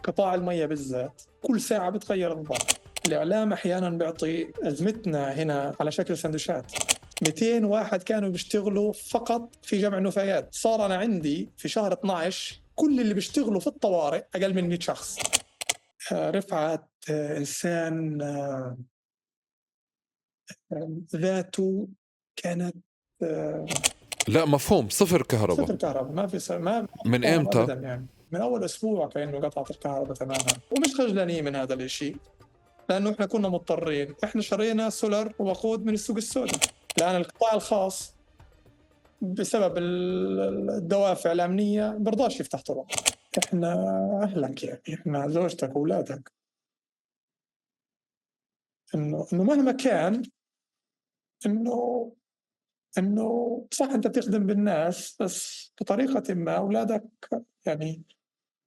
قطاع المية بالذات كل ساعة بتغير النظام. الإعلام أحيانا بيعطي أزمتنا هنا على شكل سندويشات. 200 واحد كانوا بيشتغلوا فقط في جمع النفايات، صار أنا عندي في شهر 12 كل اللي بيشتغلوا في الطوارئ أقل من 100 شخص. رفعت إنسان ذاته كانت لا مفهوم، صفر كهرباء. صفر كهرباء، ما في ما من إمتى؟ يعني من أول أسبوع كأنه قطعت الكهرباء تماما، ومش خجلانين من هذا الإشي لأنه إحنا كنا مضطرين. إحنا شرينا سولار ووقود من السوق السوداء، لأن القطاع الخاص بسبب الدوافع الأمنية برضاش يفتح طرق. إحنا أهلك يعني، إحنا زوجتك وأولادك، إنه مهما كان إنه صح أنت بتخدم بالناس، بس بطريقة ما أولادك يعني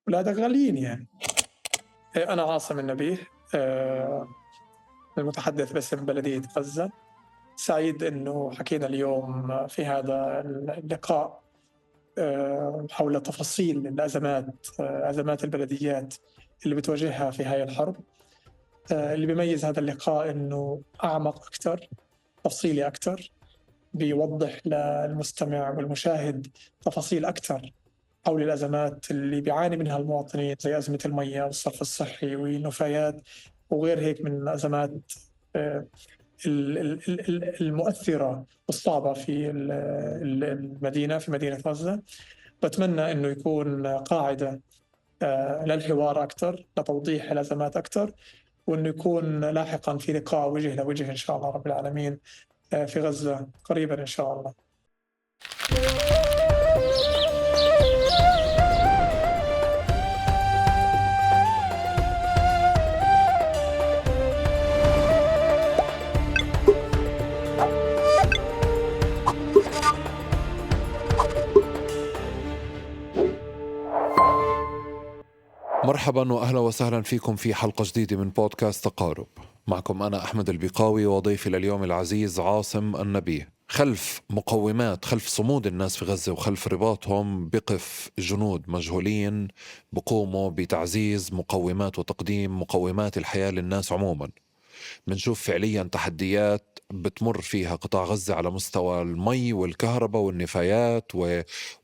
أولادك غاليين يعني. أنا عاصم النبيه، المتحدث باسم بلدية غزة. سعيد إنه حكينا اليوم في هذا اللقاء حول تفاصيل الأزمات، أزمات البلديات اللي بتواجهها في هاي الحرب. اللي بيميز هذا اللقاء إنه أعمق أكثر، تفصيلي أكثر، بيوضح للمستمع والمشاهد تفاصيل أكثر حول الأزمات اللي بيعاني منها المواطنين، زي أزمة المية والصرف الصحي والنفايات وغير هيك من الأزمات المؤثرة والصعبة في المدينة، في مدينة غزة. بتمنى أنه يكون قاعدة للحوار أكثر، لتوضيح الأزمات أكثر، وأنه يكون لاحقا في لقاء وجه لوجه إن شاء الله رب العالمين في غزة قريبا إن شاء الله. مرحبا وأهلا وسهلا فيكم في حلقة جديدة من بودكاست تقارب. معكم أنا أحمد البقاوي وضيفي لليوم العزيز عاصم النبيه. خلف مقومات، خلف صمود الناس في غزة وخلف رباطهم بقف جنود مجهولين بقوموا بتعزيز مقومات وتقديم مقومات الحياة للناس عموما. بنشوف فعليا تحديات بتمر فيها قطاع غزة على مستوى المي والكهرباء والنفايات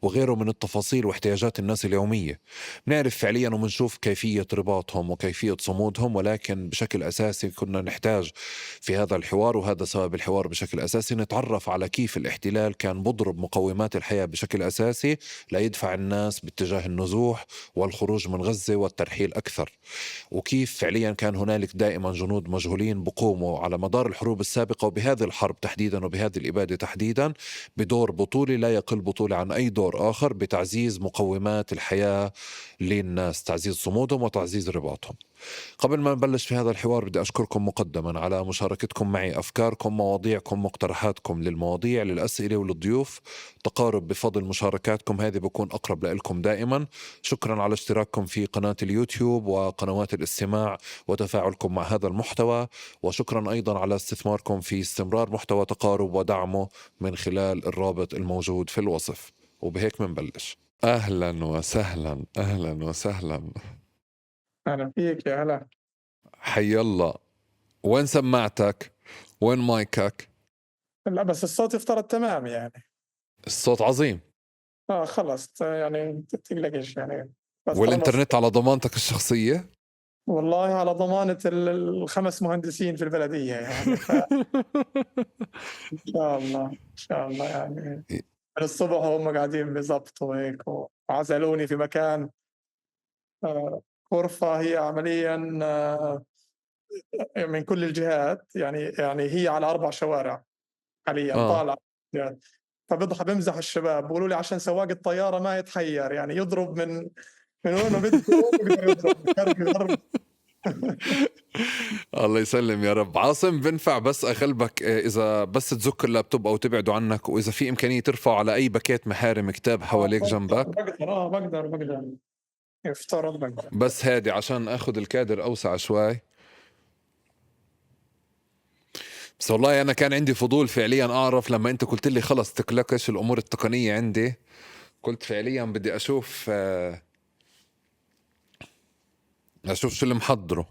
وغيره من التفاصيل واحتياجات الناس اليومية. بنعرف فعليا وبنشوف كيفية رباطهم وكيفية صمودهم، ولكن بشكل أساسي كنا نحتاج في هذا الحوار، وهذا سبب الحوار بشكل أساسي، نتعرف على كيف الاحتلال كان بضرب مقومات الحياة بشكل أساسي ليدفع الناس باتجاه النزوح والخروج من غزة والترحيل أكثر، وكيف فعليا كان هنالك دائما جنود مجهولين بقوموا على مدار الحروب السابقة وبهذه الحرب تحديدا وبهذه الإبادة تحديدا بدور بطولي لا يقل بطولة عن أي دور آخر بتعزيز مقومات الحياة للناس، تعزيز صمودهم وتعزيز رباطهم. قبل ما نبلش في هذا الحوار بدي أشكركم مقدما على مشاركتكم معي أفكاركم، مواضيعكم، مقترحاتكم للمواضيع، للأسئلة وللضيوف. تقارب بفضل مشاركاتكم هذه بكون أقرب لكم دائما. شكرا على اشتراككم في قناة اليوتيوب وقنوات الاستماع وتفاعلكم مع هذا المحتوى، وشكرا أيضا على استثماركم في استمرار محتوى تقارب ودعمه من خلال الرابط الموجود في الوصف. وبهيك منبلش. أهلا وسهلا، أهلا وسهلا. أهلا فيك، يا هلا. حي الله. وين سماعتك؟ وين مايكك؟ لا بس الصوت يفترض تمام يعني. الصوت عظيم. خلص يعني تقلقش يعني. والإنترنت على ضمانتك الشخصية؟ والله على ضمانة الخمس مهندسين في البلدية يعني. إن شاء الله، إن شاء الله يعني. من الصبح وهم قاعدين بيزبطوا هيك، وعزلوني في مكان غرفة هي عمليا من كل الجهات يعني هي على 4 شوارع حاليا طالع يعني. فبضحك بمزح الشباب بيقولوا لي عشان سواق الطيارة ما يتحير يعني، يضرب من وين بده يضرب. الله يسلم يا رب. عاصم، بنفع بس أغلبك إذا بس تذكر اللابتوب أو تبعده عنك، وإذا في إمكانية ترفعه على أي باكيت محارم كتاب حواليك جنبك. بقدر يفترض بقدر. بس هادي عشان أخذ الكادر أوسع شوي. بس والله أنا كان عندي فضول فعليا أعرف لما أنت قلت لي خلص تقلقش الأمور التقنية عندي، قلت فعليا بدي أشوف أشوف شو اللي محضره.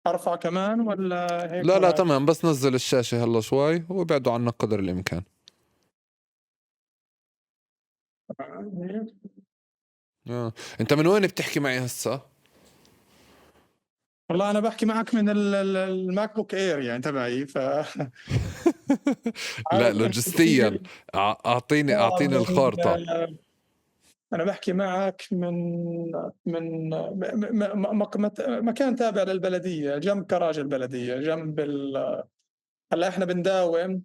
أرفع كمان ولا هيك؟ لا لا تمام، بس نزل الشاشة هلا شوي وابعدوا عنا قدر الإمكان. أنت من وين بتحكي معي هسه؟ والله أنا بحكي معك من ال MacBook Air يعني تبعي لا لوجستيا أعطيني الخارطة. أنا بحكي معك من مكان تابع للبلدية، جنب كراج البلدية، جنب هلا إحنا بنداوم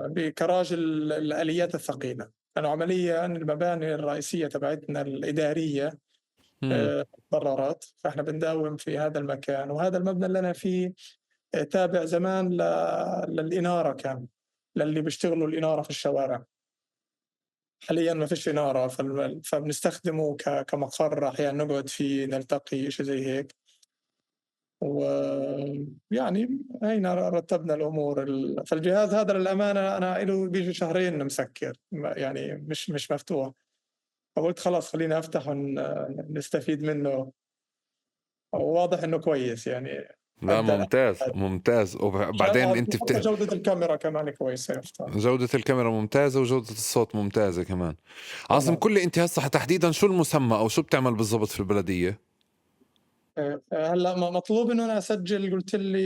بكراج الآليات الثقيلة، لأنه عمليا المباني الرئيسية تبعتنا الإدارية تضررت، فإحنا بنداوم في هذا المكان. وهذا المبنى اللي أنا فيه تابع زمان للإنارة، كان للي بيشتغلوا الإنارة في الشوارع. حاليا ما فيش إنارة، فبنستخدمه كمقر، أحيانا نقعد فيه، نلتقي، شيء زي هيك. ويعني هينا رتبنا الأمور. فالجهاز هذا للأمانة أنا له بيجي شهرين مسكر، يعني مش مفتوح، فقلت خلاص خليني أفتح ونستفيد منه. وواضح إنه كويس يعني. لا ممتاز ممتاز. وبعدين انت جودة الكاميرا كمان كويسة. جودة الكاميرا ممتازة وجودة الصوت ممتازة كمان. عاصم، كل انت هسه تحديدا شو المسمى او شو بتعمل بالضبط في البلدية؟ هلا مطلوب انه انا اسجل، قلت لي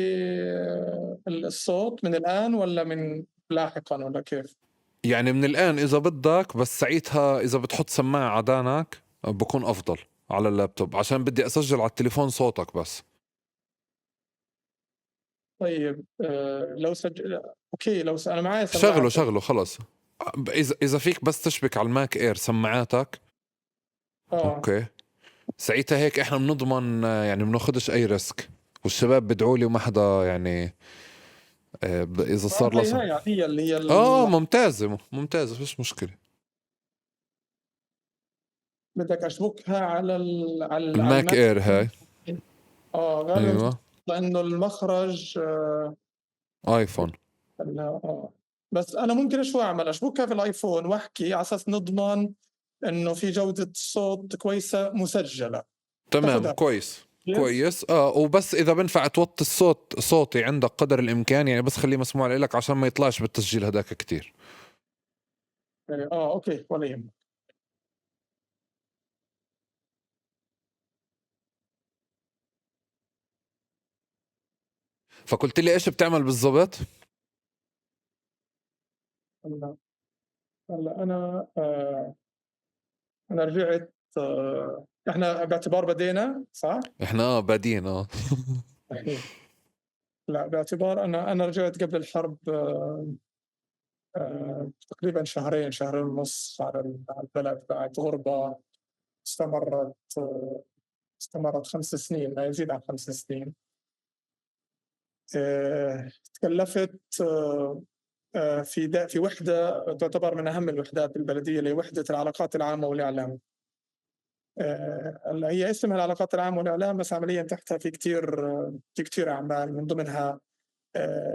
الصوت من الان ولا من لاحقا ولا كيف؟ يعني من الان اذا بدك، بس ساعتها اذا بتحط سماعة عدانك بكون افضل على اللابتوب، عشان بدي اسجل على التليفون صوتك بس. طيب لو سجل okay، لو انا معي شغله خلص. اذا فيك بس تشبك على ال Mac Air سماعاتك. okay، ساعتها هيك احنا بنضمن، يعني بناخدش اي risk، والشباب بدعوا لي وما حدا يعني اذا صار لص... هي اللي هي ممتازه ممتازه، فيش مشكله. بدك اشبكها على على ال Mac Air هاي. ايوه، لانه المخرج iPhone. بس انا ممكن شو اعمل، اشبكها في ال iPhone واحكي على اساس نضمن انه في جوده صوت كويسه مسجله. تمام، كويس كويس. وبس اذا بنفع توطي الصوت، صوتي عندك قدر الامكان، يعني بس خليه مسموع لك عشان ما يطلعش بالتسجيل هداك كتير. okay، ولا يهمك. فقلت لي ايش بتعمل بالضبط؟ هلا انا انا رجعت. احنا باعتبار بدينا صح؟ احنا بادين. لا باعتبار انا رجعت قبل الحرب تقريبا شهرين ونص على البلد، بعد غربة استمرت 5 سنين، ما يزيد عن 5 سنين. تكلفت في وحدة تعتبر من أهم الوحدات بالبلدية، اللي هي وحدة العلاقات العامة والإعلام. هي اسمها العلاقات العامة والإعلام، بس عمليا تحتها في كتير أعمال، من ضمنها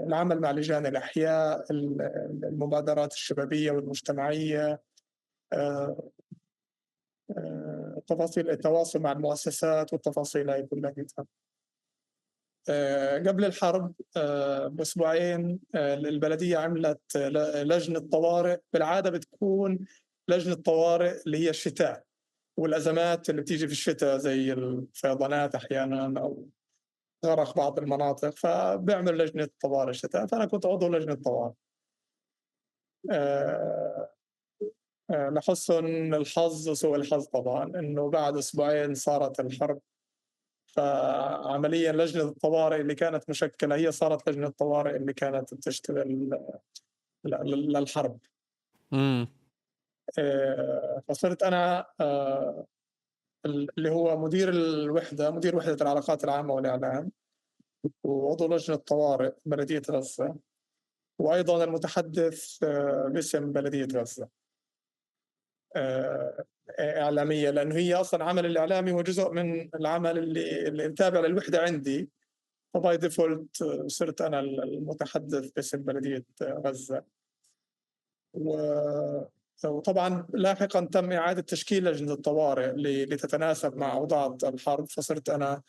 العمل مع لجان الأحياء، المبادرات الشبابية والمجتمعية، تفاصيل التواصل مع المؤسسات والتفاصيل هاي كلها. قبل الحرب بأسبوعين البلدية عملت لجنة طوارئ. بالعادة بتكون لجنة طوارئ اللي هي الشتاء والأزمات اللي بتيجي في الشتاء زي الفيضانات أحيانا أو غرق بعض المناطق، فبيعمل لجنة طوارئ الشتاء. فأنا كنت عضو لجنة طوارئ. لحسن الحظ وسوء الحظ طبعا إنه بعد أسبوعين صارت الحرب، فعمليا لجنة الطوارئ اللي كانت مشكلة هي صارت لجنة الطوارئ اللي كانت بتشتغل للحرب. فصرت أنا اللي هو مدير الوحدة، مدير وحدة العلاقات العامة والإعلام، وعضو لجنة طوارئ بلدية غزة، وأيضا المتحدث باسم بلدية غزة. الإعلامية، لأنه هي أصلا عمل الإعلامي هو جزء من العمل اللي تابع للوحدة عندي، ف by default صرت أنا المتحدث باسم بلدية غزة. وطبعا لاحقا تم إعادة تشكيل لجنة الطوارئ لتتناسب مع أوضاع الحرب، فصرت أنا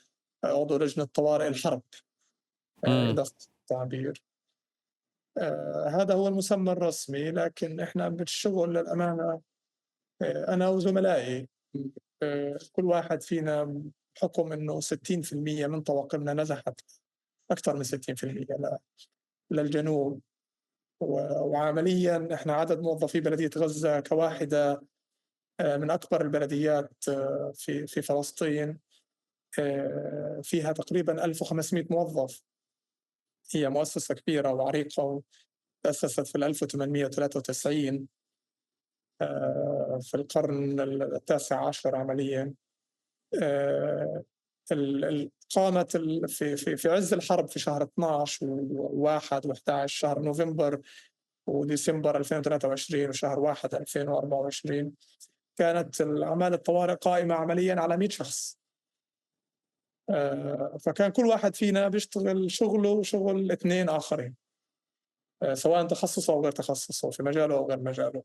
عضو لجنة طوارئ الحرب إذا التعبير. هذا هو المسمى الرسمي، لكن إحنا بالشغل للأمانة أنا وزملائي كل واحد فينا بحكم إنه 60% من طواقمنا نزحت، أكثر من 60% للجنوب، وعمليا إحنا عدد موظفي بلدية غزة كواحدة من أكبر البلديات في فلسطين، فيها تقريبا 1500 موظف. هي مؤسسة كبيرة وعريقة، تأسست في 1893 في القرن التاسع عشر عمليا. قامت في في في عز الحرب في شهر 12 و1 و11، شهر نوفمبر وديسمبر 2023 وشهر 1 2024، كانت الأعمال الطوارئ قائمة عمليا على 100 شخص. فكان كل واحد فينا بيشتغل شغله وشغل اثنين آخرين، سواء تخصصه أو غير تخصصه، في مجاله أو غير مجاله.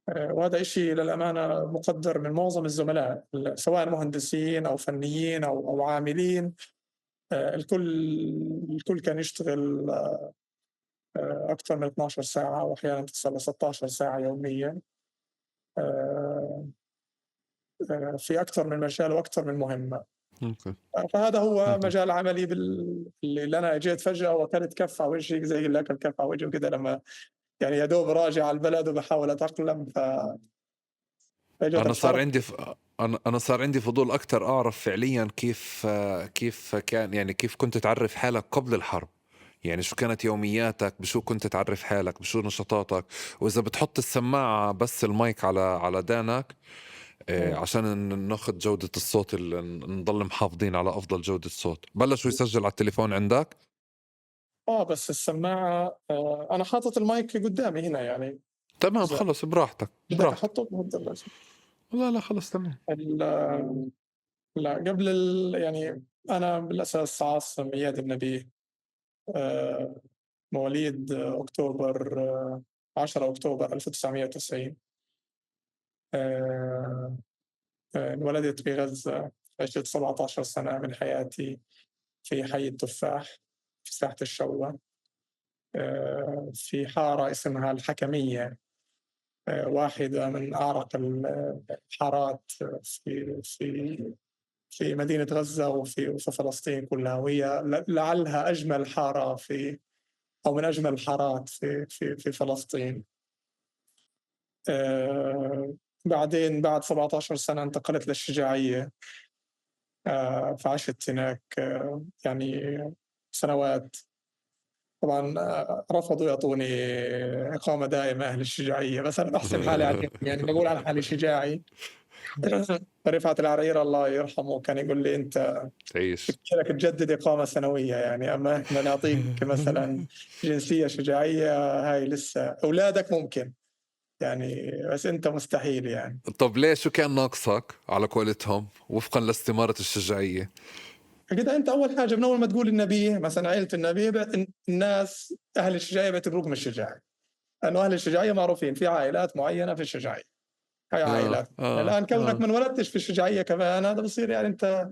وهذا إشي للأمانة مقدر من معظم الزملاء، سواء مهندسين أو فنيين أو عاملين. الكل كان يشتغل أكثر من 12 ساعة، وأحيانا تصل ل 16 ساعة يوميا، في أكثر من مجال وأكثر من مهمة. فهذا هو مجال عملي اللي أنا جيت فجأة وأكلت كف على وجهي زي اللي أكل كف على وجهه كده، لما يعني يا دوب راجع على البلد وبحاول أتأقلم. أنا صار عندي أنا صار عندي فضول أكثر أعرف فعليا كيف كان، يعني كيف كنت تعرف حالك قبل الحرب، يعني شو كانت يومياتك، بشو كنت تعرف حالك، بشو نشاطاتك، وإذا بتحط السماعة بس المايك على دانك عشان ناخذ جودة الصوت، نضل محافظين على أفضل جودة صوت. بلشوا يسجل على التليفون عندك؟ بس السماعة أنا حاطط المايك قدامي هنا يعني. تمام، خلص براحتك. براحتك. أحطه؟ لا خلص تمام. لا قبل يعني أنا بالأساس عاصم إياد النبي، مواليد أكتوبر 10 أكتوبر 1990. انولدت بغزة، عشت 17 سنة من حياتي في حي التفاح في ساحة الشوة، في حارة اسمها الحكمية، واحدة من أعرق الحارات في في في مدينة غزة وفي فلسطين كلها، وهي لعلها أجمل حارة في أو من أجمل الحارات في في في فلسطين. بعدين بعد 17 سنة انتقلت للشجاعية، فعشت هناك يعني سنوات. طبعا رفضوا يعطوني إقامة دائمة أهل الشجاعية، بس أنا بحسب حالي عليهم، يعني بقول عن حالي شجاعي. رفعت العريرة الله يرحمه كان يقول لي أنت تعيش لك تجدد إقامة سنوية يعني، أما إحنا نعطيك مثلا جنسية شجاعية هاي لسه أولادك ممكن يعني، بس أنت مستحيل يعني. طب ليش، شو كان ناقصك على قولتهم وفقا لاستمارة الشجاعية؟ كده أنت أول حاجة من أول ما تقول النبي مثلا عائلة النبي، الناس أهل الشجاعية بيعتبروك مش شجاعي، لأنه أهل الشجاعية معروفين في عائلات معينة في الشجاعية، هاي عائلات. الآن كونك ما انولدتش في الشجاعية كمان هذا بصير يعني أنت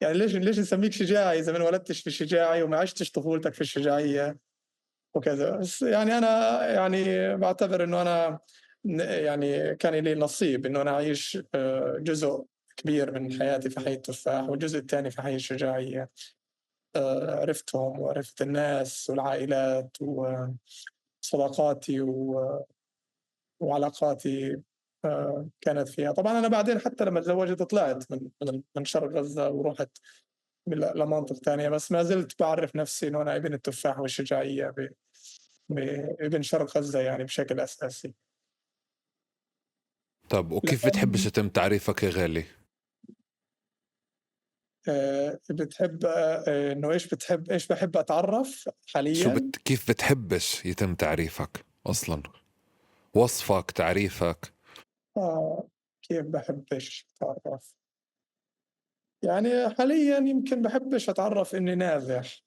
يعني ليش نسميك شجاعي إذا ما انولدتش في الشجاعي وما عشتش طفولتك في الشجاعية وكذا. بس يعني أنا يعني بعتبر إنه أنا يعني كان لي نصيب إنه أنا أعيش جزء كبير من حياتي في حي التفاح والجزء الثاني في حي الشجاعية. عرفتهم وعرفت الناس والعائلات وصداقاتي وعلاقاتي كانت فيها. طبعا أنا بعدين حتى لما تزوجت طلعت من شرق غزة ورحت لمنطقة ثانية، بس ما زلت بعرف نفسي إنه أنا ابن التفاح والشجاعية، ابن شرق غزة يعني بشكل أساسي. طب وكيف بتحب يتم تعريفك يا غالي؟ بتحب إنه إيش بتحب، إيش بحب أتعرف حاليا؟ كيف بتحبش يتم تعريفك أصلا؟ وصفك، تعريفك؟ كيف بحبش أتعرف؟ يعني حاليا يمكن بحبش أتعرف إني نازح.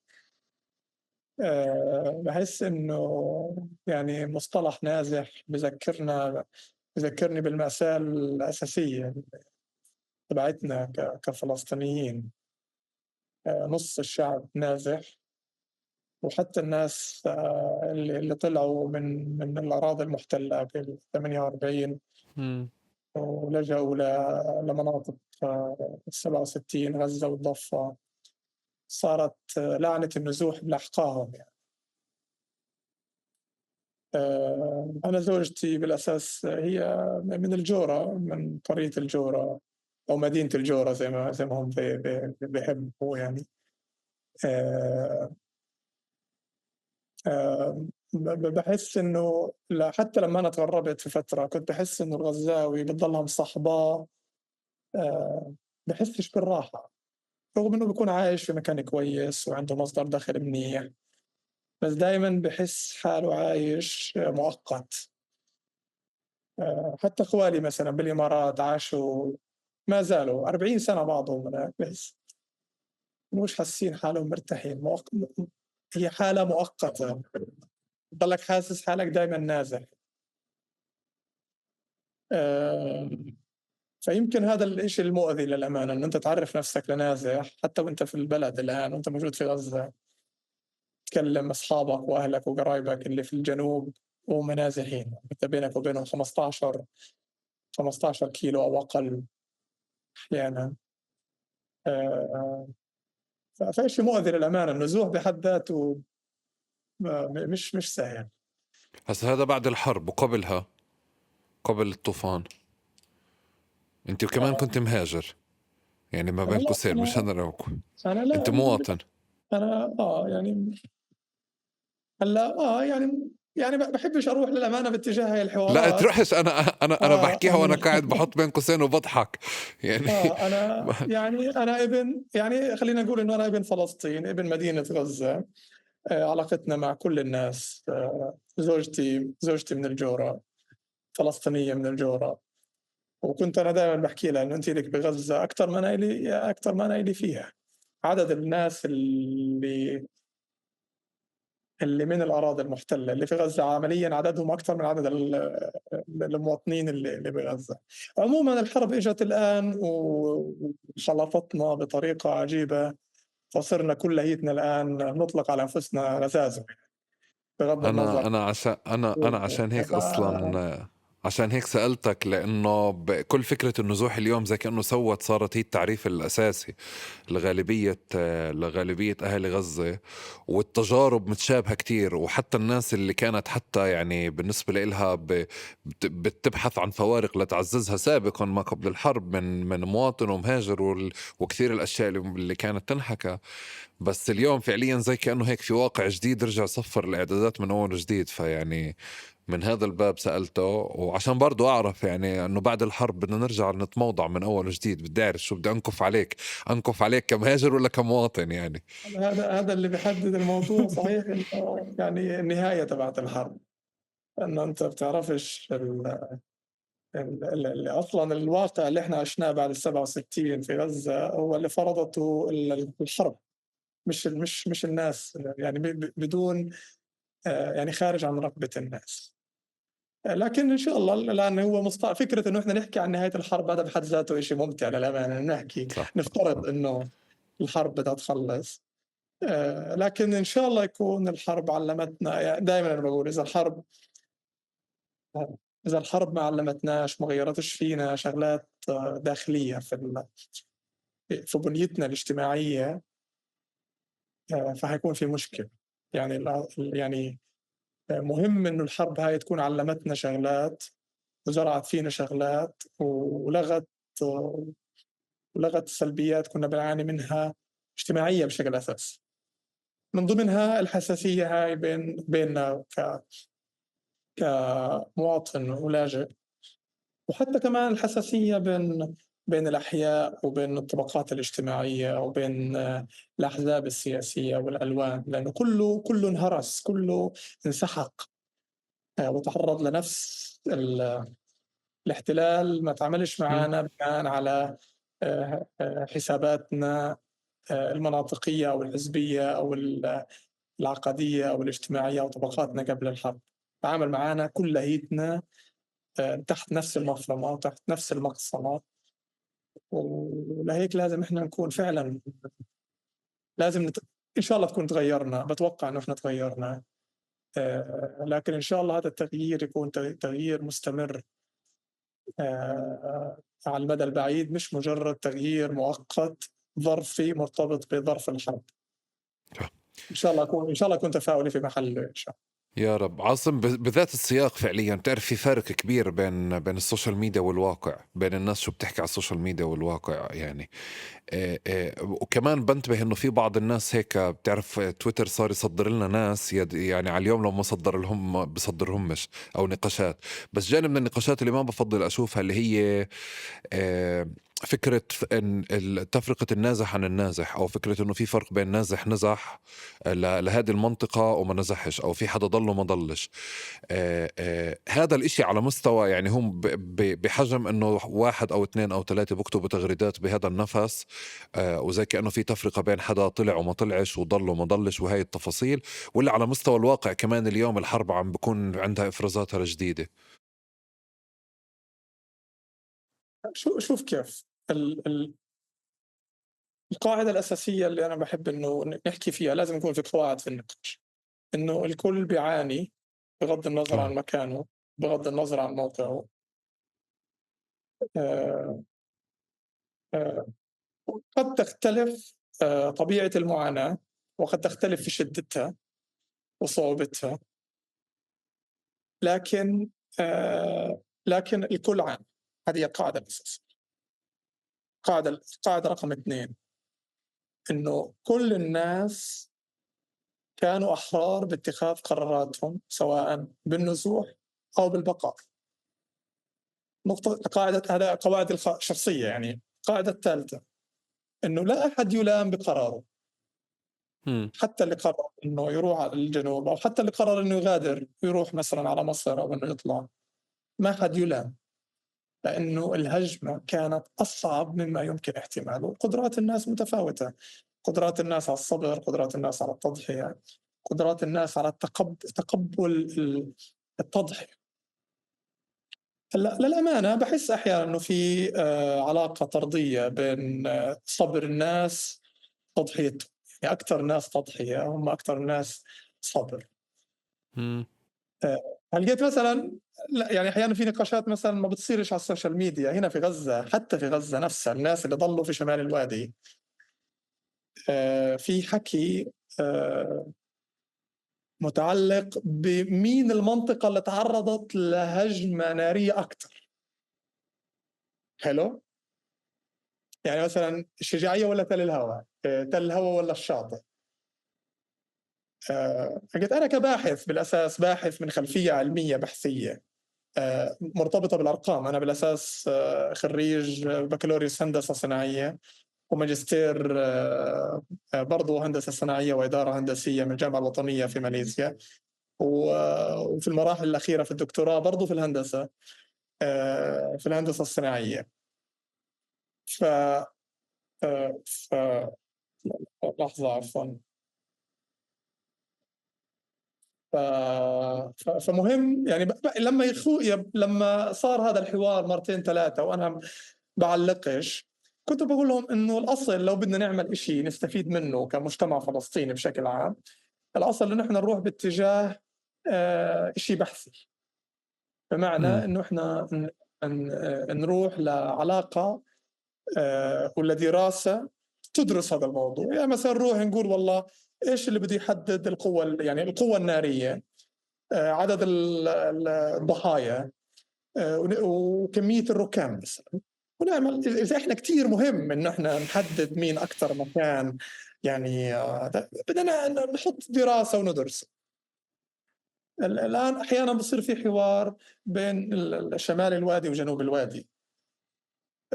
بحس إنه يعني مصطلح نازح بذكرني بالمأساة الأساسية تبعتنا كفلسطينيين. نص الشعب نازح، وحتى الناس اللي طلعوا من الأراضي المحتلة بال 48 ولجأوا لمناطق 67 غزة والضفة، صارت لعنة النزوح بلحقاهم يعني. أنا زوجتي بالأساس هي من الجورة، من قرية الجورة أو مدينة الجورة زي ما هم بيحبوا يعني. بحس إنه حتى لما أنا تغربت في فترة كنت بحس إنه الغزاوي بتضلها مصاحباه، بحسش بالراحة، رغم إنه بيكون عايش في مكان كويس وعنده مصدر دخل منيح، بس دايما بحس حاله عايش مؤقت. حتى اخوالي مثلا بالإمارات عاشوا ما زالوا 40 سنة بعضهم هناك، بس مش حاسين حالهم مرتاحين. هي حالة مؤقتة، بضلك حاسس حالك دايما نازح. فيمكن هذا الإشي المؤذي للأمانة، إنه أنت تعرف نفسك لنازح حتى وأنت في البلد الآن، وأنت موجود في غزة، تكلم أصحابك وأهلك وقرايبك اللي في الجنوب وهم نازحين، أنت بينك وبينهم 15 كيلو أو أقل أحيانا. فإشي مؤذي للأمانة، النزوح بحد ذاته مش سهل. هسا هذا بعد الحرب، وقبلها قبل الطوفان انت كمان كنت مهاجر يعني، ما بين قوسين، مش انا لو انا انت مواطن. انا يعني هلا يعني بحبش اروح للامانة باتجاه هاي الحوارات. لا تروحش، انا بحكيها وانا قاعد بحط بين قوسين وبضحك يعني. انا يعني انا ابن، يعني خلينا نقول انه انا ابن فلسطين، ابن مدينة غزة. علاقتنا مع كل الناس، زوجتي من الجوره، فلسطينية من الجوره، وكنت انا دائما بحكي لها انه انت لك بغزة اكثر ما انا الي، اكثر ما انا الي فيها. عدد الناس اللي من الأراضي المحتلة اللي في غزة عمليا عددهم أكثر من عدد المواطنين اللي بغزة. عموما الحرب إجت الآن وخلطتنا بطريقة عجيبة، فصرنا كليتنا الآن نطلق على أنفسنا غزازة بغض النظر. أنا عشان هيك أصلا، عشان هيك سألتك، لأنه كل فكرة النزوح اليوم زي كأنه سوت صارت هي التعريف الأساسي لغالبية أهل غزة، والتجارب متشابهة كتير، وحتى الناس اللي كانت حتى يعني بالنسبة لإلها بتبحث عن فوارق لتعززها سابقا ما قبل الحرب من مواطن ومهاجر وكثير الأشياء اللي كانت تنحكى، بس اليوم فعليا زي كأنه هيك في واقع جديد رجع صفر الإعدادات من أول جديد. فيعني من هذا الباب سألته، وعشان برضو أعرف يعني أنه بعد الحرب بدنا نرجع نتموضع من أول جديد، بدي أعرف شو بدي أنكف عليك، أنكف عليك كمهاجر ولا كمواطن يعني. هذا اللي بيحدد الموضوع. صحيح يعني النهاية تبعت الحرب، أنه أنت بتعرفش أصلا الواقع اللي إحنا عشناه بعد 67 في غزة هو اللي فرضته الحرب، مش مش مش الناس يعني، بدون يعني خارج عن رغبة الناس. لكن إن شاء الله لأن هو فكرة إنه إحنا نحكي عن نهاية الحرب هذا بحد ذاته إشي ممتع للأمانة، نحكي صح. نفترض إنه الحرب بدها تخلص، لكن إن شاء الله يكون الحرب علمتنا. يعني دائما أنا بقول إذا الحرب ما علمتناش، ما غيرتش فينا شغلات داخلية في بنيتنا الاجتماعية، فحيكون في مشكلة. يعني مهم إنه الحرب هاي تكون علمتنا شغلات وزرعت فينا شغلات ولغت سلبيات كنا بنعاني منها اجتماعية بشكل أساسي، من ضمنها الحساسية هاي بيننا كمواطن ولاجئ، وحتى كمان الحساسية بين الأحياء وبين الطبقات الاجتماعية وبين الأحزاب السياسية والألوان، لأنه كله انهرس، كله انسحق وتعرض لنفس الاحتلال ما تعاملش معنا بناء على حساباتنا المناطقية أو الحزبية أو العقدية أو الاجتماعية أو طبقاتنا قبل الحرب. تعامل معنا كليتنا تحت نفس المفرمة وتحت نفس المقصمة، ولهيك لازم إحنا نكون فعلا لازم إن شاء الله تكون تغيرنا، بتوقع إنه إحنا تغيرنا، لكن إن شاء الله هذا التغيير يكون تغيير مستمر على المدى البعيد، مش مجرد تغيير مؤقت ظرفي مرتبط بظرف الحرب. إن شاء الله أكون تفاؤلي في محله إن شاء الله. يا رب. عاصم، بذات السياق فعليا بتعرف في فرق كبير بين ال social media والواقع، بين الناس شو بتحكي على ال social media والواقع يعني. وكمان بنتبه انه في بعض الناس هيك، بتعرف تويتر صار يصدر لنا ناس يعني على اليوم لو ما صدر لهم بصدرهمش او نقاشات. بس جانب من النقاشات اللي ما بفضل اشوفها اللي هي فكرة إن تفرقة النازح عن النازح، أو فكرة إنه في فرق بين نازح نزح لهذه المنطقة وما نزحش، أو في حدا ضل وما ضلش. هذا الإشي على مستوى يعني هم بحجم إنه 1 أو 2 أو 3 بكتبوا تغريدات بهذا النفس، وزي كأنه في تفرقة بين حدا طلع وما طلعش وضل وما ضلش وهي التفاصيل، ولا على مستوى الواقع كمان اليوم الحرب عم بكون عندها إفرازاتها الجديدة. شوف كيف القاعدة الأساسية اللي أنا بحب إنه نحكي فيها، لازم يكون في قواعد في النقاش، إنه الكل بيعاني بغض النظر عن مكانه، بغض النظر عن موقعه. قد تختلف طبيعة المعاناة، وقد تختلف في شدتها وصعوبتها، لكن الكل عاني. هذه القاعدة الأساسية. قاعدة رقم 2، إنه كل الناس كانوا أحرار باتخاذ قراراتهم، سواء بالنزوح أو بالبقاء. نقطة قاعدة، هذا قواعد الشخصية يعني. القاعدة الثالثة، إنه لا أحد يلام بقراره، حتى اللي قرر إنه يروح على الجنوب، أو حتى اللي قرر إنه يغادر يروح مثلا على مصر أو إنه يطلع، ما حد يلام، لأنه الهجمة كانت أصعب مما يمكن احتماله. قدرات الناس متفاوتة، قدرات الناس على الصبر، قدرات الناس على التضحية، قدرات الناس على تقبل التضحية. هلا للأمانة بحس أحيانا أنه في علاقة طردية بين صبر الناس تضحيتهم، يعني أكثر ناس تضحية هم أكثر ناس صبر. هلقيت مثلا، لا يعني احيانا في نقاشات مثلا ما بتصيرش على ال social media هنا في غزة، حتى في غزة نفسها الناس اللي ضلوا في شمال الوادي، في حكي متعلق بمين المنطقة اللي تعرضت لهجمة نارية أكثر. حلو، يعني مثلا الشجاعية ولا تل الهوى، تل الهوى ولا الشاطئ. قلت أنا كباحث بالأساس، باحث من خلفية علمية بحثية مرتبطة بالأرقام، أنا بالأساس خريج بكالوريوس هندسة صناعية وماجستير برضو هندسة صناعية وإدارة هندسية من الجامعة الوطنية في ماليزيا، وفي المراحل الأخيرة في الدكتوراه برضو في الهندسة، في الهندسة الصناعية. ف لحظة عفوا. فمهم يعني لما لما صار هذا الحوار مرتين ثلاثة وأنا بعلقش، كنت بقول لهم إنه الأصل لو بدنا نعمل إشي نستفيد منه كمجتمع فلسطيني بشكل عام، الأصل إنه إحنا نروح باتجاه إشي بحثي، بمعنى إنه إحنا نروح لعلاقة ولا دراسة تدرس هذا الموضوع. يعني مثلا نروح نقول والله إيش اللي بده يحدد القوة، يعني القوة النارية، عدد الضحايا، وكمية الركام مثلا، ونعمل. إذا إحنا كتير مهم إنه إحنا نحدد مين أكثر مكان، يعني بدنا نحط دراسة وندرس. الآن أحيانا بصير في حوار بين شمال الوادي وجنوب الوادي،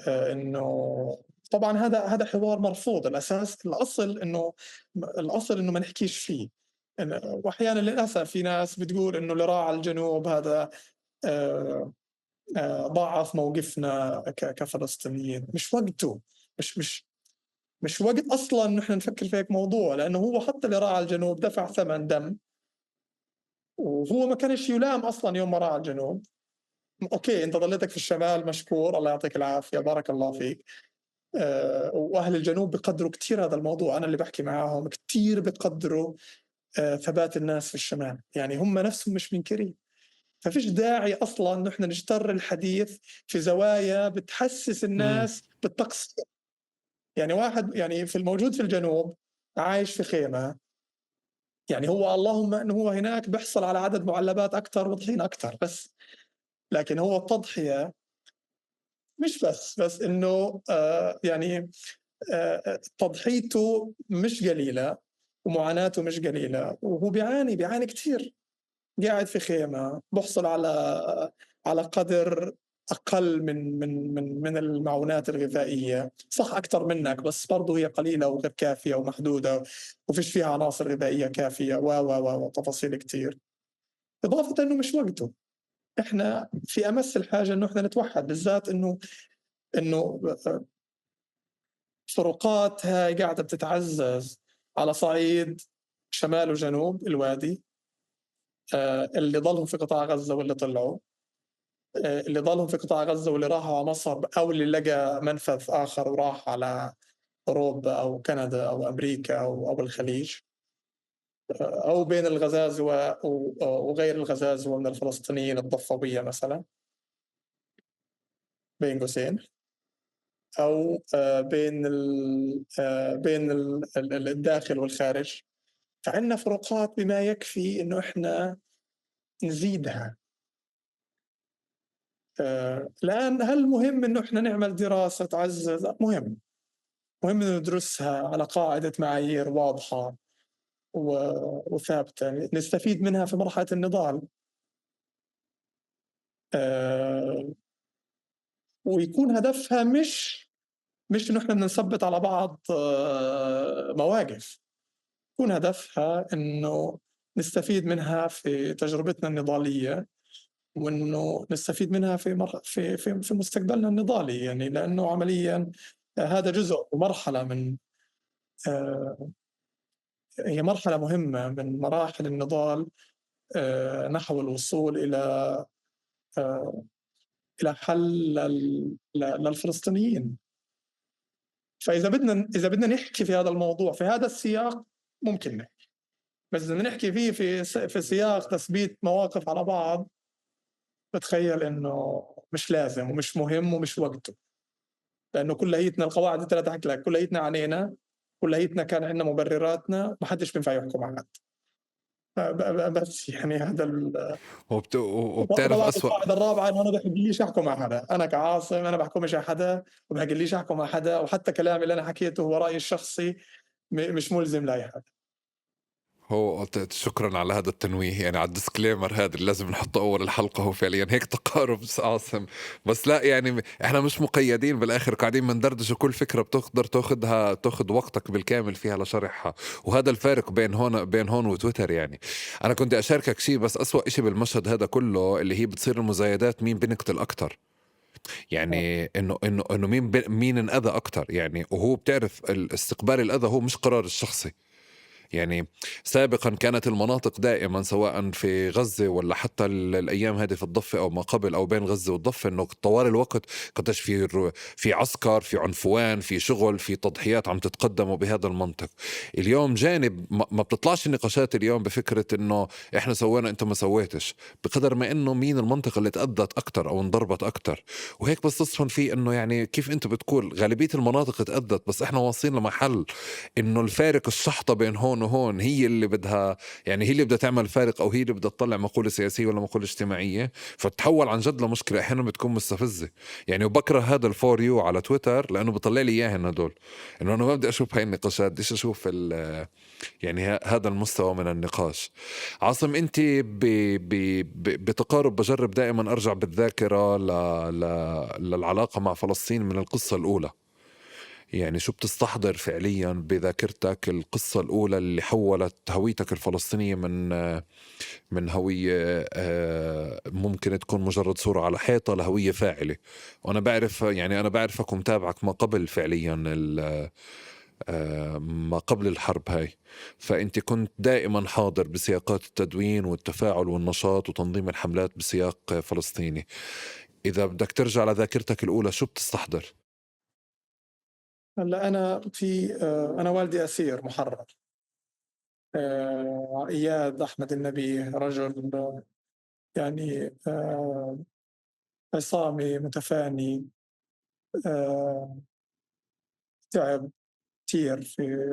إنه طبعا هذا حوار مرفوض. الأساس الأصل إنه ما نحكيش فيه. وأحيانا للأسف في ناس بتقول إنه اللي راح على الجنوب هذا ضعف موقفنا كفلسطينيين. مش وقته، مش وقت اصلا نحن نفكر في هيك موضوع، لانه هو حتى اللي راح على الجنوب دفع ثمن دم، وهو ما كانش يلام اصلا يوم ما راح على الجنوب. okay انت ضليتك في الشمال، مشكور، الله يعطيك العافية، بارك الله فيك. واهل الجنوب بقدروا كثير هذا الموضوع، انا اللي بحكي معاهم كثير بقدروا ثبات الناس في الشمال، يعني هم نفسهم مش منكرين. ففيش داعي اصلا نحن نجتر الحديث في زوايا بتحسس الناس بالتقصير. يعني واحد يعني في الموجود في الجنوب عايش في خيمة، يعني هو اللهم انه هو هناك بيحصل على عدد معلبات اكثر وطحين اكثر بس، لكن هو التضحية مش بس انه يعني تضحيته مش قليله ومعاناته مش قليله، وهو بيعاني كثير، قاعد في خيمة بحصل على قدر اقل من من من من المعونات الغذائية، صح اكثر منك بس برضه هي قليله وغير كافيه ومحدوده وفيش فيها عناصر غذائية كافيه و و وتفاصيل كثير. اضافه انه مش وقته، احنا في امس الحاجة انه احنا نتوحد، بالذات انه فروقات هاي قاعدة بتتعزز على صعيد شمال وجنوب الوادي، اللي ضلهم في قطاع غزة واللي طلعوا، اللي ضلهم في قطاع غزة واللي راحوا على مصر، او اللي لقى منفذ اخر وراح على اوروبا او كندا او امريكا او الخليج، او بين الغزازوة وغير الغزازوة من الفلسطينيين الضفوية مثلا بين قوسين، او بين بين الداخل والخارج. فعندنا فروقات بما يكفي انه احنا نزيدها. الآن هل مهم إنه إحنا نعمل دراسة تعزز؟ مهم إنه ندرسها على قاعدة معايير واضحة وثابتة نستفيد منها في مرحلة النضال، ويكون هدفها مش إنه إحنا بنثبت على بعض مواقف، يكون هدفها إنه نستفيد منها في تجربتنا النضالية، وإنه نستفيد منها في في في في مستقبلنا النضالي. يعني لأنه عمليا هذا جزء ومرحلة من هي مرحلة مهمة من مراحل النضال نحو الوصول إلى حل للفلسطينيين. فإذا بدنا نحكي في هذا الموضوع في هذا السياق ممكن نحكي، بس إذا نحكي فيه في سياق تثبيت مواقف على بعض، بتخيل إنه مش لازم ومش مهم ومش وقته، لأنه كليتنا القواعد الثلاثة حكي لك، كليتنا عنينا، كليتنا كان عندنا مبرراتنا، ما حدش بينفع يحكم على حد. بس يعني هذا وبتعرف أسوأ القاعدة الرابعة إنه أنا بحبليش أحكم مع حدا، أنا كعاصم أنا بحكمش على حدا وبحكليش أحكم مع حدا، وحتى كلامي اللي أنا حكيته هو رأيي الشخصي مش ملزم لأي حدا. هو شكرا على هذا التنويه، يعني على الديسكليمر هذا اللي لازم نحطه اول الحلقة. هو فعليا هيك تقارب عاصم، بس لا يعني احنا مش مقيدين بالاخر، قاعدين بندردش وكل فكرة بتقدر تاخذها، تاخذ وقتك بالكامل فيها لشرحها، وهذا الفارق بين هون وتويتر. يعني انا كنت اشاركك شيء، بس اسوأ شيء بالمشهد هذا كله اللي هي بتصير المزايدات مين بنقتل اكثر، يعني انه انه انه مين انأذى اكثر يعني. وهو بتعرف استقبال الاذى هو مش قرار الشخصي، يعني سابقا كانت المناطق دائما سواء في غزة ولا حتى الأيام هذه في الضفة أو ما قبل أو بين غزة والضفة، إنه طوال الوقت قديش في عسكر، في عنفوان، في شغل، في تضحيات عم تتقدموا بهذا المنطق. اليوم جانب ما بتطلعش النقاشات اليوم بفكرة إنه إحنا سوينا أنت ما سويتش، بقدر ما إنه مين المنطقة اللي تأذت أكتر أو انضربت أكتر. وهيك بس تصفن فيه إنه يعني كيف أنت بتقول غالبية المناطق تأذت، بس إحنا واصلين لمحل إنه الفارق الشحطة بين هون وهون هي اللي بدها، يعني هي اللي بدها تعمل فارق، او هي اللي بدها تطلع مقولة سياسية ولا مقولة اجتماعية، فتحول عن جد لمشكلة احيانا بتكون مستفزة. يعني وبكره هذا ال for you على تويتر لانه بطلع لي اياهن هدول، انه انا ما بدي اشوف هاي النقاشات، بديش اشوف يعني هذا المستوى من النقاش. عاصم انت بتقارب بجرب دائما ارجع بالذاكرة للعلاقة مع فلسطين من القصة الاولى. يعني شو بتستحضر فعليا بذاكرتك القصة الأولى اللي حولت هويتك الفلسطينية من هوية ممكن تكون مجرد صورة على حيطة لهوية فاعلة؟ وأنا بعرف، يعني أنا بعرفك ومتابعك ما قبل فعليا ما قبل الحرب هاي، فأنت كنت دائما حاضر بسياقات التدوين والتفاعل والنشاط وتنظيم الحملات بسياق فلسطيني. إذا بدك ترجع لذاكرتك الأولى شو بتستحضر؟ هلا أنا في أنا والدي أسير محرر، إياد أحمد النبي، رجل يعني عصامي متفاني، تعب كثير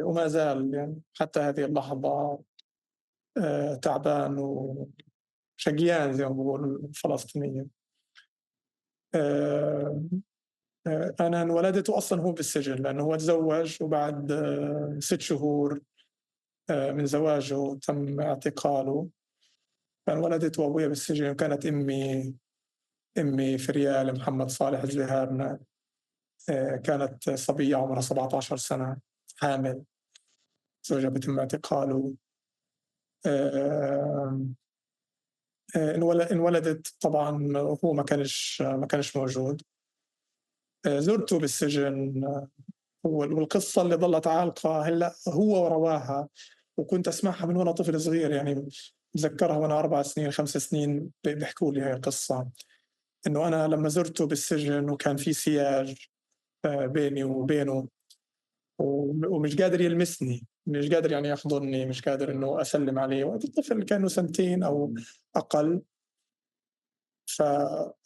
وما زال يعني حتى هذه اللحظة تعبان وشقيان زي ما بيقولوا الفلسطينيين. أنا انولدت وأصلا هو بالسجن، لأنه هو تزوج وبعد 6 شهور من زواجه تم اعتقاله. فانولدت وأبويا بالسجن، وكانت أمي فريال محمد صالح الزهارنة، كانت صبية عمرها 17 سنة حامل، زوجها بتم اعتقاله. انولدت طبعا وهو ما كانش موجود. زرته بالسجن، والقصة اللي ظلت عالقة هلا هو ورواها، وكنت أسمعها من وأنا طفل صغير، يعني بتذكرها وأنا 4 سنين 5 سنين بيحكوا لي هاي القصة، إنه أنا لما زرته بالسجن وكان في سياج بيني وبينه، ومش قادر يلمسني، مش قادر يعني يحضنني، مش قادر إنه أسلم عليه، وقت الطفل كانوا 2 سنين أو أقل.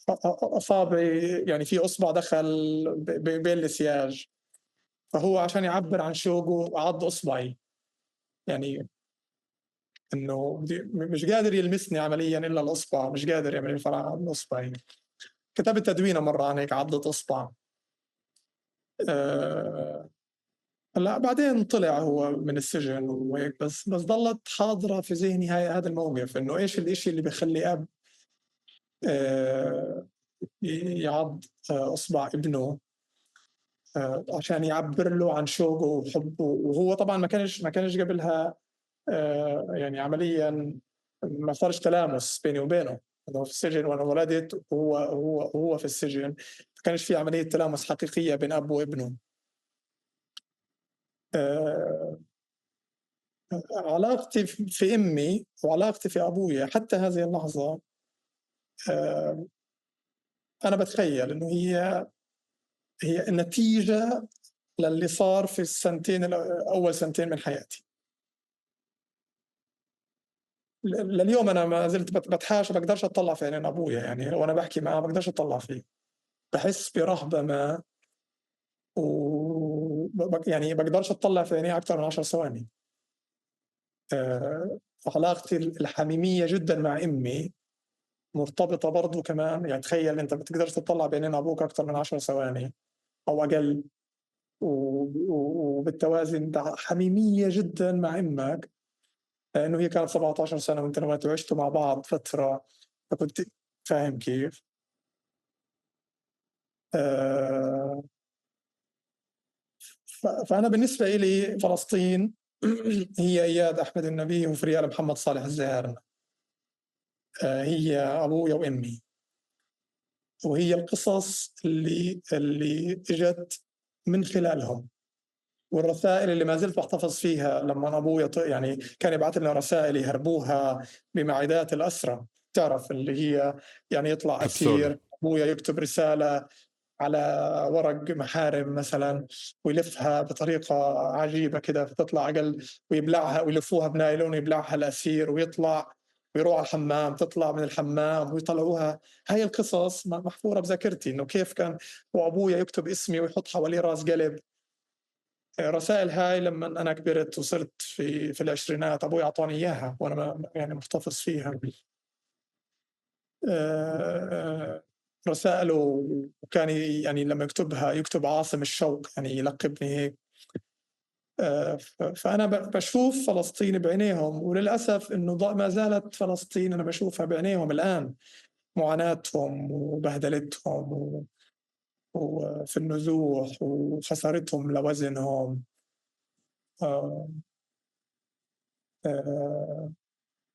فأصابعي يعني في أصبع دخل بين السياج، فهو عشان يعبر عن شوقه عض أصبعي، يعني إنه مش قادر يلمسني عمليا إلا الأصبع، مش قادر يعمل الفرع عض أصبعي. كتبت تدوينة مرة عن هيك عضة أصبع. هلا بعدين طلع هو من السجن وهيك، بس ضلت حاضرة في ذهني هذا الموقف، إنه إيش الإشي اللي بخلي أب يعض أصبع ابنه عشان يعبر له عن شوقه وحبه. وهو طبعا ما كانش قبلها يعني عمليا ما صارش تلامس بيني وبينه، انه في السجن وانا ولدت وهو في السجن، ما كانش في عملية تلامس حقيقية بين أب وابنه. علاقتي في أمي وعلاقتي في أبويا حتى هذه اللحظة، أنا بتخيل إنه هي النتيجة للي صار في السنتين أول سنتين من حياتي. لليوم أنا ما زلت بتحاشى، بقدرش أطلع في عينين أبويا، يعني وأنا بحكي معه بقدرش أطلع فيه، بحس برهبة ما، يعني بقدرش أطلع في عينيه أكثر من 10 ثواني. علاقتي الحميمية جدا مع أمي مرتبطة برضو كمان، يعني تخيل أنت بتقدرش تطلع بعينين أبوك أكثر من 10 ثواني أو أقل، وبالتوازي أنت حميمية جدا مع أمك، لأنه هي كانت 17 سنة وأنت لما عشتوا مع بعض فترة، فكنت فاهم كيف. فأنا بالنسبة إلي فلسطين هي إياد أحمد النبي وفريال محمد صالح الزهارنة، هي أبويا وأمي، وهي القصص اللي إجت من خلالهم، والرسائل اللي ما زلت بحتفظ فيها. لما أبويا يعني كان يبعث لنا رسائل يهربوها بمعدات الأسرة، تعرف اللي هي يعني يطلع أسير، أبويا يكتب رسالة على ورق محارم مثلا ويلفها بطريقة عجيبة كده فتطلع أقل، ويبلعها ويلفوها بنايلون ويبلعها الأسير ويطلع ويروح على الحمام، تطلع من الحمام ويطلعوها. هاي القصص محفورة بذاكرتي، إنه كيف كان وأبويا يكتب اسمي ويحط حواليه راس قلب. الرسائل هاي لما أنا كبرت وصرت في العشرينات أبوي أعطاني إياها وأنا يعني محتفظ فيها. رسائله، وكان يعني لما يكتبها يكتب عاصم الشوق، يعني يلقبني هيك. فأنا بشوف فلسطين بعينيهم، وللأسف إنه ما زالت فلسطين أنا بشوفها بعينيهم الآن، معاناتهم وبهدلتهم وفي النزوح وخسارتهم لوزنهم.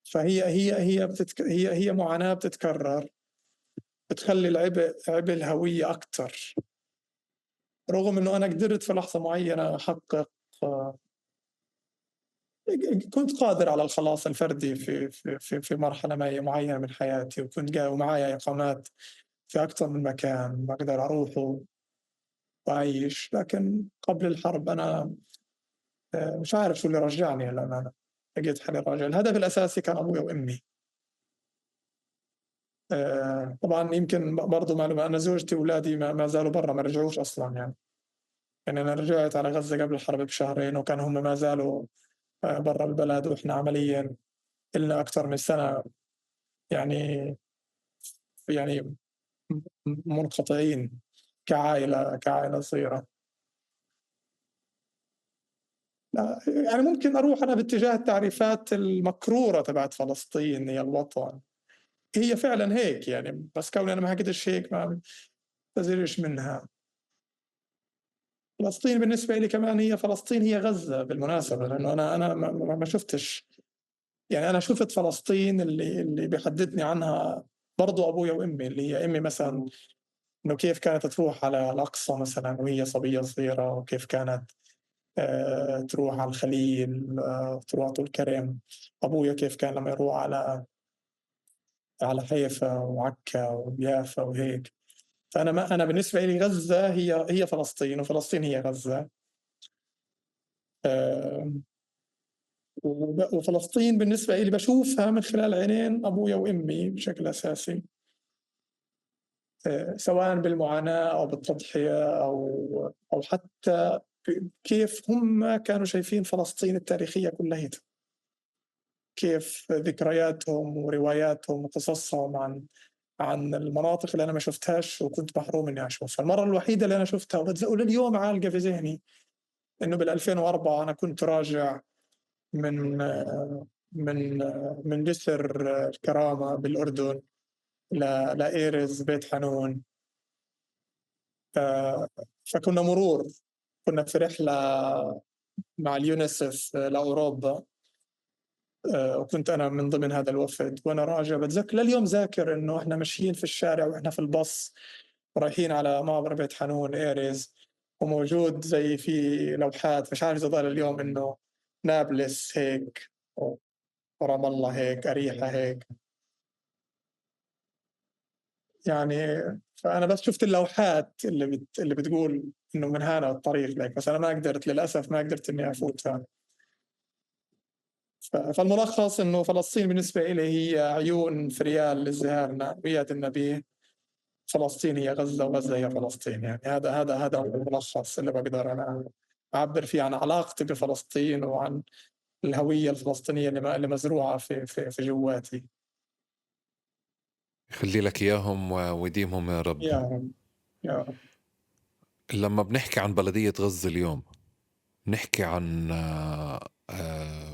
فهي هي هي بتتك هي هي معاناة بتتكرر، بتخلي العبء عبء الهوية أكثر، رغم إنه أنا قدرت في لحظة معينة أحقق، كنت قادر على الخلاص الفردي في في في, في مرحلة معينة من حياتي، وكنت ومعايا إقامات في أكثر من مكان بقدر أروح وأعيش. لكن قبل الحرب أنا مش عارف شو اللي رجعني، لأن أنا لقيت حالي راجع. الهدف الأساسي كان أبوي وأمي. طبعا يمكن برضو معلومة، أنا زوجتي وأولادي ما زالوا برا، ما رجعوش أصلا. يعني أنا رجعت على غزة قبل الحرب بشهرين، وكان هم ما زالوا برا البلد، وإحنا عمليا لنا أكثر من سنة يعني منقطعين كعائلة صغيرة. يعني ممكن أروح أنا باتجاه التعريفات المكرورة تبعت فلسطين هي الوطن، هي فعلا هيك يعني، بس كوني أنا ما حكيتش هيك ما بزيرش منها. فلسطين بالنسبة لي كمان هي فلسطين، هي غزة بالمناسبة، لأنه أنا ما شفتش، يعني أنا شفت فلسطين اللي بيحدثني عنها برضو أبويا وأمي، اللي هي أمي مثلا إنه كيف كانت تروح على الأقصى مثلا وهي صبية صغيرة، وكيف كانت تروح على الخليل، تروح طول كرم. أبويا كيف كان لما يروح على حيفا وعكا ويافا وهيك. فأنا ما أنا بالنسبة لي غزة هي فلسطين، وفلسطين هي غزة. وفلسطين بالنسبة لي بشوفها من خلال عينين أبويا وأمي بشكل أساسي، سواء بالمعاناة أو بالتضحية أو حتى كيف هم كانوا شايفين فلسطين التاريخية كلها، كيف ذكرياتهم ورواياتهم وقصصهم عن المناطق اللي أنا ما شفتهاش وكنت محروم إني أشوفها. المرة الوحيدة اللي أنا شفتها ولليوم عالقة في ذهني، إنه بال2004 أنا كنت راجع من من من جسر الكرامة بالأردن لإيرز بيت حانون. فكنا مرور، كنا في رحلة مع اليونيسف لأوروبا، وكنت أنا من ضمن هذا الوفد. وأنا راجع بتذكر لليوم ذاكر إنه إحنا ماشيين في الشارع وإحنا في الباص ورايحين على معبر بيت حانون إيرز، وموجود زي في لوحات مش عارف إذا ضل اليوم إنه نابلس هيك ورام الله هيك أريحة هيك يعني. فأنا بس شفت اللوحات اللي بتقول إنه من هنا الطريق لك، بس أنا ما قدرت للأسف، ما قدرت إني أفوتها. فالملخص إنه فلسطين بالنسبة إلي هي عيون فريال لزهارنا وإياد النبي، فلسطين هي غزة وغزة هي فلسطين. يعني هذا الملخص اللي بقدر أنا أعبر فيه عن علاقتي بفلسطين وعن الهوية الفلسطينية اللي مزروعة في في في جواتي. خلي لك إياهم ويديمهم يا رب. يا رب يا رب. لما بنحكي عن بلدية غزة اليوم، نحكي عن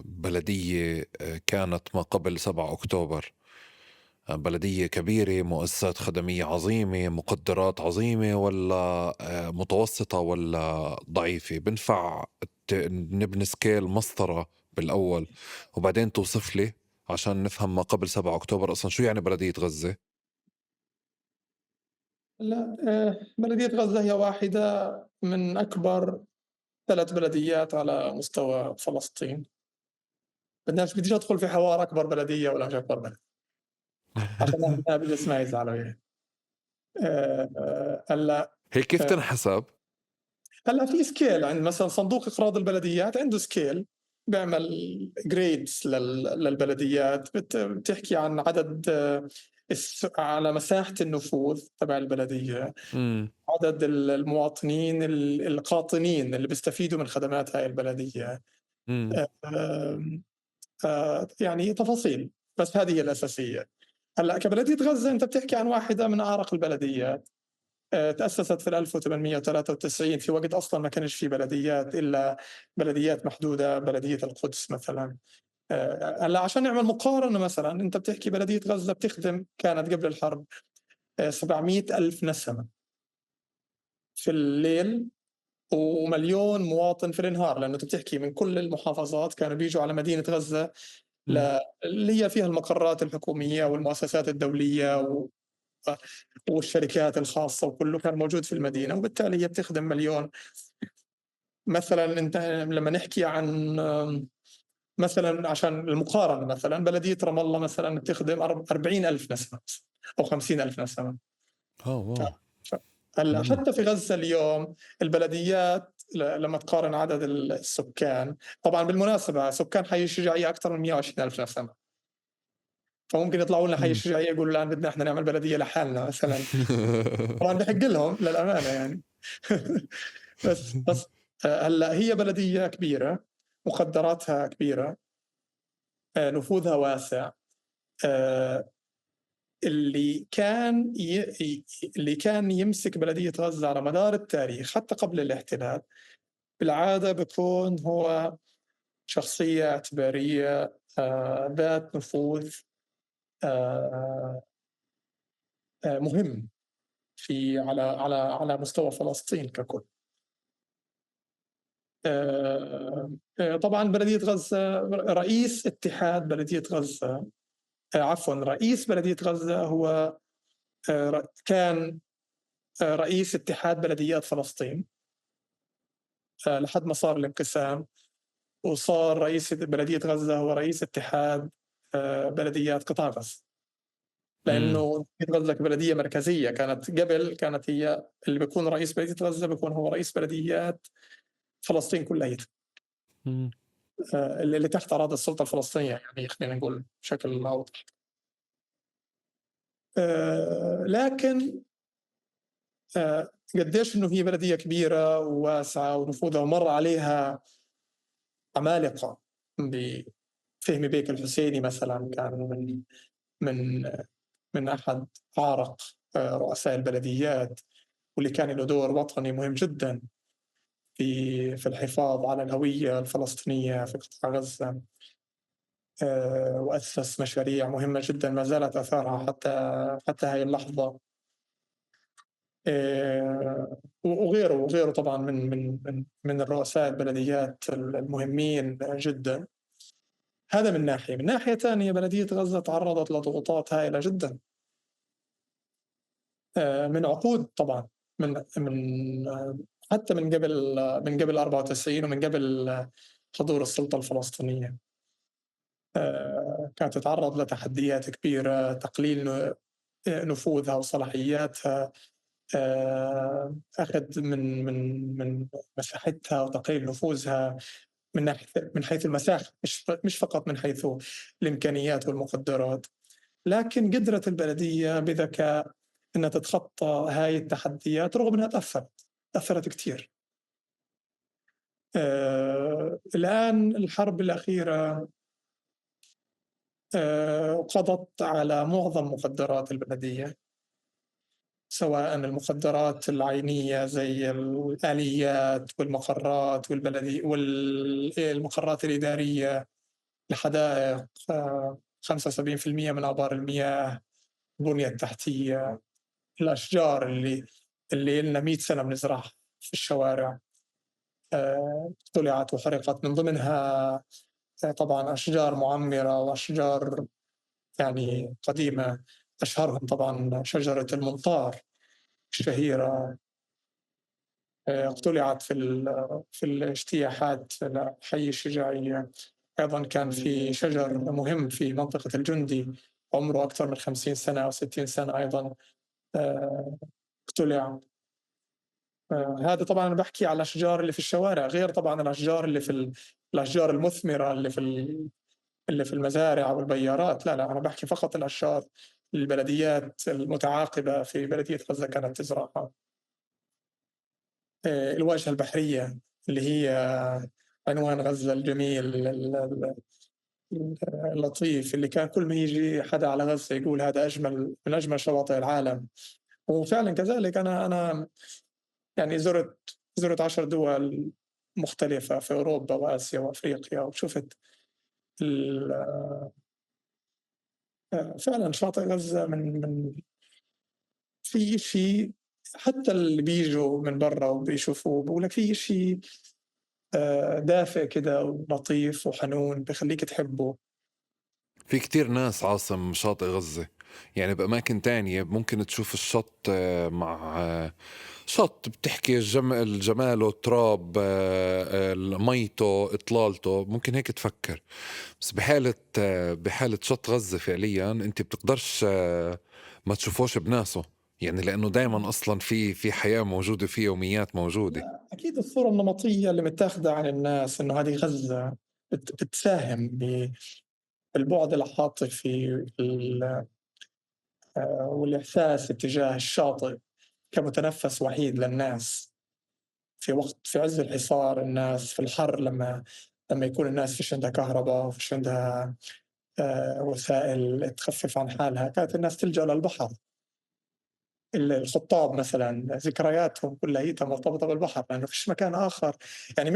بلدية كانت ما قبل 7 أكتوبر، بلدية كبيرة، مؤسسات خدمية عظيمة، مقدرات عظيمة، ولا متوسطة ولا ضعيفة؟ بنفع نبني scale مسطرة بالأول وبعدين توصف لي عشان نفهم ما قبل 7 أكتوبر أصلا شو يعني بلدية غزة؟ لا، بلدية غزة هي واحدة من أكبر 3 بلديات على مستوى فلسطين. بديش أدخل في حوار أكبر بلدية ولا مش أكبر بلدية عشان نابلس ما يزعلوا يعني. هلا هي كيف تنحسب؟ هلا في scale عند مثلا صندوق إقراض البلديات، عنده scale بيعمل grades للبلديات، بتحكي عن عدد على مساحة النفوذ تبع البلدية، عدد المواطنين القاطنين اللي بيستفيدوا من خدمات هاي البلدية، يعني تفاصيل، بس هذه هي الأساسية. هلا كبلدية غزة أنت بتحكي عن واحدة من أعرق البلديات، تأسست في 1893 في وقت أصلا ما كانش في بلديات إلا بلديات محدودة، بلدية القدس مثلا. هلا عشان نعمل مقارنة مثلا، أنت بتحكي بلدية غزة بتخدم كانت قبل الحرب 700 ألف نسمة. في الليل و1,000,000 مواطن في النهار، لأنه أنت بتحكي من كل المحافظات كانوا بيجوا على مدينة غزة اللي هي فيها المقرات الحكومية والمؤسسات الدولية والشركات الخاصة وكله كان موجود في المدينة، وبالتالي هي بتخدم 1,000,000. مثلا انت لما نحكي عن مثلا عشان المقارنة، مثلا بلدية رام الله مثلا بتخدم 40,000 نسمة أو 50,000 نسمة. wow. هلا حتى في غزة اليوم البلديات لما تقارن عدد السكان، طبعا بالمناسبة سكان حي الشجاعية أكثر من 120,000 نسمة، فممكن يطلعوا لنا حي الشجاعية يقولوا الآن بدنا إحنا نعمل بلدية لحالنا مثلا. طبعا بحق لهم للأمانة يعني. بس هلا هي بلدية كبيرة، مقدراتها كبيرة، نفوذها واسع. اللي كان يمسك بلدية غزة على مدار التاريخ حتى قبل الاحتلال بالعادة بيكون هو شخصية اعتبارية ذات نفوذ مهم في على على على مستوى فلسطين ككل. طبعا بلدية غزة، رئيس اتحاد بلدية غزة، عفوا رئيس بلدية غزة هو كان رئيس اتحاد بلديات فلسطين لحد ما صار الانقسام، وصار رئيس بلدية غزة هو رئيس اتحاد بلديات قطاع غزة، لأنه غزة بلدية مركزية كانت قبل، كانت هي اللي بيكون رئيس بلدية غزة بيكون هو رئيس بلديات فلسطين كلها اللي تحت أراضي السلطة الفلسطينية، يعني خلينا نقول بشكل أوضح. لكن قديش إنه هي بلدية كبيرة وواسعة ونفوذها، ومر عليها عمالقة بفهمي بيك الحسيني مثلا، كان من من من أحد أعرق رؤساء البلديات، واللي كان له دور وطني مهم جدا في الحفاظ على الهوية الفلسطينية في قطاع غزة، وأسس مشاريع مهمة جدا ما زالت آثارها حتى هاي اللحظة، وغيره طبعا من من من من الرؤساء البلديات المهمين جدا. هذا من ناحية. من ناحية ثانية بلدية غزة تعرضت لضغوطات هائلة جدا من عقود طبعا، من من حتى من قبل 94 ومن قبل حضور السلطة الفلسطينية. كانت تتعرض لتحديات كبيرة، تقليل نفوذها وصلاحياتها، أخذ من من من مساحتها وتقليل نفوذها من حيث المساحة، مش فقط من حيث الإمكانيات والمقدرات. لكن قدرت البلدية بذكاء أنها تتخطى هاي التحديات رغم أنها تأثرت كثير. الآن الحرب الأخيرة قضت على معظم مقدرات البلدية، سواء المقدرات العينية زي الآليات والمقرات والبلدية والمقرات الإدارية، الحدائق، 75% من آبار المياه، البنية التحتية، الأشجار اللي لنا 100 سنة بنزرعها في الشوارع طلعت وحرقت، من ضمنها طبعا أشجار معمرة وأشجار يعني قديمة، أشهرهم طبعا شجرة المنطار الشهيرة، اقتلعت في الاجتياحات لحي الشجاعية. أيضا كان في شجر مهم في منطقة الجندي عمره أكثر من 50 سنة أو 60 سنة أيضا اقتلع. هذا طبعا أنا بحكي على الأشجار اللي في الشوارع، غير طبعا الأشجار اللي في الأشجار المثمرة اللي في المزارع والبيارات. لا أنا بحكي فقط الأشجار البلديات المتعاقبة في بلدية غزة كانت تزرعها. الواجهة البحرية اللي هي عنوان غزة الجميل اللطيف، اللي كان كل ما يجي حدا على غزة يقول هذا أجمل من أجمل شواطئ العالم، وفعلا كذلك. أنا يعني زرت 10 دول مختلفة في أوروبا وآسيا وأفريقيا، وشفت فعلا شاطئ غزة من في شيء حتى اللي بيجوا من برا وبيشوفوه بقول لك في شيء دافئ كده ولطيف وحنون بخليك تحبه. في كتير ناس عاصم شاطئ غزة، يعني بأماكن تانية ممكن تشوف الشط مع شط بتحكي الجماله، تراب، ميته، إطلالته، ممكن هيك تفكر. بس بحالة شط غزة فعليا أنت بتقدرش ما تشوفوش بناسه، يعني لأنه دايما أصلا في حياة موجودة، في يوميات موجودة. أكيد الصورة النمطية اللي متاخدة عن الناس إنه هذه غزة بتساهم بالبعد العاطفي والإحساس اتجاه الشاطئ كمتنفس وحيد للناس في وقت في عز الحصار، الناس في الحر لما يكون الناس فيش عندها كهرباء وفيش عندها وسائل تخفف عن حالها، كانت الناس تلجأ للبحر. الخطاب مثلا ذكرياتهم كلها هي مرتبطة بالبحر لأنه فيش مكان آخر، يعني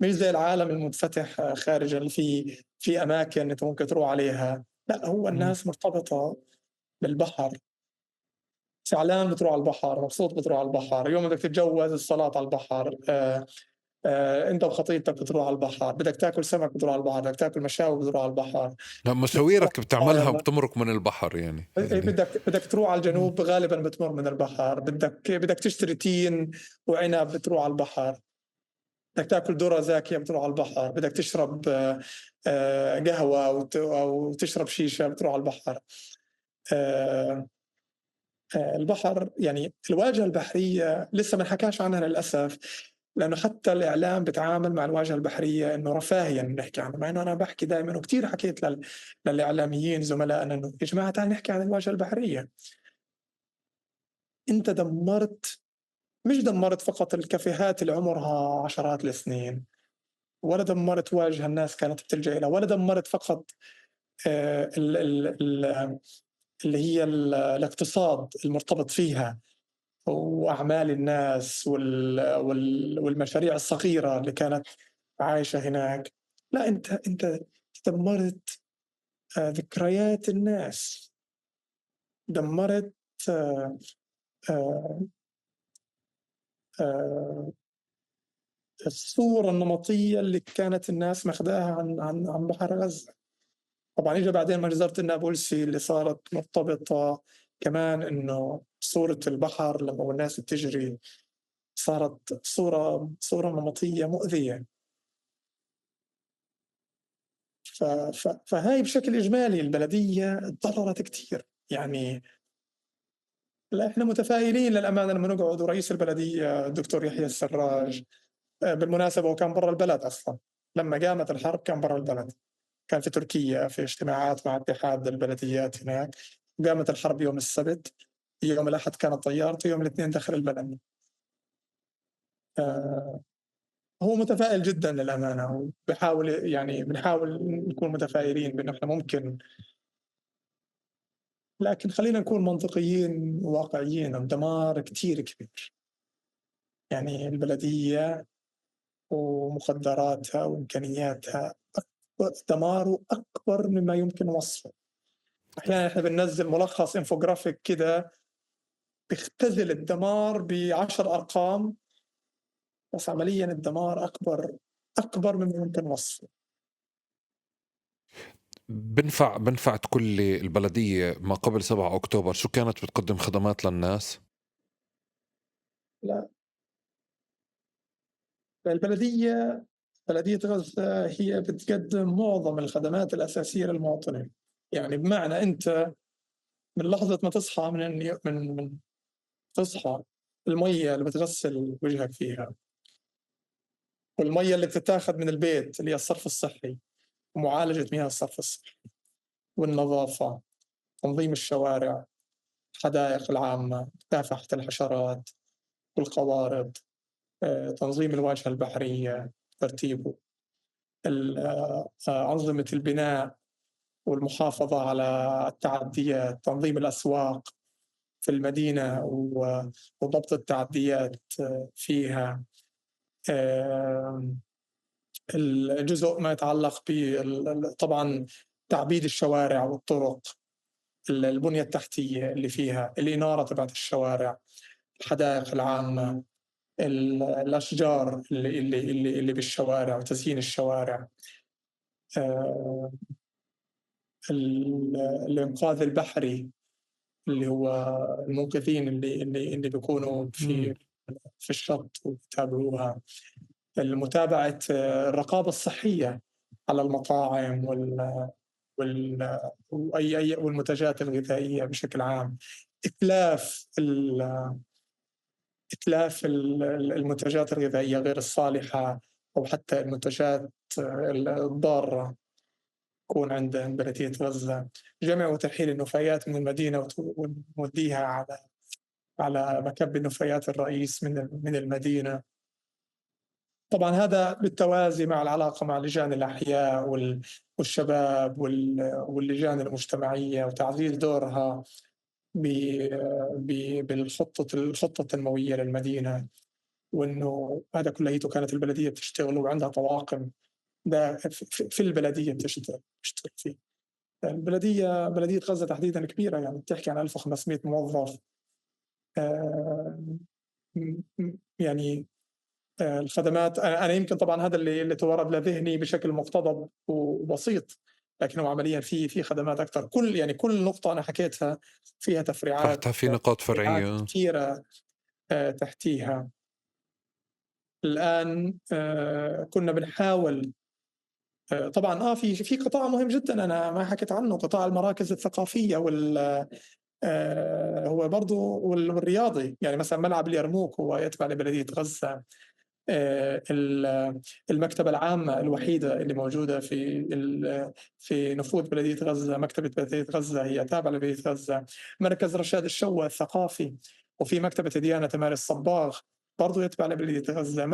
مش زي العالم المنفتح خارج اللي في أماكن أنت ممكن تروح عليها، لا هو الناس مرتبطة بالبحر. زعلان بتروح على البحر، مبسوط بتروح على البحر، يوم بدك تتجوز الصلاة على البحر، انت وخطيبتك بتروح على البحر، بدك تاكل سمك بتروح على البحر، بدك تاكل مشاوي بتروح على البحر. لا مشاويرك بتعملها بتمرق من البحر يعني. بدك تروح على الجنوب غالبا بتمر من البحر، بدك تشتري تين وعنب بتروح على البحر، بدك تاكل ذرة زاكية بتروح على البحر، بدك تشرب قهوة أو تشرب شيشة بتروح على البحر. البحر يعني الواجهة البحرية لسه ما نحكاش عنها للأسف، لأنه حتى الإعلام بتعامل مع الواجهة البحرية إنه رفاهية نحكي عنها، مع إنه أنا بحكي دائما وكتير حكيت للإعلاميين زملائنا إنه يا جماعة تعال نحكي عن الواجهة البحرية. أنت دمرت، مش دمرت فقط الكافيهات اللي عمرها عشرات السنين، ولا دمرت واجهة الناس كانت بتلجأ إليها، ولا دمرت فقط اللي هي الاقتصاد المرتبط فيها وأعمال الناس والمشاريع الصغيرة اللي كانت عايشة هناك. لا، أنت دمرت ذكريات الناس، دمرت الصورة النمطية اللي كانت الناس ماخداها عن بحر غزة. طبعا إجا بعدين مجزرة النابلسي اللي صارت مرتبطة كمان إنه صورة البحر لما الناس بتجري صارت صورة نمطية مؤذية. فهاي بشكل إجمالي البلدية تضررت كتير. يعني لا، إحنا متفائلين للأمانة لما نقعد، ورئيس البلدية الدكتور يحيى السراج بالمناسبة وكان برا البلد أصلا لما قامت الحرب، كان برا البلد، كان في تركيا في اجتماعات مع اتحاد البلديات هناك. قامت الحرب يوم السبت، يوم الأحد كانت طيارته، يوم الاثنين دخل البلد. هو متفائل جدا للأمانة، وبحاول يعني بنحاول نكون متفائلين بأنه إحنا ممكن، لكن خلينا نكون منطقيين وواقعيين. الدمار كتير كبير، يعني البلدية ومقدراتها وإمكانياتها دماره أكبر مما يمكن وصفه. أحيانا إحنا بننزل ملخص إنفوغرافيك كده بيختزل الدمار ب10 أرقام، بس عمليا الدمار أكبر مما يمكن وصفه. بنفع تقول لي البلدية ما قبل 7 أكتوبر شو كانت بتقدم خدمات للناس؟ لا، البلدية، بلدية غزة هي بتقدم معظم الخدمات الأساسية للمواطنين. يعني بمعنى أنت من لحظة ما تصحى من تصحى، المية اللي بتغسل وجهك فيها، والمية اللي بتتاخذ من البيت اللي هي الصرف الصحي ومعالجة مياه الصرف الصحي، والنظافة، تنظيم الشوارع، الحدائق العامة، مكافحة الحشرات والقوارض، تنظيم الواجهة البحرية، ترتيبه، أنظمة البناء والمحافظة على التعديات، تنظيم الأسواق في المدينة وضبط التعديات فيها، الجزء ما يتعلق طبعا تعبيد الشوارع والطرق، البنية التحتية اللي فيها، الإنارة تبعت الشوارع، الحدائق العامة، الأشجار اللي بالشوارع وتزيين الشوارع، الإنقاذ البحري اللي هو المنقذين اللي بيكونوا في الشط وبتابعوها، المتابعة، الرقابة الصحية على المطاعم والمنتجات الغذائية بشكل عام، إتلاف المنتجات الغذائية غير الصالحة أو حتى المنتجات الضارة تكون عند بلدية غزة، جمع وترحيل النفايات من المدينة ونوديها على مكب النفايات الرئيس من المدينة. طبعا هذا بالتوازي مع العلاقة مع لجان الأحياء والشباب واللجان المجتمعية وتعزيز دورها بالخطة التنموية للمدينة، وإنه هذا كليته كانت البلدية بتشتغل وعندها طواقم في البلدية بتشتغل فيه. البلدية، بلدية غزة تحديدا كبيرة، يعني بتحكي عن 1500 موظف، يعني الخدمات. أنا يمكن طبعا هذا اللي توارد لذهني بشكل مقتضب وبسيط، لكن هو عمليا في خدمات أكثر. كل نقطة أنا حكيتها فيها تفريعات، تحتها في نقاط فرعية كثيرة تحتيها. الآن كنا بنحاول طبعا في قطاع مهم جدا أنا ما حكيت عنه، قطاع المراكز الثقافية هو برضو والرياضي. يعني مثلا ملعب اليرموك هو يتبع لبلدية غزة، المكتبة العامة الوحيدة اللي موجودة في نفوذ بلدية غزة، مكتبة بلدية غزة هي تابعة لبلدية غزة، مركز رشاد الشوى الثقافي، وفي مكتبة ديانة تمار الصباغ برضو يتبع لبلدية غزة،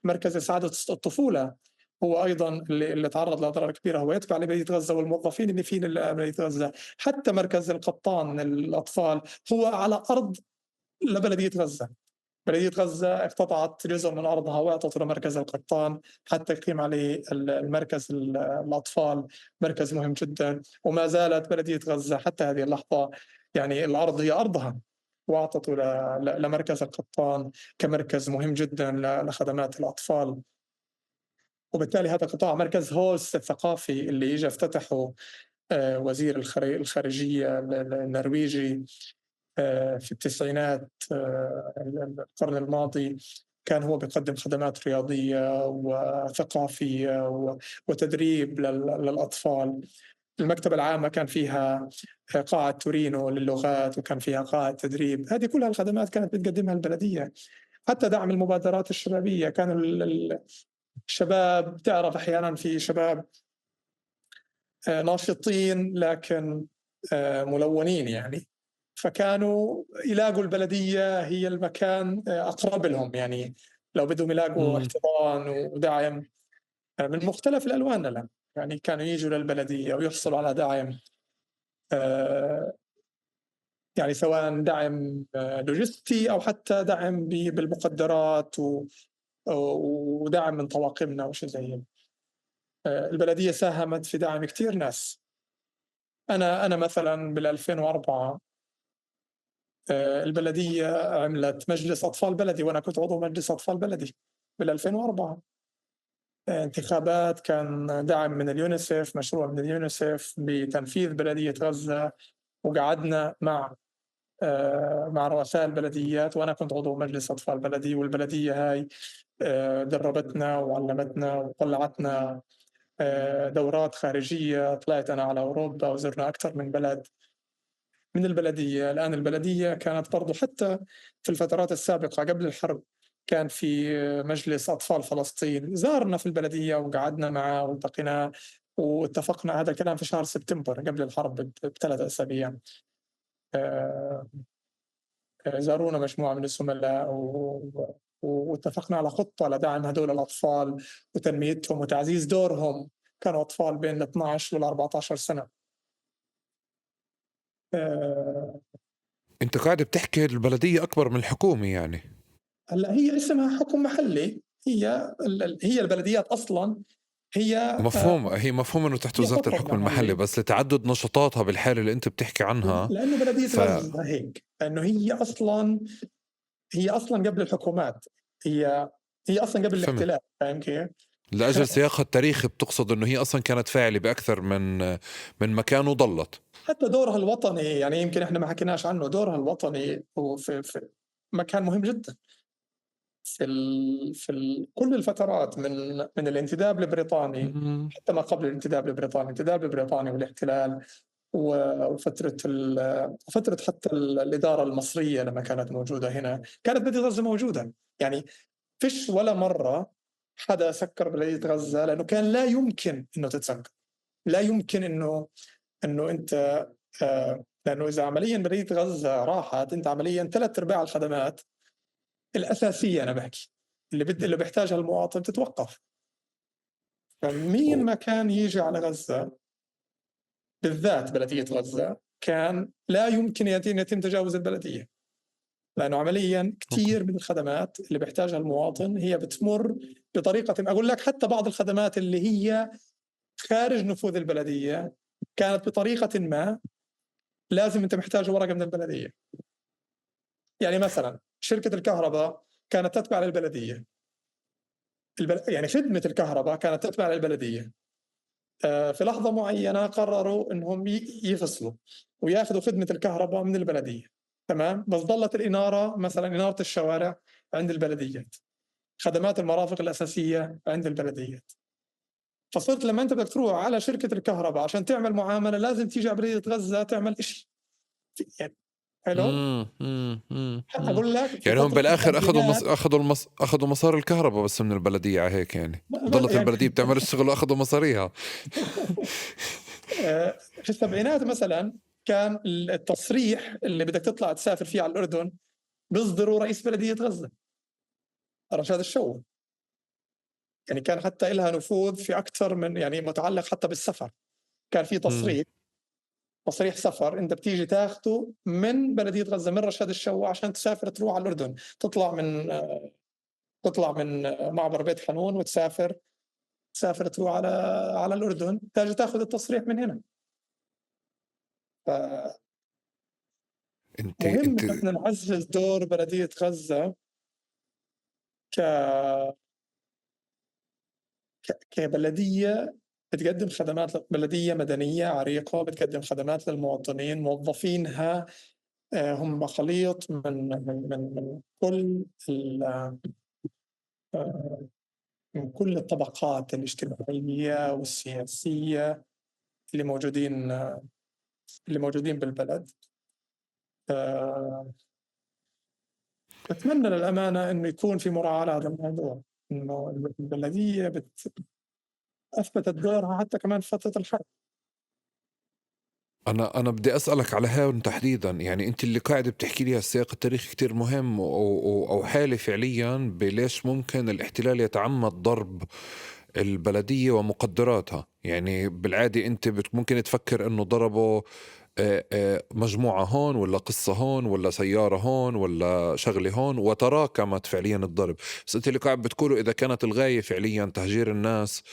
مركز سعادة الطفولة هو أيضا اللي تعرض لأضرار كبيرة هو يتبع لبلدية غزة والموظفين اللي فيه لبلدية غزة. حتى مركز القطان للأطفال هو على أرض لبلدية غزة، بلدية غزة اقتطعت جزء من أرضها وأعطته لمركز القطان حتى يقيم عليه المركز الأطفال، مركز مهم جدا. وما زالت بلدية غزة حتى هذه اللحظة يعني الأرض هي أرضها، وأعطته لمركز القطان كمركز مهم جدا لخدمات الأطفال. وبالتالي هذا قطاع مركز هوس الثقافي اللي إجا افتتحه وزير الخارجية النرويجي في التسعينات القرن الماضي، كان هو بيقدم خدمات رياضية وثقافية وتدريب للأطفال. المكتبة العامة كان فيها قاعة تورينو للغات وكان فيها قاعة تدريب. هذه كلها الخدمات كانت بتقدمها البلدية. حتى دعم المبادرات الشبابية، كانوا الشباب، تعرف أحيانا في شباب ناشطين لكن ملونين يعني، فكانوا يلاقوا البلدية هي المكان أقرب لهم، يعني لو بدهم يلاقوا احتضان ودعم من مختلف الألوان لهم، يعني كانوا يجوا للبلدية ويحصلوا على دعم، يعني سواء دعم لوجستي أو حتى دعم بالمقدرات ودعم من طواقمنا وشي زي. البلدية ساهمت في دعم كتير ناس. أنا مثلا بال2004 البلدية عملت مجلس أطفال بلدي، وأنا كنت عضو مجلس أطفال بلدي بال2004. انتخابات، كان دعم من اليونيسف، مشروع من اليونيسف بتنفيذ بلدية غزة، وقعدنا مع رؤساء البلديات، وأنا كنت عضو مجلس أطفال بلدي. والبلدية هاي دربتنا وعلمتنا وطلعتنا دورات خارجية. طلعت أنا على أوروبا وزرنا أكثر من بلد من البلدية. الآن البلدية كانت برضو حتى في الفترات السابقة قبل الحرب كان في مجلس أطفال فلسطين، زارنا في البلدية وقعدنا معه والتقينا واتفقنا. هذا الكلام في شهر سبتمبر قبل الحرب ب3 أسابيع. زارونا مجموعة من الزملاء واتفقنا على خطة لدعم هدول الأطفال وتنميتهم وتعزيز دورهم. كانوا أطفال بين 12 وال 14 سنة. أنت قاعد بتحكي البلدية أكبر من الحكومة يعني. هلا هي اسمها حكم محلي، هي البلديات أصلا هي مفهوم، هي مفهوم انه تحت وزارة الحكم المحلي، بس لتعدد نشاطاتها بالحالة اللي انت بتحكي عنها، لانه بلديه غزة هيك، لانه هي اصلا قبل الحكومات، هي اصلا قبل الاحتلال، فاهم كيف؟ لاجل سياقها التاريخي بتقصد انه هي اصلا كانت فاعله باكثر من مكان وضلت. حتى دورها الوطني، يعني يمكن احنا ما حكيناش عنه، دورها الوطني هو في مكان مهم جدا في كل الفترات، من الانتداب البريطاني حتى ما قبل الانتداب البريطاني، الانتداب البريطاني والاحتلال، وفترة حتى الإدارة المصرية لما كانت موجودة هنا، كانت بلدية غزة موجودة. يعني فيش ولا مرة حدا سكر بلدية غزة، لأنه كان لا يمكن إنه تتسكر، لا يمكن إنه أنت لأنه إذا عمليا بلدية غزة راحت، أنت عمليا 3/4 الخدمات الأساسية، أنا بحكي اللي بيحتاجها المواطن، تتوقف. فمين ما كان يجي على غزة، بالذات بلدية غزة، كان لا يمكن يتم تجاوز البلدية، لأنه عمليا كثير من الخدمات اللي بيحتاجها المواطن هي بتمر بطريقة، أقول لك حتى بعض الخدمات اللي هي خارج نفوذ البلدية كانت بطريقة ما لازم أنت محتاج ورقة من البلدية. يعني مثلا شركة الكهرباء كانت تتبع للبلدية، يعني خدمة الكهرباء كانت تتبع للبلدية. في لحظة معينة قرروا إنهم يفصلوا ويأخذوا خدمة الكهرباء من البلدية، تمام، بس ظلت الإنارة مثلا، إنارة الشوارع عند البلديات، خدمات المرافق الأساسية عند البلديات. فصرت لما أنت بدك تروح على شركة الكهرباء عشان تعمل معاملة لازم تيجي على بلدية غزة تعمل إشي، يعني حلو. أقول لك يعني هم بالآخر أخذوا مصاري الكهرباء بس من البلدية على هيك، يعني ضلت يعني البلدية بتعمل الشغل وأخذوا مصاريها. في السبعينات مثلا كان التصريح اللي بدك تطلع تسافر فيه على الأردن بيصدروا رئيس بلدية غزة رشاد الشو، يعني كان حتى إلها نفوذ في أكثر من، يعني متعلق حتى بالسفر، كان في تصريح سفر انت بتيجي تاخده من بلدية غزة، من رشاد الشوا، عشان تسافر تروح على الأردن، تطلع من معبر بيت حنون وتسافر تروح على الأردن، تاجي تاخذ التصريح من هنا. مهم انت احنا نعزز دور بلدية غزة كبلدية بتقدم خدمات، بلدية مدنية عريقة بتقدم خدمات للمواطنين، موظفينها هم خليط من من من من كل من كل الطبقات الاجتماعية والسياسية اللي موجودين بالبلد. أتمنى للأمانة إنه يكون في مراعاة لهذا الموضوع، إنه البلدية أثبتت دورها حتى كمان فترة الحرب. أنا بدي أسألك على هون تحديدا، يعني أنت اللي قاعد بتحكي لي السياق التاريخي كتير مهم أو حالي فعليا بليش ممكن الاحتلال يتعمد ضرب البلدية ومقدراتها. يعني بالعادة أنت ممكن تفكر أنه ضربوا مجموعة هون ولا قصة هون ولا سيارة هون ولا شغلة هون، وتراكمت فعليا الضرب. بس أنت اللي قاعد بتقوله إذا كانت الغاية فعليا تهجير الناس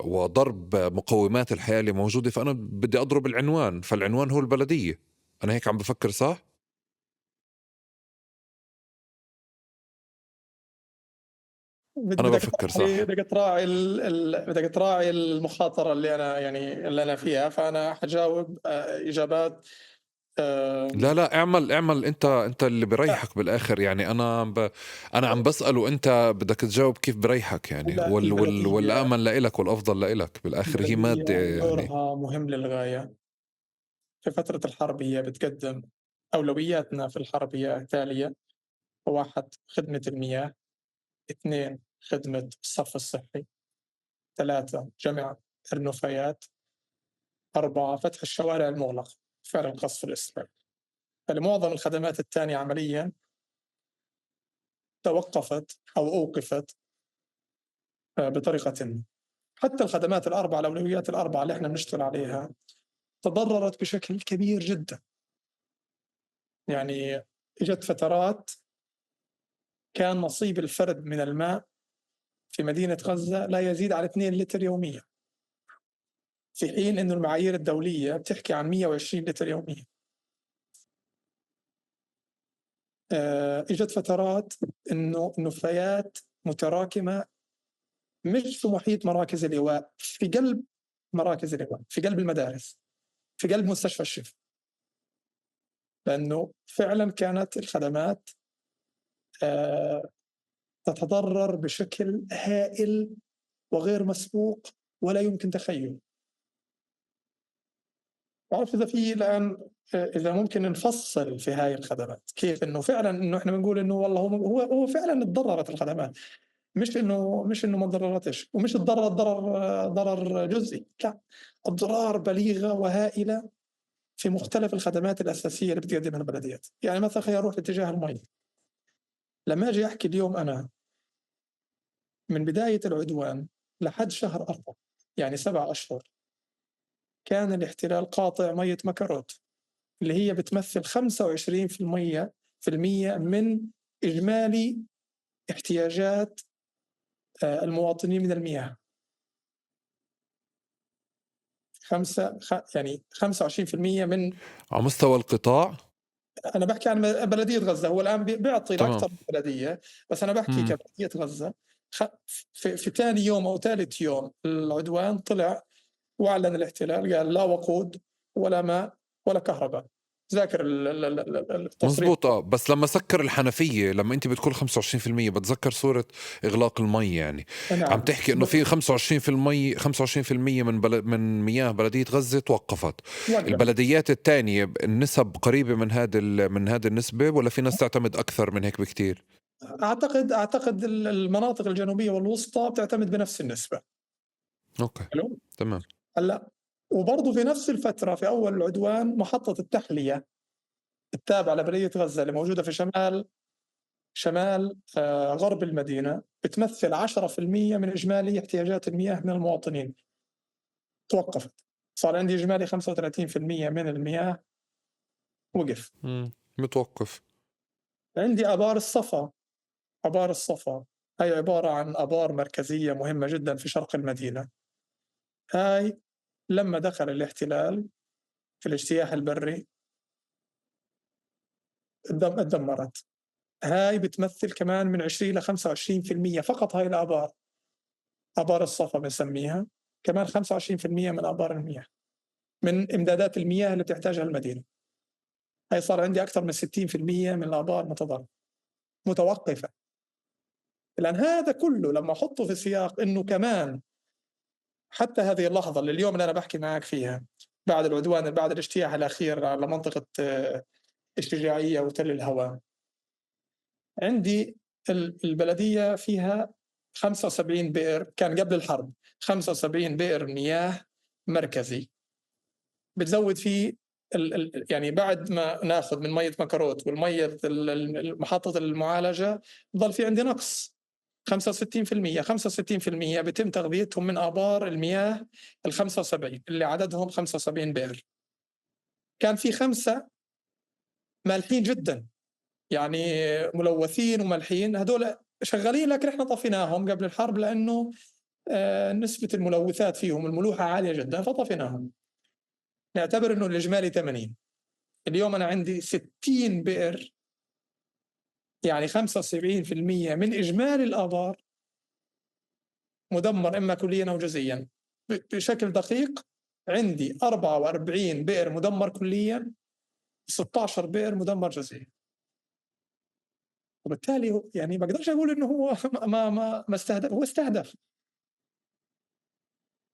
وضرب مقومات الحياة اللي موجودة، فأنا بدي أضرب العنوان، فالعنوان هو البلدية. أنا هيك عم بفكر صح؟ أنا بفكر صح. بدك تراعي بدك تراعي المخاطرة اللي أنا يعني اللي أنا فيها، فأنا حجاوب إجابات. لا اعمل انت اللي بريحك بالآخر. يعني أنا عم بسأل وأنت بدك تجاوب كيف بريحك، يعني والأمن لإلك والأفضل لإلك بالآخر. هي مادة يعني دورها مهم للغاية في فترة الحرب. هي بتقدم أولوياتنا في الحرب هي التالية: 1 خدمة المياه، 2 خدمة الصرف الصحي، 3 جمع النفايات، 4 فتح الشوارع المغلقة فعل القصف الإسرائيلي. فلمعظم الخدمات الثانية عمليا توقفت أو أوقفت بطريقة ما. حتى الخدمات الأربعة، الأولويات الأربعة اللي احنا بنشتغل عليها، تضررت بشكل كبير جدا. يعني اجت فترات كان نصيب الفرد من الماء في مدينة غزة لا يزيد على 2 لتر يوميا، في حين أنه المعايير الدولية بتحكي عن 120 لتر يوميا. اجت فترات انه نفايات متراكمه مش في محيط مراكز الايواء، في قلب مراكز الايواء، في قلب المدارس، في قلب مستشفى الشفاء، لانه فعلا كانت الخدمات تتضرر بشكل هائل وغير مسبوق ولا يمكن تخيله. بعرف اذا في الان اذا ممكن نفصل في هاي الخدمات كيف انه فعلا انه احنا بنقول انه والله هو فعلا تضررت الخدمات، مش انه ما تضررتش، ومش تضررت ضرر جزئي، لا، اضرار بليغة وهائله في مختلف الخدمات الاساسية اللي بتقدمها البلديات. يعني مثلا خلينا نروح باتجاه المي. لما اجي احكي اليوم انا من بداية العدوان لحد شهر 4، يعني 7 أشهر، كان الاحتلال قاطع مية مكروت اللي هي بتمثل 25% من إجمالي احتياجات المواطنين من المياه. يعني 25% من على مستوى القطاع. أنا بحكي عن بلدية غزة، هو الآن بيعطي لأكثر من بلدية، بس أنا بحكي كبلدية غزة. في ثاني يوم أو ثالث يوم العدوان طلع وأعلن الاحتلال، قال لا وقود ولا ماء ولا كهرباء. ذاكر التصريح. مزبوط. بس لما سكر الحنفية، لما أنت بتقول 25%، بتذكر صورة إغلاق المي، يعني نعم. عم تحكي إنه في 25% من مياه بلدية غزة توقفت. البلديات الثانية النسب قريبة من هذه النسبة، ولا في ناس تعتمد أكثر من هيك بكتير؟ أعتقد المناطق الجنوبية والوسطى بتعتمد بنفس النسبة. أوكي. حلو؟ تمام. هلا وبرضه في نفس الفترة في أول العدوان محطة التحلية التابعة لبلدية غزة اللي موجودة في شمال غرب المدينة بتمثل 10% من إجمالي احتياجات المياه من المواطنين، توقفت. صار عندي إجمالي 35% من المياه وقف، متوقف. عندي آبار الصفا. آبار الصفا هي عبارة عن آبار مركزية مهمة جدا في شرق المدينة. هاي لما دخل الاحتلال في الاجتياح البري اتدمرت. هاي بتمثل كمان من 20 ل 25% فقط. هاي الآبار، آبار الصفا بنسميها، كمان 25% من آبار المياه، من إمدادات المياه اللي بتحتاجها المدينة. هاي صار عندي أكثر من 60% من الآبار متضررة متوقفة. لأن هذا كله لما أحطه في سياق إنه كمان حتى هذه اللحظة اللي اليوم اللي أنا بحكي معك فيها بعد العدوان، بعد الاجتياح الأخير على منطقة الشجاعية وتل الهواء، عندي البلدية فيها 75 بئر، كان قبل الحرب 75 بئر مياه مركزي بتزود فيه يعني بعد ما ناخذ من مية مكروت والمية محطة المعالجة بضل في عندي نقص 65%. 65% بتم تغذيتهم من آبار المياه 75 اللي عددهم 75 بئر. كان في 5 مالحين جدا، يعني ملوثين ومالحين، هدول شغالين لكن احنا طفيناهم قبل الحرب لأنه نسبة الملوثات فيهم الملوحة عالية جدا فطفيناهم. نعتبر انه الإجمالي 80. اليوم أنا عندي 60 بئر، يعني 75% من إجمالي الآبار مدمر إما كليا أو جزئيا. بشكل دقيق عندي 44 بئر مدمر كليا، 16 بئر مدمر جزئيا. وبالتالي يعني ما أقدرش أقول إنه هو ما ما ما استهدف، هو استهدف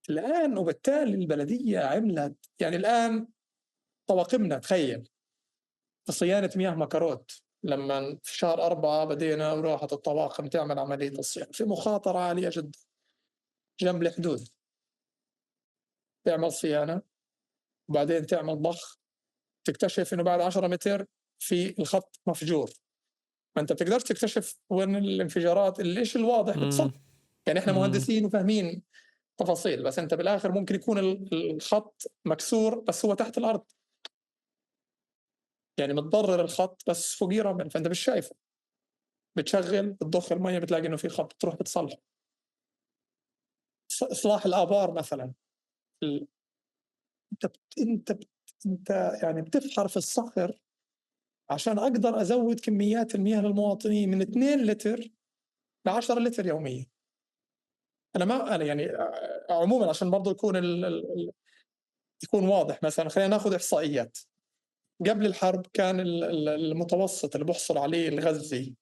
الآن. وبالتالي البلدية عملت، يعني الآن طواقمنا، تخيل في صيانة مياه مكروت لما في شهر 4 بدينا وراحت الطواقم تعمل عملية الصيانة في مخاطرة عالية جدا جنب الحدود، تعمل صيانة وبعدين تعمل ضخ، تكتشف إنه بعد 10 متر في الخط مفجور. ما أنت بتقدرش تكتشف وين الانفجارات، الإيش الواضح بتصل. يعني إحنا مهندسين وفاهمين تفاصيل، بس أنت بالآخر ممكن يكون الخط مكسور بس هو تحت الأرض، يعني متضرر الخط بس فوقيه رمل، فأنت مش شايفه. بتشغل بتضخ المية بتلاقي إنه في خط، تروح بتصلحه. إصلاح الآبار مثلا، أنت يعني بتفحر في الصخر عشان أقدر أزود كميات المياه للمواطنين من 2 لتر ل 10 لتر يوميا. أنا يعني عموما عشان برضو يكون يكون واضح، مثلا خلينا ناخذ إحصائيات. قبل الحرب كان المتوسط اللي بحصل عليه الغزي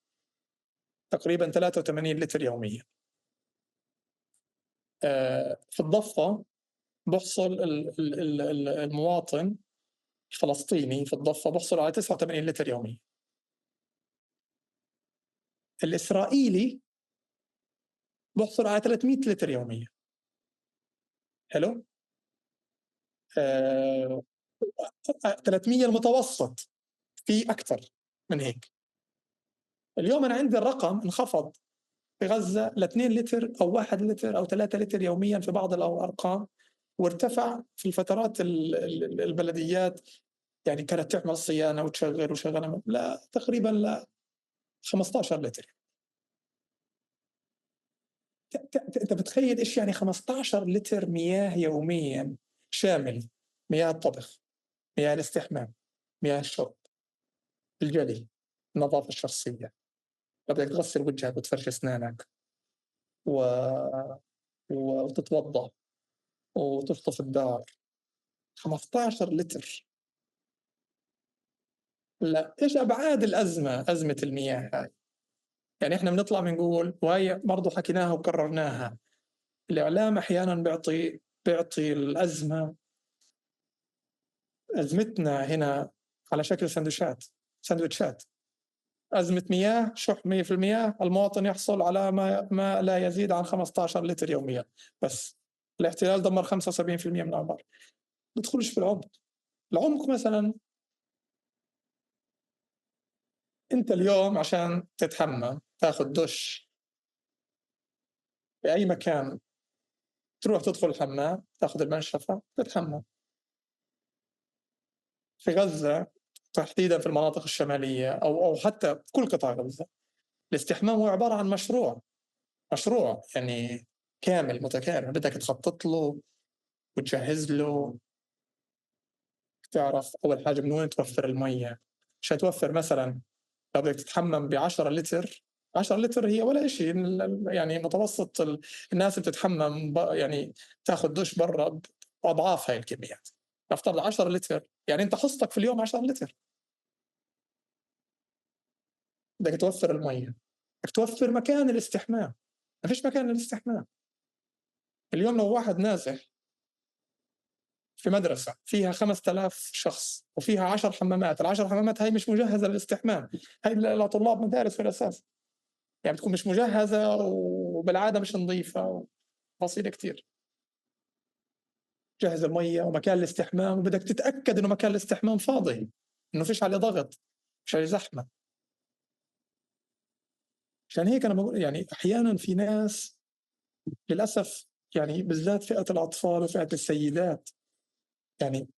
تقريبا 83 لتر يوميا. في الضفة بحصل المواطن الفلسطيني في الضفة بحصل على 89 لتر يوميا. الإسرائيلي بحصل على 300 لتر يوميا. حلو؟ 300 المتوسط، في أكثر من هيك. اليوم أنا عندي الرقم انخفض في غزة ل 2 لتر أو 1 لتر أو 3 لتر يوميا في بعض الأرقام، وارتفع في الفترات البلديات يعني كانت تعمل صيانة وتشغل وشغلة، لا تقريبا لا 15 لتر. أنت بتخيل إيش يعني 15 لتر مياه يوميا، شامل مياه الطبخ، مياه الاستحمام، مياه الشرب، الجلي، النظافة الشخصية، بدك تغسل وجهك وتفرش أسنانك وتتوضأ وتشطف الدار. 15 لتر. لا إيش أبعاد الأزمة، أزمة المياه هاي؟ يعني إحنا بنطلع بنقول، وهي برضو حكيناها وكررناها، الإعلام أحيانا بيعطي الأزمة، أزمتنا هنا على شكل سندويتشات. أزمة مياه، شح 100%، المواطن يحصل على ما لا يزيد عن 15 لتر يوميا، بس الاحتلال دمر 75% من الأعمار. بدخلش في العمق. العمق مثلا أنت اليوم عشان تتحمم تاخذ دش بأي مكان، تروح تدخل الحمام تاخذ المنشفة تتحمم. في غزة تحديدا في المناطق الشمالية أو حتى في كل قطاع غزة، الاستحمام هو عبارة عن مشروع يعني كامل متكامل، بدك تخطط له وتجهز له، تعرف أول حاجة من وين توفر المية. عشان توفر مثلا لو بدك تتحمم ب10 لتر، 10 لتر هي ولا شيء، يعني متوسط الناس بتتحمم يعني تاخذ دش برا بأضعاف هاي الكميات. نفترض 10 لتر، يعني أنت حصتك في اليوم 10 لتر. بدك توفر المية، بدك توفر مكان الاستحمام. ما فيش مكان للاستحمام. اليوم لو واحد نازح في مدرسة فيها 5000 شخص وفيها 10 حمامات، ال10 حمامات هاي مش مجهزة للاستحمام، هاي لطلاب مدارس في الأساس، يعني بتكون مش مجهزة وبالعادة مش نظيفة وتفاصيل كتير. جهز المية ومكان الاستحمام، وبدك تتأكد إنه مكان الاستحمام فاضي، إنه فيش عليه ضغط، مش عليه زحمة. عشان هيك أنا بقول يعني أحيانا في ناس للأسف، يعني بالذات فئة الأطفال وفئة السيدات، يعني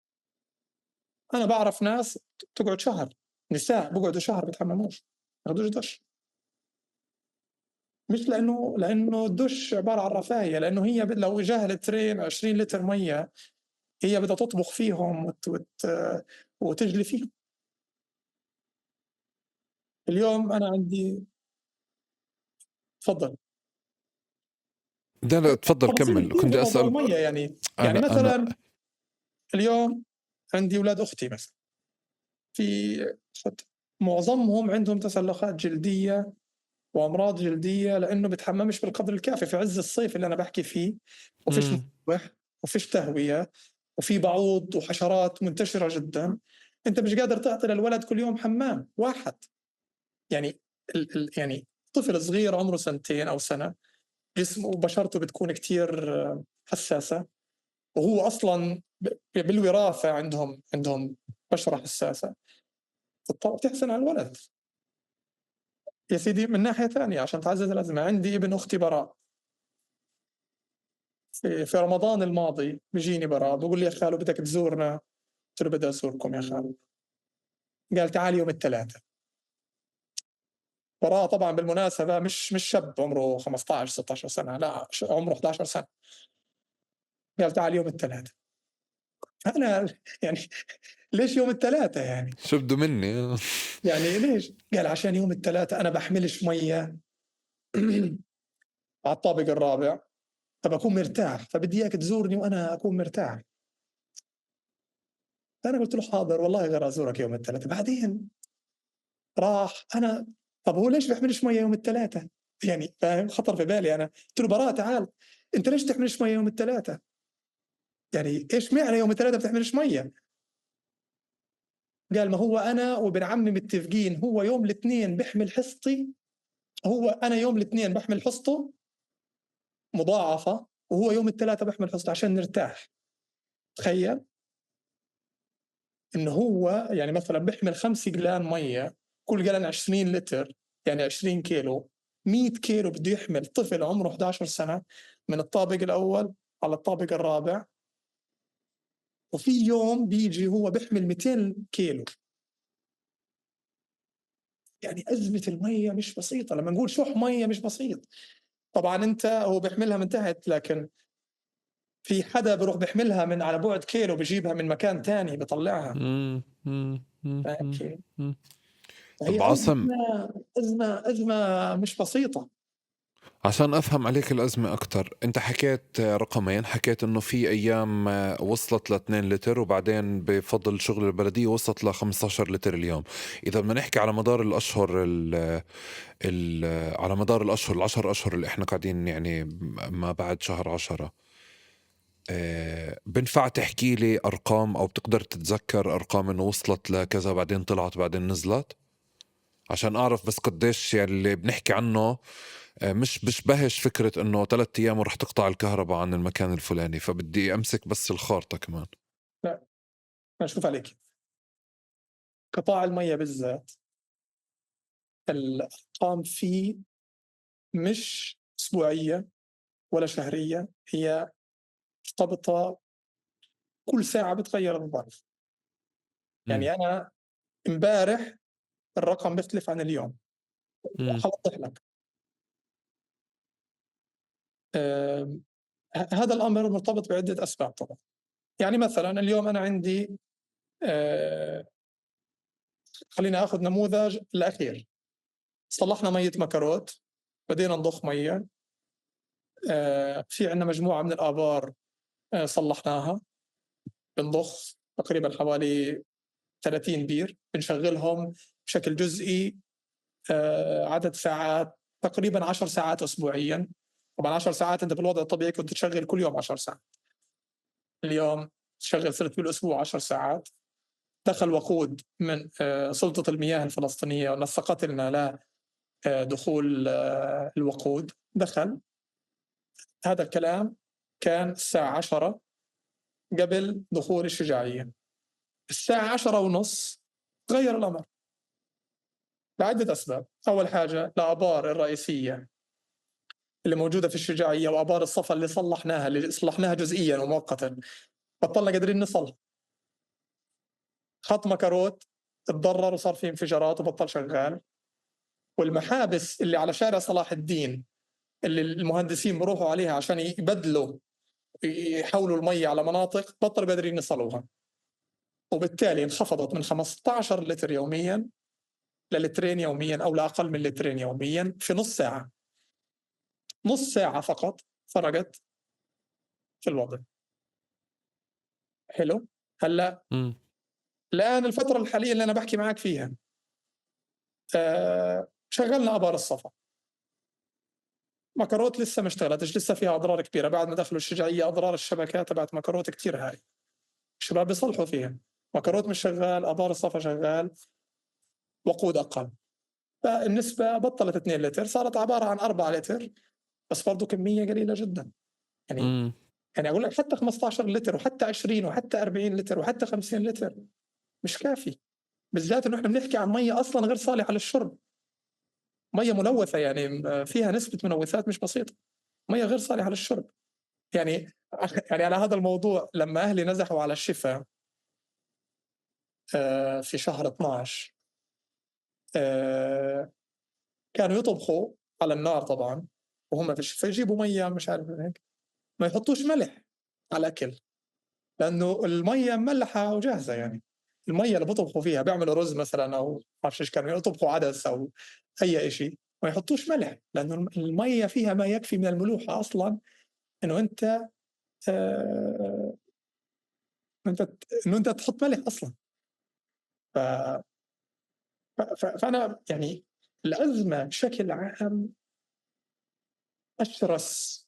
أنا بعرف ناس تقعد شهر، نساء بقعدوا شهر بتحمموش، بياخدوش دش. مش لأنه الدش عبارة عن رفاهية، لأنه هي لو إجاها لترين 20 لتر مية هي بدها تطبخ فيهم وتجلي فيهم. اليوم أنا عندي، تفضل. لا تفضل كمل، كنت أسأل مية يعني مثلا أنا... اليوم عندي أولاد أختي مثلا، في معظمهم عندهم تسلخات جلدية وأمراض جلدية لأنه بتحممش بالقدر الكافي في عز الصيف اللي أنا بحكي فيه، وفيش مروح وفيش تهوية وفي بعوض وحشرات منتشرة جدا. أنت مش قادر تعطي للولد كل يوم حمام واحد. يعني يعني طفل صغير عمره 2 أو سنة، جسمه وبشرته بتكون كتير حساسة، وهو أصلا بالوراثة عندهم بشرة حساسة، تحسن على الولد. يا سيدي من ناحية ثانية عشان تعزز الأزمة، عندي ابن أختي براء، في رمضان الماضي بيجيني براء بقول لي يا خالو بدك تزورنا؟ قلت له بدي أزوركم يا خالو. قال تعال يوم الثلاثاء. براء طبعا بالمناسبة مش شاب عمره 15 16 سنة، لا عمره 11 سنة. قال تعال يوم الثلاثاء. أنا يعني ليش يوم الثلاثاء يعني؟ شو بده مني؟ يعني ليش؟ قال عشان يوم الثلاثاء أنا بحملش مية على الطابق الرابع، فبكون مرتاح، فبدي إياك تزورني وأنا أكون مرتاح. فأنا قلت له حاضر والله غير أزورك يوم الثلاثاء. بعدين راح أنا، طب هو ليش بيحملش مية يوم الثلاثاء؟ يعني فاهم، خطر في بالي أنا، قلت له براء تعال، أنت ليش تحملش مية يوم الثلاثاء؟ يعني إيش معنى يوم الثلاثاء بتحملش مية؟ قال ما هو أنا وابن عمي متفقين، هو يوم الاثنين بحمل حصتي، هو أنا يوم الاثنين بحمل حصته مضاعفة، وهو يوم الثلاثاء بحمل حصته عشان نرتاح. تخيل إنه هو يعني مثلا بحمل 5 جلان مية، كل جلان 20 لتر، يعني 20 كيلو، 100 كيلو بده يحمل طفل عمره 11 سنة من الطابق الأول على الطابق الرابع. وفي يوم بيجي هو بيحمل 200 كيلو. يعني أزمة المية مش بسيطة. لما نقول شح مية مش بسيط. طبعا أنت هو بيحملها من تحت، لكن في حدا بروح بيحملها من على بعد كيلو، بيجيبها من مكان تاني بيطلعها. طب عاصم، أزمة مش بسيطة. عشان أفهم عليك الأزمة أكتر، أنت حكيت رقمين، حكيت أنه في أيام وصلت ل 2 لتر، وبعدين بفضل شغل البلدية وصلت ل 15 لتر اليوم. إذا بدنا نحكي على مدار الأشهر على مدار الأشهر 10 أشهر اللي إحنا قاعدين، يعني ما بعد شهر 10، بنفع تحكي لي أرقام أو بتقدر تتذكر أرقام أنه وصلت لكذا بعدين طلعت بعدين نزلت، عشان أعرف بس قديش يعني اللي بنحكي عنه مش بشبهش فكرة إنه 3 أيام ورح تقطع الكهرباء عن المكان الفلاني، فبدي أمسك بس الخارطة كمان. لا أشوف عليك، قطاع المية بالذات الأرقام فيه مش أسبوعية ولا شهرية، هي مرتبطة كل ساعة بتغير الظرف. يعني أنا امبارح الرقم بيختلف عن اليوم. حوضح لك هذا الأمر مرتبط بعدة أسباب طبعا. يعني مثلا اليوم أنا عندي خلينا أخذ نموذج الأخير. صلحنا مية مكروت، بدينا نضخ مية، في عندنا مجموعة من الآبار صلحناها، بنضخ تقريبا حوالي 30 بير، بنشغلهم بشكل جزئي عدد ساعات تقريبا 10 ساعات أسبوعيا. طبعا 10 ساعات أنت بالوضع الطبيعي كنت تشغل كل يوم 10 ساعات، اليوم تشغل صرت بالأسبوع 10 ساعات. دخل وقود من سلطة المياه الفلسطينية ونسقت لنا لدخول الوقود، دخل. هذا الكلام كان الساعة 10 قبل دخول الشجاعية. الساعة 10:30 تغير الأمر لعدة أسباب. أول حاجة الآبار الرئيسية اللي موجودة في الشجاعية وآبار الصفا اللي صلحناها جزئيا ومؤقتا بطلنا قادرين نصل. خط مكروت تضرر وصار فيه انفجارات وبطل شغال. والمحابس اللي على شارع صلاح الدين اللي المهندسين بروحوا عليها عشان يبدلوا يحولوا المية على مناطق بطلوا قادرين يصلوها، وبالتالي انخفضت من 15 لتر يوميا للترين يوميا أو لأقل من لترين يوميا في نص ساعة. نص ساعة فقط فرقت في الوضع. حلو. هلا الآن الفترة الحالية اللي أنا بحكي معك فيها شغلنا آبار الصفا. مكروت لسه ما اشتغلتش، لسه فيها أضرار كبيرة. بعد ما دخلوا الشجاعية أضرار الشبكات تبعت مكروت كتير هاي، الشباب بيصلحوا فيها. مكروت مش شغال، آبار الصفا شغال، وقود أقل، فالنسبة بطلت 2 لتر، صارت عبارة عن 4 لتر، بس برضو كمية قليلة جدا. يعني يعني أقول لك حتى 15 لتر وحتى 20 وحتى 40 لتر وحتى 50 لتر مش كافي، بالذات إنه إحنا بنحكي عن مية أصلا غير صالحة للشرب، مية ملوثة، يعني فيها نسبة ملوثات مش بسيطة، مية غير صالحة للشرب. يعني على هذا الموضوع لما أهلي نزحوا على الشفا في شهر 12، كانوا يطبخوا على النار طبعا وهم في، فيجيبوا مية مش عارف هيك، ما يحطوش ملح على الأكل لأنه المية مملحة وجاهزة. يعني المية اللي بطبخوا فيها بيعملوا رز مثلا أو بعرفش إيش، كانوا يطبخوا عدس أو أي شيء، ما يحطوش ملح لأنه المية فيها ما يكفي من الملوحة أصلا إنه أنت إنه أنت تحط ملح أصلا. فأنا يعني الأزمة بشكل عام أشرس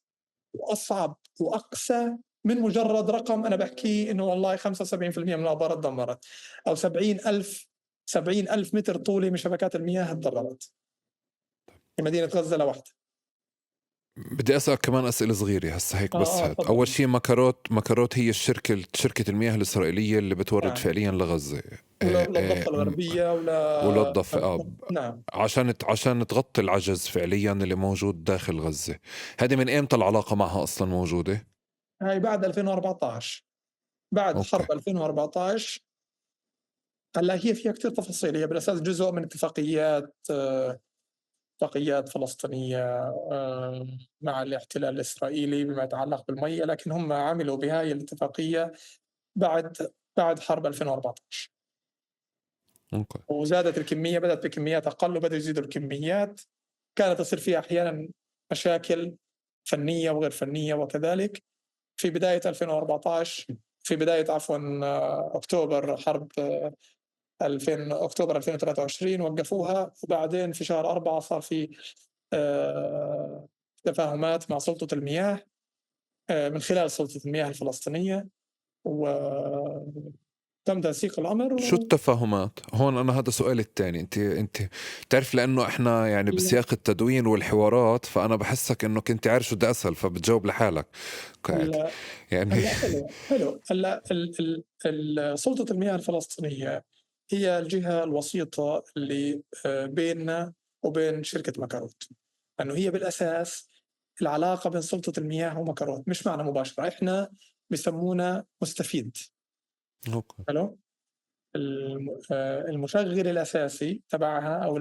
وأصعب وأقسى من مجرد رقم أنا بحكيه إنه والله 75% من الآبار تدمرت أو 70,000 متر طولي من شبكات المياه تضررت في مدينة غزة لوحدها. بدي أسألك كمان أسئلة صغيرة هسه هيك بس. هاد أول شيء مكاروت هي الشركة، شركة المياه الإسرائيلية اللي بتورد فعليا لغزة وللضفة الغربية وللضفة نعم، عشان تغطي العجز فعليا اللي موجود داخل غزة. هذه من إمتى العلاقة معها أصلا موجودة؟ هاي بعد 2014، بعد حرب 2014. هلا هي فيها كثير تفاصيل، هي بالأساس جزء من اتفاقيات فلسطينية مع الاحتلال الإسرائيلي بما يتعلق بالمية، لكن هم عملوا بهاي الاتفاقية بعد حرب 2014. وزادت الكمية، بدأت بكميات أقل وبدأوا يزيدوا الكميات. كانت تصير فيها أحيانا مشاكل فنية وغير فنية، وكذلك في بداية 2014، في بداية عفوا أكتوبر، حرب 2000 أكتوبر 2023 وقفوها، وبعدين في شهر 4 صار في تفاهمات مع سلطة المياه من خلال سلطة المياه الفلسطينية، وتم تنسيق الأمر. شو التفاهمات؟ هون أنا هذا سؤالي الثاني. أنت تعرف لأنه إحنا يعني بسياق التدوين والحوارات، فأنا بحسك إنه كنت عارف شو بدي أسأل فبتجاوب لحالك. يعني حلو. هلا سلطة المياه الفلسطينية هي الجهة الوسيطة اللي بيننا وبين شركة مكاروت، لأنه هي بالأساس العلاقة بين سلطة المياه ومكاروت مش معنا مباشرة، إحنا بيسمونا مستفيد. حلو. المشغل الأساسي تبعها أو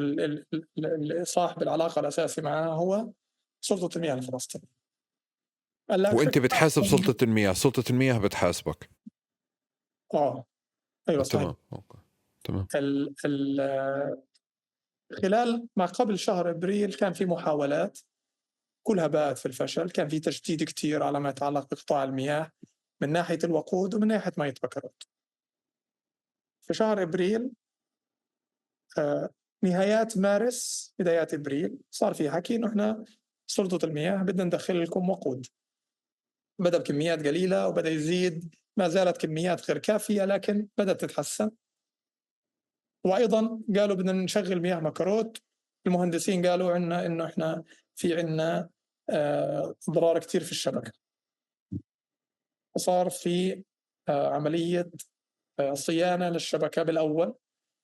صاحب العلاقة الأساسي معها هو سلطة المياه الفلسطينية. وأنت بتحاسب سلطة المياه، سلطة المياه بتحاسبك. أيوة صحيح. تمام. okay. تمام. خلال ما قبل شهر أبريل كان في محاولات كلها باءت في الفشل، كان في تشديد كتير على ما يتعلق بقطاع المياه من ناحية الوقود ومن ناحية مية بكروت. في شهر أبريل، نهايات مارس بدايات أبريل، صار في حكي إنه إحنا سلطة المياه بدنا ندخل لكم وقود. بدأ بكميات قليلة وبدأ يزيد، ما زالت كميات غير كافية لكن بدأت تتحسن. وأيضا قالوا بدنا نشغل مياه مكاروت. المهندسين قالوا عنا إنه إحنا في عنا أضرار كتير في الشبكة، وصار في عملية صيانة للشبكة بالأول،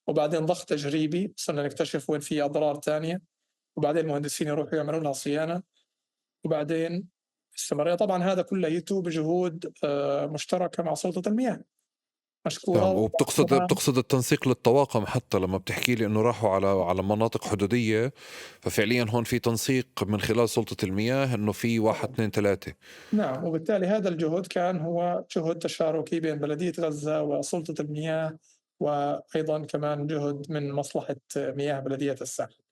وبعدين ضخ تجريبي صرنا نكتشف وين في أضرار تانية، وبعدين المهندسين يروحوا يعملوا لها صيانة، وبعدين استمرية. طبعا هذا كله يتو بجهود مشتركة مع سلطة المياه مشكورة. وبتقصد التنسيق للطواقم، حتى لما بتحكي لي انه راحوا على مناطق حدودية، ففعليا هون في تنسيق من خلال سلطة المياه انه في 1 2 3. نعم، وبالتالي هذا الجهد كان هو جهد تشاركي بين بلدية غزة وسلطة المياه، وأيضا كمان جهد من مصلحة مياه بلدية الساحل.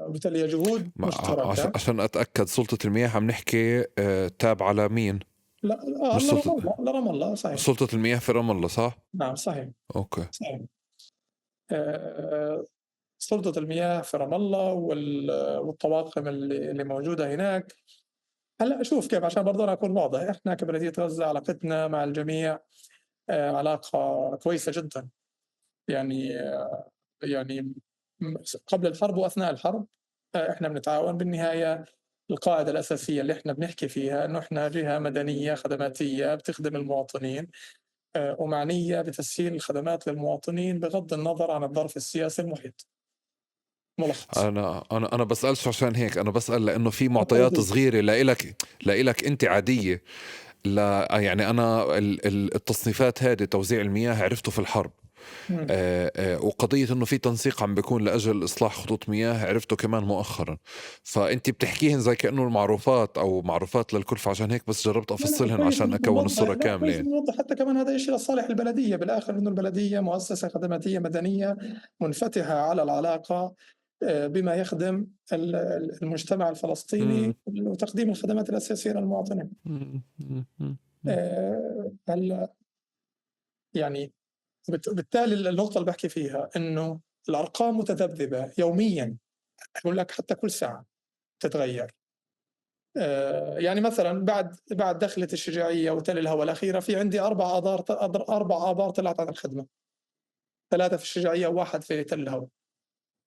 وبالتالي جهود مشتركة. عشان أتأكد، سلطة المياه عم نحكي تابعة لمين؟ لا لرام الله. صحيح، سلطة المياه في رام الله، صح؟ نعم صحيح. okay صحيح. سلطة المياه في رام الله والطواقم اللي موجودة هناك. هلا شوف كيف، عشان برضه أنا أكون واضح، إحنا كبلدية غزة علاقتنا مع الجميع علاقة كويسة جدا، يعني قبل الحرب وأثناء الحرب إحنا بنتعاون. بالنهاية القاعدة الأساسية اللي إحنا بنحكي فيها إنه إحنا جهة مدنية خدماتية بتخدم المواطنين، ومعنية بتسهيل الخدمات للمواطنين بغض النظر عن الظرف السياسي المحيط. ملخص. أنا بسألش عشان هيك، أنا بسأل لأنه في معطيات صغيرة لإلك أنت عادية. لا يعني أنا التصنيفات هذه توزيع المياه عرفته في الحرب. وقضية إنه في تنسيق عم بيكون لأجل إصلاح خطوط مياه عرفته كمان مؤخرا. فأنت بتحكيهن زي كأنه المعروفات أو معروفات للكل، فعشان هيك بس جربت أفصلهن عشان أكون الصورة كاملة. حتى كمان هذا شيء لصالح البلدية بالآخر، إنه البلدية مؤسسة خدماتية مدنية منفتحة على العلاقة بما يخدم المجتمع الفلسطيني وتقديم الخدمات الأساسية للمواطنين. هلا يعني بالتالي النقطة اللي بحكي فيها إنه الأرقام متذبذبة يوميا، أقول لك حتى كل ساعة تتغير. يعني مثلا بعد دخلة الشجاعية وتل الهوى الأخيرة في عندي 4 آبار طلعت عن الخدمة، 3 في الشجاعية و1 في تل الهوى.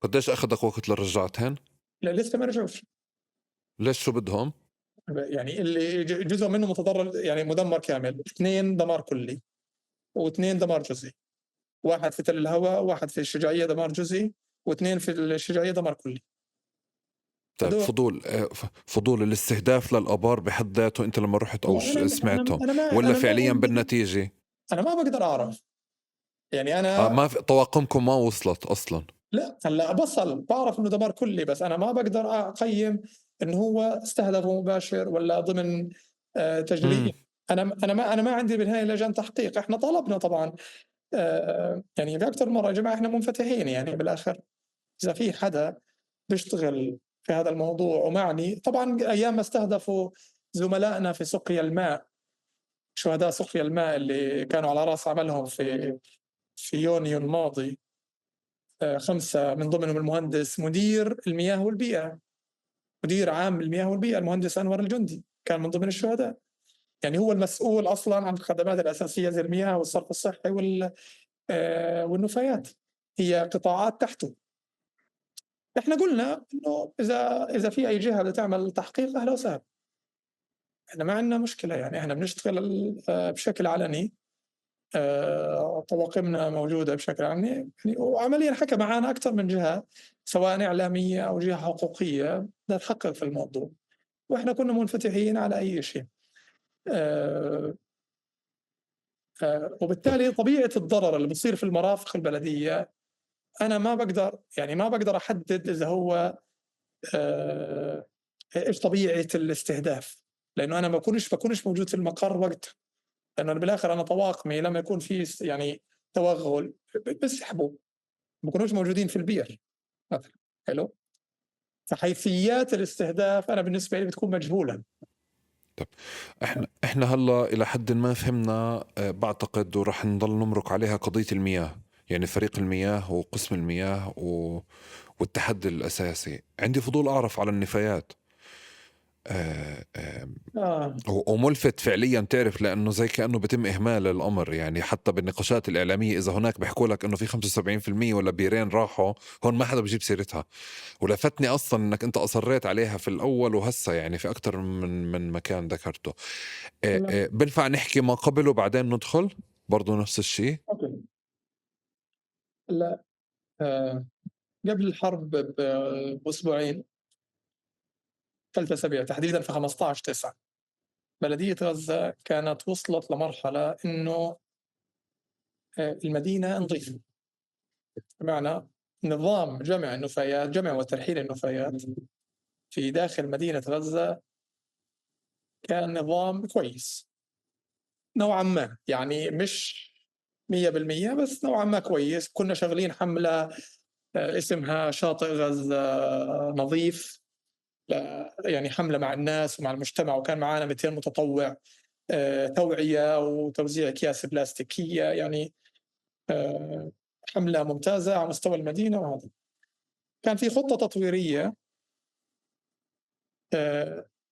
قديش أخذك وقت لرجعتهن؟ لا لسه ما رجعوش. ليش شو بدهم؟ يعني اللي جزء منه متضرر يعني مدمر كامل، 2 دمار كلي و2 دمار جزئي، 1 في تل الهوى، 1 في الشجاعية دمار جزئي، و2 في الشجاعية دمار كلي. طيب فضول الاستهداف للآبار بحد ذاته أنت لما رحت أو سمعتهم ولا فعليا بالنتيجة؟ أنا ما بقدر أعرف يعني أنا ما طواقمكم ما وصلت أصلا. لا هلا بصل بعرف إنه دمار كلي، بس أنا ما بقدر أقيم إنه هو استهدفه مباشر ولا ضمن تجريب. أنا ما عندي بالنهاية لجان تحقيق. إحنا طلبنا طبعا يعني في أكثر مرة يا جماعة إحنا منفتحين، يعني بالآخر إذا في حدا بيشتغل في هذا الموضوع ومعني. طبعا أيام ما استهدفوا زملائنا في سقيا الماء، شهداء سقيا الماء اللي كانوا على رأس عملهم في يونيو الماضي، 5 من ضمنهم المهندس مدير المياه والبيئة، مدير عام المياه والبيئة المهندس أنور الجندي كان من ضمن الشهداء. يعني هو المسؤول أصلا عن الخدمات الأساسية زي المياه والصرف الصحي والنفايات، هي قطاعات تحته. احنا قلنا انه اذا في اي جهه بدها تعمل تحقيق اهلا وسهلا، احنا ما عندنا مشكله، يعني احنا بنشتغل بشكل علني، طواقمنا موجوده بشكل علني يعني، وعمليا حكى معنا اكثر من جهه سواء اعلاميه او جهه حقوقيه بدها تحقق في الموضوع، واحنا كنا منفتحين على اي شيء. وبالتالي طبيعه الضرر اللي بيصير في المرافق البلديه أنا ما بقدر، يعني ما بقدر أحدد إذا هو إيش طبيعة الاستهداف، لأنه أنا ما بكونش موجود في المقر وقتها، لأنه أنا بالآخر أنا طواقمي لما يكون في يعني توغل بسحبوا، ما بكونوش موجودين في البير مثلا. حلو، فحيثيات الاستهداف أنا بالنسبة لي بتكون مجهولة. طيب احنا هلا إلى حد ما فهمنا بعتقد، ورح نضل نمرق عليها قضية المياه، يعني فريق المياه وقسم المياه والتحدي الأساسي. عندي فضول أعرف على النفايات. وملفت فعليا تعرف، لأنه زي كأنه بتم إهمال الأمر، يعني حتى بالنقاشات الإعلامية إذا هناك بيحكوا لك إنه في 75% ولا بيرين راحوا، هون ما حدا بجيب سيرتها. ولفتني أصلا إنك أنت أصريت عليها في الأول، وهسه يعني في أكتر من مكان ذكرته. بنفع نحكي ما قبل وبعدين ندخل برضو نفس الشيء؟ okay. لا قبل الحرب بأسبوعين، 3 أسابيع تحديدا، في 15/9 بلدية غزة كانت وصلت لمرحلة إنه المدينة نظيفة، بمعنى نظام جمع النفايات، جمع وترحيل النفايات في داخل مدينة غزة كان نظام كويس نوعا ما، يعني مش 100% بس نوعا ما كويس. كنا شغالين حملة اسمها شاطئ غزة نظيف، يعني حملة مع الناس ومع المجتمع، وكان معانا 200 متطوع، توعية وتوزيع أكياس بلاستيكية، يعني حملة ممتازة على مستوى المدينة. وهذا كان في خطة تطويرية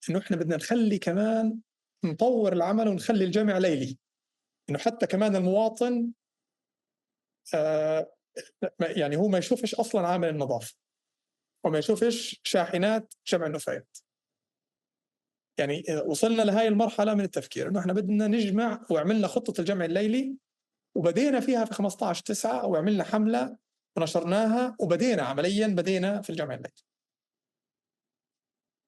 إنه إحنا بدنا نخلي كمان نطور العمل ونخلي الجمع ليلي، إنه حتى كمان المواطن يعني هو ما يشوفش أصلاً عامل النظافة وما يشوفش شاحنات جمع النفايات. يعني وصلنا لهاي المرحلة من التفكير إنه إحنا بدنا نجمع، وعملنا خطة الجمع الليلي وبدينا فيها في 15/9، وعملنا حملة ونشرناها، وبدينا عملياً بدينا في الجمع الليلي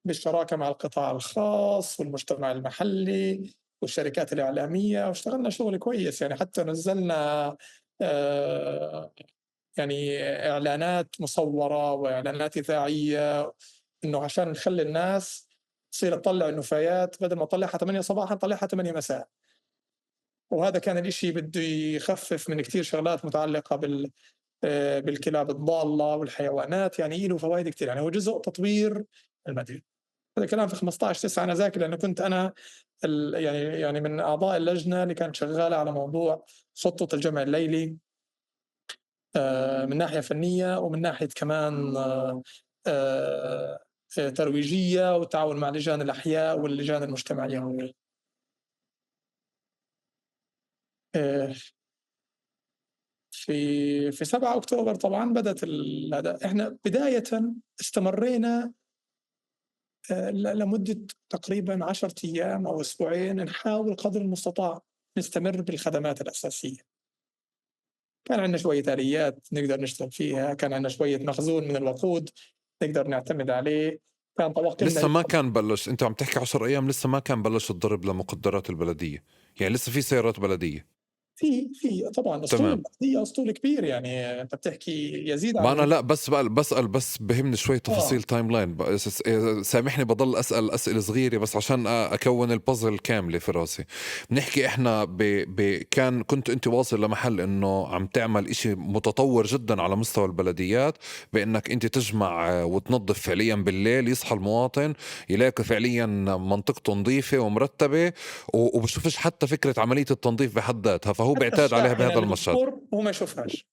بالشراكة مع القطاع الخاص والمجتمع المحلي والشركات الإعلامية، واشتغلنا شغل كويس. يعني حتى نزلنا يعني إعلانات مصورة وإعلانات إذاعية، إنه عشان نخلي الناس تصير تطلع النفايات، بدل ما تطلعها 8 صباحا تطلعها 8 مساء. وهذا كان الإشي بده يخفف من كتير شغلات متعلقة بالكلاب الضالة والحيوانات، يعني له فوائد كتير، يعني هو جزء تطوير المدينة. هذا الكلام في 15/9 أنا ذاكر، لأنه كنت أنا يعني من أعضاء اللجنة اللي كانت شغالة على موضوع خطة الجمع الليلي من ناحية فنية ومن ناحية كمان ترويجية، والتعاون مع لجان الأحياء واللجان المجتمعية. في 7 أكتوبر طبعا بدأت احنا بداية استمرينا لمدة تقريبا 10 أيام أو أسبوعين نحاول قدر المستطاع نستمر بالخدمات الأساسية. كان عندنا شوية آليات نقدر نشتغل فيها، كان عندنا شوية مخزون من الوقود نقدر نعتمد عليه، كان طواقمنا لسه ما كان بلش. أنت عم تحكي 10 أيام لسه ما كان بلش الضرب لمقدرات البلدية، يعني لسه في سيارات بلدية في طبعا اسطول البلدية، اسطول كبير، يعني انت بتحكي يزيد. ما انا لا بس بسال، بس بهمني شوي تفاصيل timeline. سامحني بضل اسال اسئلة صغيرة بس عشان اكون البازل كاملة في راسي. بنحكي احنا كان كنت انت واصل لمحل انه عم تعمل إشي متطور جدا على مستوى البلديات، بانك انت تجمع وتنظف فعليا بالليل، يصحى المواطن يلاقي فعليا منطقته نظيفة ومرتبة، وبشوفش حتى فكرة عملية التنظيف بحد ذاتها، فهو بيعتاد عليها بهذا المشهد وما يشوفهاش.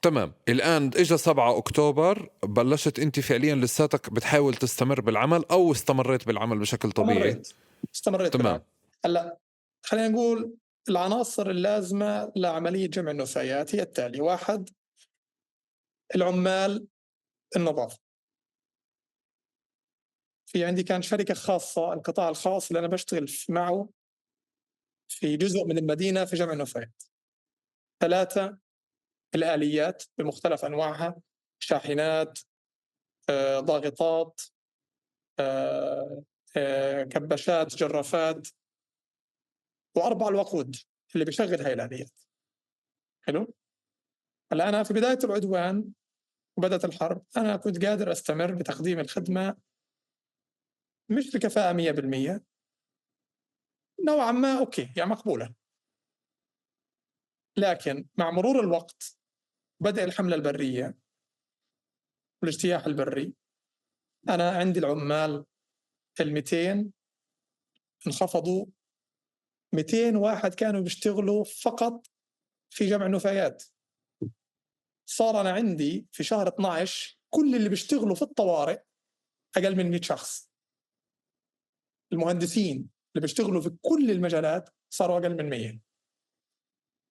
تمام. الآن إجا 7 أكتوبر، بلشت أنت فعليا لساتك بتحاول تستمر بالعمل أو استمريت بالعمل بشكل طبيعي؟ استمريت. تمام. هلا خلينا نقول العناصر اللازمة لعملية جمع النفايات هي التالي: 1، العمال النظافة. في عندي كان شركة خاصة، القطاع الخاص اللي أنا بشتغل معه في جزء من المدينة في جمع النفايات. 3، الآليات بمختلف أنواعها، شاحنات، ضاغطات، كبشات، جرافات. و4، الوقود اللي بيشغل هاي الآليات. حلو؟ هلا أنا في بداية العدوان وبدأت الحرب أنا كنت قادر أستمر بتقديم الخدمة، مش بكفاءة 100%، نوعا ما أوكي، يعني مقبولة. لكن مع مرور الوقت بدأ الحملة البرية والاجتياح البري، أنا عندي العمال 200 انخفضوا، 200 واحد كانوا بيشتغلوا فقط في جمع النفايات. صار أنا عندي في شهر 12 كل اللي بيشتغلوا في الطوارئ أقل من 100 شخص. المهندسين اللي بيشتغلوا في كل المجالات صاروا أقل من 100.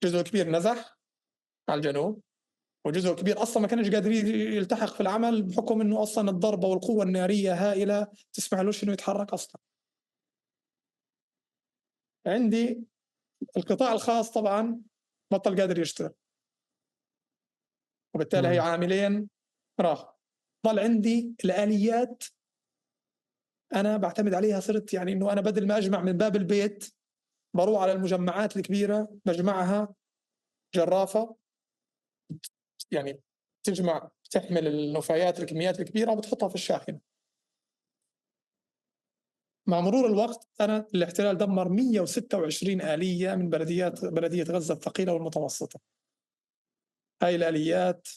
جزء كبير نزح على الجنوب، وجزء كبير أصلا ما كانش قادر يلتحق في العمل بحكم أنه أصلا الضربة والقوة النارية هائلة تسمح لهش أنه يتحرك أصلا. عندي القطاع الخاص طبعا بطل قادر يشتغل، وبالتالي هي عاملين راح. ضل عندي الآليات أنا بعتمد عليها، صرت يعني أنه أنا بدل ما أجمع من باب البيت بروح على المجمعات الكبيرة بجمعها جرافة، يعني تجمع تحمل النفايات الكميات الكبيرة وبتحطها في الشاحنة. مع مرور الوقت أنا الاحتلال دمر 126 آلية من بلدية غزة الثقيلة والمتوسطة. هاي الآليات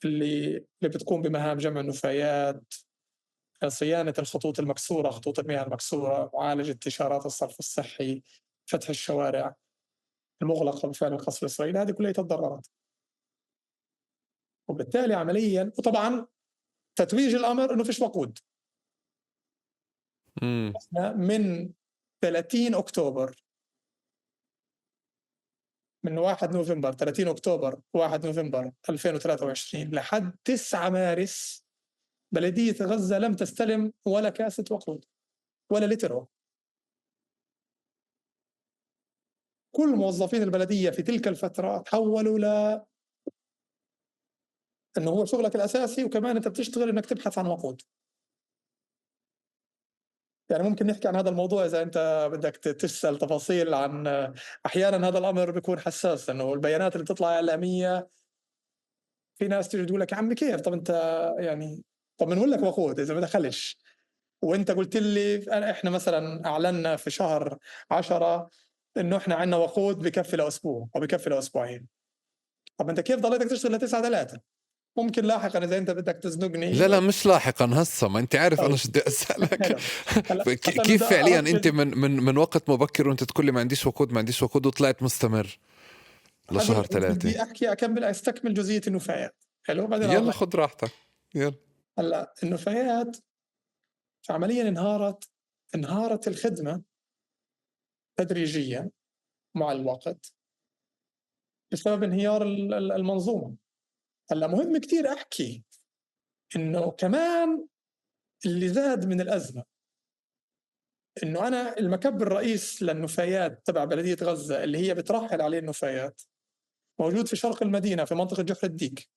اللي بتقوم بمهام جمع النفايات، صيانة الخطوط المكسورة، خطوط المياه المكسورة، معالجة إشارات الصرف الصحي، فتح الشوارع المغلقة بفعل القصف الإسرائيلي، هذه كلها تضررت. وبالتالي عمليا، وطبعا تتويج الأمر أنه فيش وقود. من 30 أكتوبر، من 1 نوفمبر، 30 أكتوبر 1 نوفمبر 2023 لحد 9 مارس بلدية غزة لم تستلم ولا كاسة وقود ولا لتر وقود. كل موظفين البلدية في تلك الفترة تحولوا ل أنه هو شغلك الأساسي، وكمان أنت بتشتغل أنك تبحث عن وقود. يعني ممكن نحكي عن هذا الموضوع إذا أنت بدك تسأل تفاصيل عن. أحيانا هذا الأمر بيكون حساس، لأنه البيانات اللي بتطلع إعلامية في ناس تيجي تقول لك يا عمي كيف، طب أنت يعني طب بنقول لك وقود إذا ما دخلش، وأنت قلت لي إحنا مثلا أعلنا في شهر 10 إنه إحنا عندنا وقود بكفي لأسبوع أو بكفي لأسبوعين، طب أنت كيف ضليتك تشتغل ل9/3؟ ممكن لاحقا اذا انت بدك تزنقني. لا مش لاحقا، هسه ما انت عارف. انا شو بدي اسالك، كيف فعليا انت من وقت مبكر وانت تقول لي ما عنديش وقود ما عنديش وقود، وطلعت مستمر لشهر 3؟ بدي احكي اكمل استكمل جزئية النفايات. حلو، بعدين يلا خذ راحتك. يلا هلا النفايات عمليا انهارت الخدمة تدريجيا مع الوقت بسبب انهيار المنظومة. هلا مهم كتير احكي انه كمان اللي زاد من الازمة انه انا المكب الرئيس للنفايات تبع بلديه غزة اللي هي بترحل عليه النفايات موجود في شرق المدينة في منطقة جحر الديك.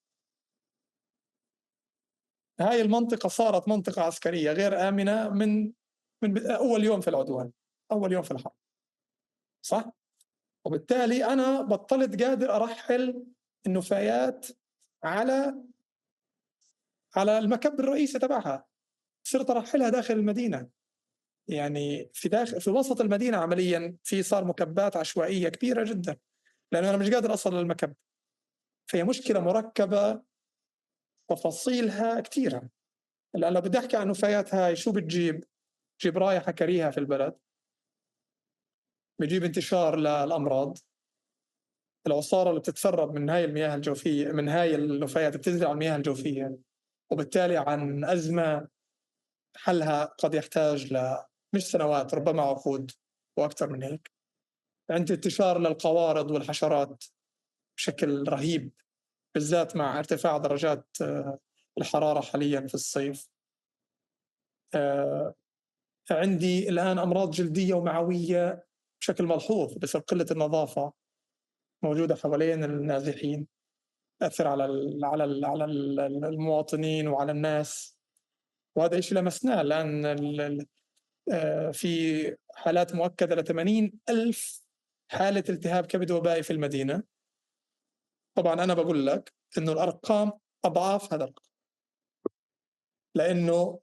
هاي المنطقة صارت منطقة عسكرية غير امنه من اول يوم في العدوان، اول يوم في الحرب، صح؟ وبالتالي انا بطلت قادر ارحل النفايات على المكب الرئيسي تبعها، صرت ارحلها داخل المدينة. يعني في وسط المدينة عمليا في صار مكبات عشوائية كبيرة جدا، لانه انا مش قادر اصل للمكب. فهي مشكلة مركبة تفاصيلها كثيرة. لان لو بدي احكي عن نفايات هاي شو بتجيب؟ بتجيب رائحة كريهة في البلد، بتجيب انتشار للامراض، العصارة اللي بتتسرب من هاي المياه الجوفية، من هاي النفايات بتنزل على المياه الجوفية، وبالتالي عن أزمة حلها قد يحتاج ل مش سنوات، ربما عقود وأكثر من هيك. عندي انتشار للقوارض والحشرات بشكل رهيب، بالذات مع ارتفاع درجات الحرارة حاليا في الصيف. عندي الآن أمراض جلدية ومعوية بشكل ملحوظ بسبب قلة النظافة موجودة حوالين النازحين، تأثر على على المواطنين وعلى الناس. وهذا شيء لمسناه الآن، في حالات مؤكدة ل 80,000 حالة التهاب كبد وبائي في المدينة. طبعا أنا بقول لك إنه الأرقام أضعاف هذا الرقم، لأنه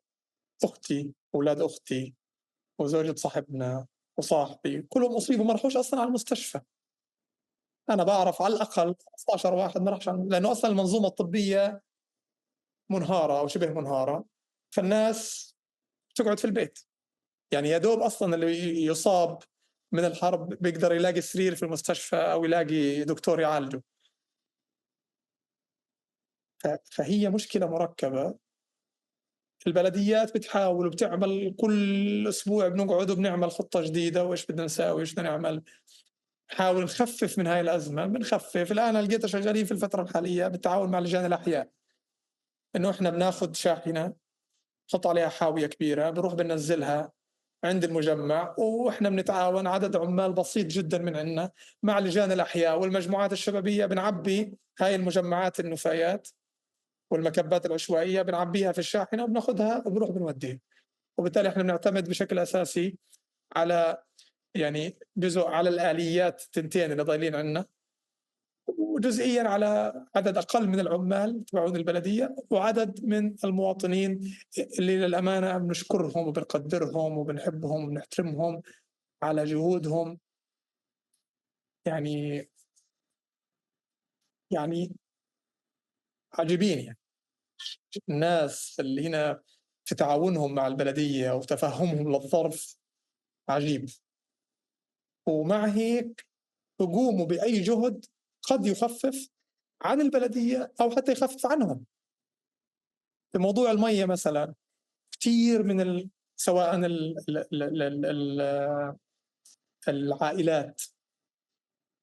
أختي، أولاد أختي، وزوجة صاحبنا وصاحبي كلهم أصيبوا، ما راحوش أصلا على المستشفى. أنا بعرف على الأقل 15 واحد ما راحش، لأنه أصلا المنظومة الطبية منهارة أو شبه منهارة، فالناس تقعد في البيت. يعني يا دوب أصلا اللي يصاب من الحرب بيقدر يلاقي سرير في المستشفى أو يلاقي دكتور يعالجه. فهي مشكلة مركبة. البلديات بتحاول وبتعمل، كل أسبوع بنقعد وبنعمل خطة جديدة، وإيش بدنا نساوي، إيش بدنا نعمل، نحاول نخفف من هاي الأزمة. بنخفف الآن، لقيتها شغالين في الفترة الحالية بالتعاون مع لجان الأحياء، إنه إحنا بناخذ شاحنة نحط عليها حاوية كبيرة، بنروح بننزلها عند المجمع، وإحنا بنتعاون عدد عمال بسيط جدا من عندنا مع لجان الأحياء والمجموعات الشبابية، بنعبي هاي المجمعات النفايات والمكبات العشوائية، بنعبيها في الشاحنة وبناخذها وبنروح بنوديها. وبالتالي إحنا بنعتمد بشكل أساسي على يعني جزء على الآليات التنتين اللي ضايلين عندنا، وجزئيا على عدد أقل من العمال تبعون البلدية، وعدد من المواطنين اللي للأمانة بنشكرهم وبنقدرهم وبنحبهم وبنحترمهم على جهودهم. يعني عجيبين يعني الناس اللي هنا في تعاونهم مع البلدية وتفهمهم للظرف عجيب. ومع هيك بقوموا بأي جهد قد يخفف عن البلدية أو حتى يخفف عنهم. في موضوع المية مثلا، كثير من سواء العائلات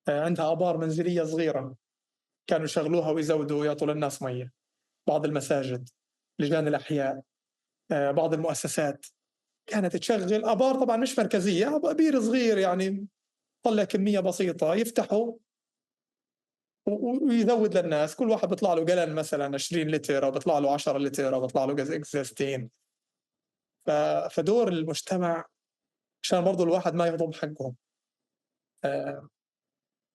عندها آبار منزلية صغيرة كانوا يشغلوها ويزودوا ويعطوا للناس مية. بعض المساجد، لجان الأحياء، بعض المؤسسات كانت تشغل آبار، طبعا مش مركزية، بير صغير يعني طلع كمية بسيطة، يفتحوا ويزود للناس. كل واحد بيطلع له قلن مثلا 20 لتر، أو بيطلع له 10 لتر، أو بيطلع له ازازتين. فدور المجتمع عشان برضو الواحد ما يهضم حقهم،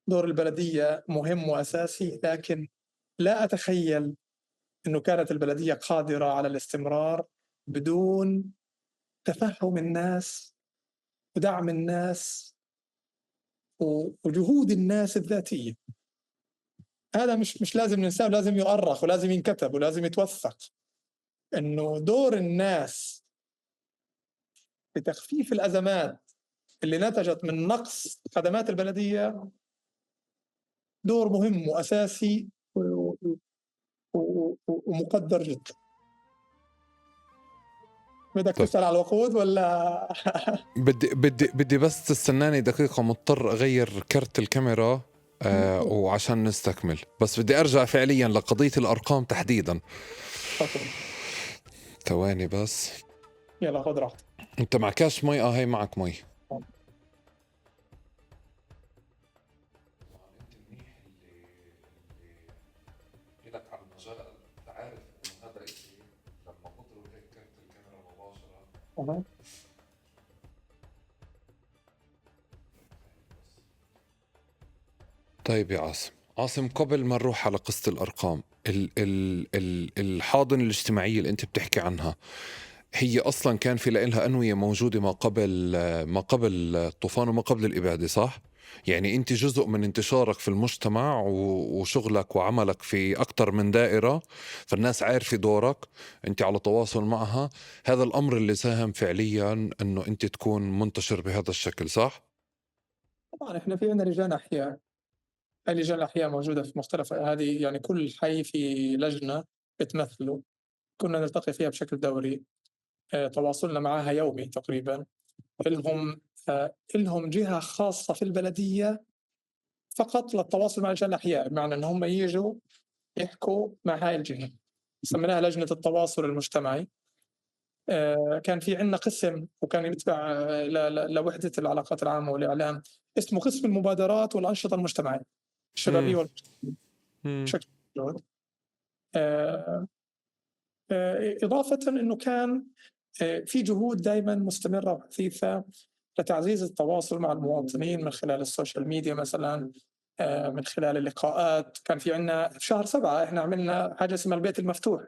دور البلدية مهم وأساسي، لكن لا أتخيل أنه كانت البلدية قادرة على الاستمرار بدون تفهم الناس ودعم الناس وجهود الناس الذاتية. هذا مش لازم ننساه، لازم يؤرخ ولازم ينكتب ولازم يتوثق، إنه دور الناس بتخفيف الأزمات اللي نتجت من نقص خدمات البلدية دور مهم وأساسي ومقدر جدا. بدك تسأل على الوقود ولا؟ بدي بس تستناني دقيقة، مضطر أغير كرت الكاميرا وعشان نستكمل، بس بدي أرجع فعليا لقضية الأرقام تحديدا. ثواني بس. يلا خذ راحتك. أنت معكاش مي؟ هي معك مي. طيب يا عاصم، عاصم قبل ما نروح على قصة الأرقام، الحاضنة الاجتماعية اللي أنت بتحكي عنها هي أصلا كان في لها أنوية موجودة ما قبل الطوفان وما قبل الإبادة، صح؟ يعني أنت جزء من انتشارك في المجتمع وشغلك وعملك في أكثر من دائرة، فالناس عارفة دورك، أنت على تواصل معها، هذا الأمر اللي ساهم فعليا أنه أنت تكون منتشر بهذا الشكل، صح؟ طبعا إحنا في عندنا لجان أحياء، هاي لجان الأحياء موجودة في مختلف هذه، يعني كل حي في لجنة بتمثله، كنا نلتقي فيها بشكل دوري، تواصلنا معها يومي تقريبا. لهم جهة خاصة في البلدية فقط للتواصل مع لجان الأحياء، بمعنى أن هم يجوا يحكوا مع هاي الجهة، سميناها لجنة التواصل المجتمعي. كان في عندنا قسم وكان يتبع لوحدة العلاقات العامة والإعلام، اسمه قسم المبادرات والأنشطة المجتمعية الشبابية والمجتمعية بشكل موجود. إضافة أنه كان في جهود دائما مستمرة وحثيثة لتعزيز التواصل مع المواطنين من خلال ال social media مثلا، من خلال اللقاءات. كان في عندنا في شهر 7 احنا عملنا حاجة اسمها البيت المفتوح،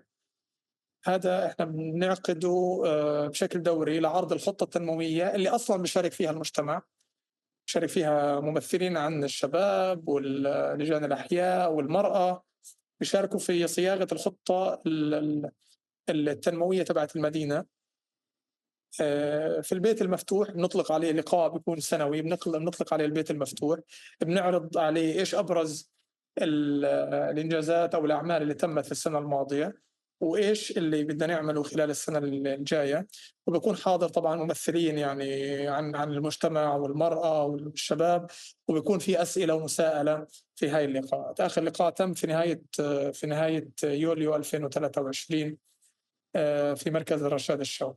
هذا احنا بنعقده بشكل دوري لعرض الخطة التنموية اللي أصلا بيشارك فيها المجتمع، بيشارك فيها ممثلين عن الشباب واللجان الأحياء والمرأة، بيشاركوا في صياغة الخطة التنموية تبعت المدينة. في البيت المفتوح بنطلق عليه لقاء بيكون سنوي، بنطلق عليه البيت المفتوح، بنعرض عليه إيش أبرز الإنجازات أو الأعمال اللي تمت في السنة الماضية وإيش اللي بدنا نعمله خلال السنة الجاية، وبكون حاضر طبعا ممثلين يعني عن المجتمع والمرأة والشباب، وبيكون في أسئلة ومساءلة في هاي اللقاءات. آخر لقاء تم في نهاية يوليو 2023 في مركز الرشاد الشو.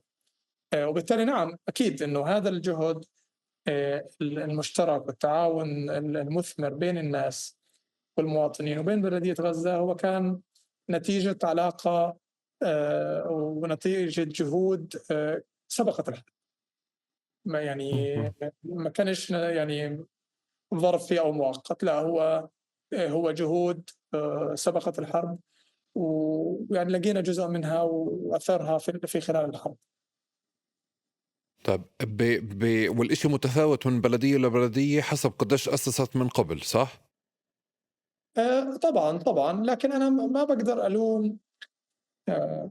وبالتالي نعم أكيد أنه هذا الجهد المشترك والتعاون المثمر بين الناس والمواطنين وبين بلدية غزة هو كان نتيجة علاقة ونتيجة جهود سبقت الحرب، ما يعني ما كانش يعني ظرفي أو مؤقت، لا هو جهود سبقت الحرب، ويعني لقينا جزء منها وأثرها في خلال الحرب. طيب والإشي متفاوت من بلدية لبلدية حسب قديش أسست من قبل، صح؟ طبعا، لكن أنا ما بقدر ألوم،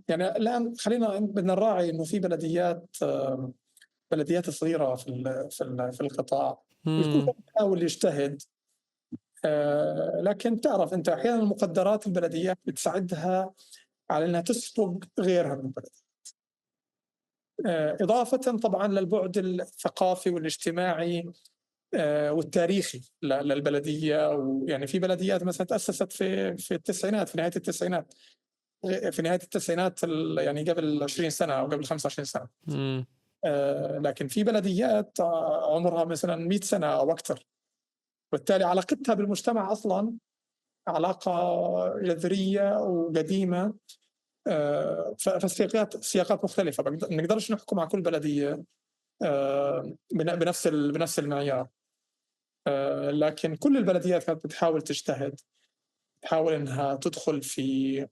يعني الآن خلينا بدنا نراعي إنه في بلديات صغيرة في القطاع، الكل بيحاول يجتهد، لكن تعرف أنت أحيانا المقدرات البلديات بتساعدها على أنها تسبق غيرها من البلديات، إضافة طبعا للبعد الثقافي والاجتماعي والتاريخي للبلدية. ويعني في بلديات مثلا تأسست في التسعينات، في نهاية التسعينات، في نهاية التسعينات يعني قبل 20 سنة أو قبل 25 سنة. لكن في بلديات عمرها مثلا 100 سنة أو أكثر، وبالتالي علاقتها بالمجتمع أصلا علاقة جذرية وقديمة، فالسياقات سياقات مختلفة، ما بنقدرش نحكم على كل بلدية بنفس المعيار. لكن كل البلديات كانت بتحاول تجتهد، تحاول إنها تدخل في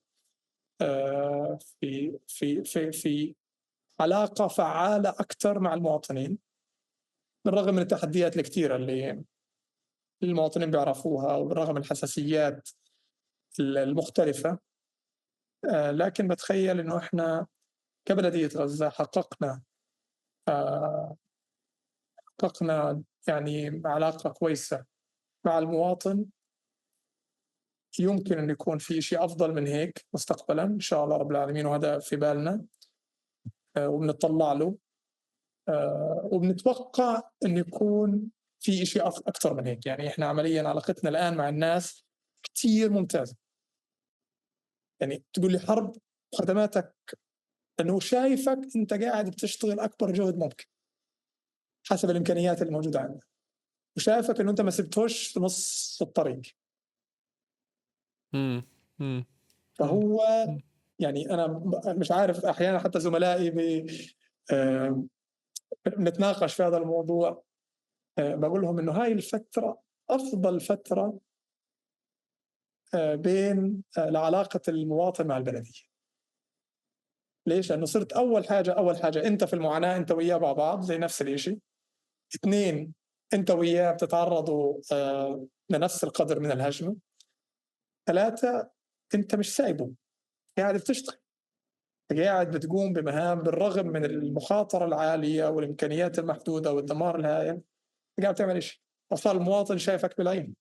في في في في علاقة فعالة أكثر مع المواطنين، بالرغم من التحديات الكثيرة اللي المواطنين بيعرفوها وبالرغم من الحساسيات المختلفة. لكن بتخيل إنه إحنا كبلدية غزة حققنا يعني علاقة كويسة مع المواطن. يمكن أن يكون في شيء أفضل من هيك مستقبلا إن شاء الله رب العالمين، وهذا في بالنا وبنطلع له، وبنتوقع أن يكون في شيء أكثر من هيك. يعني إحنا عمليا علاقتنا الآن مع الناس كتير ممتازة. يعني تقول لي حرب خدماتك، أنه شايفك أنت قاعد بتشتغل أكبر جهد ممكن حسب الإمكانيات الموجودة عندك، وشايفك أنه أنت ما سبتهوش في نص الطريق. فهو يعني أنا مش عارف، أحيانا حتى زملائي بنتناقش في هذا الموضوع، بقول لهم إنه هاي الفترة أفضل فترة بين لعلاقة المواطن مع البلدية. ليش؟ لأنه صرت أول حاجة أنت في المعاناة، أنت وياه مع بعض زي نفس الإشي. 2، أنت وياه بتتعرضوا لنفس القدر من الهجمة. 3، أنت مش سايبه، قاعد بتشتغل، قاعد بتقوم بمهام بالرغم من المخاطرة العالية والإمكانيات المحدودة والدمار الهائل، قاعد تعمل إشي. أصلا المواطن شايفك بالعين.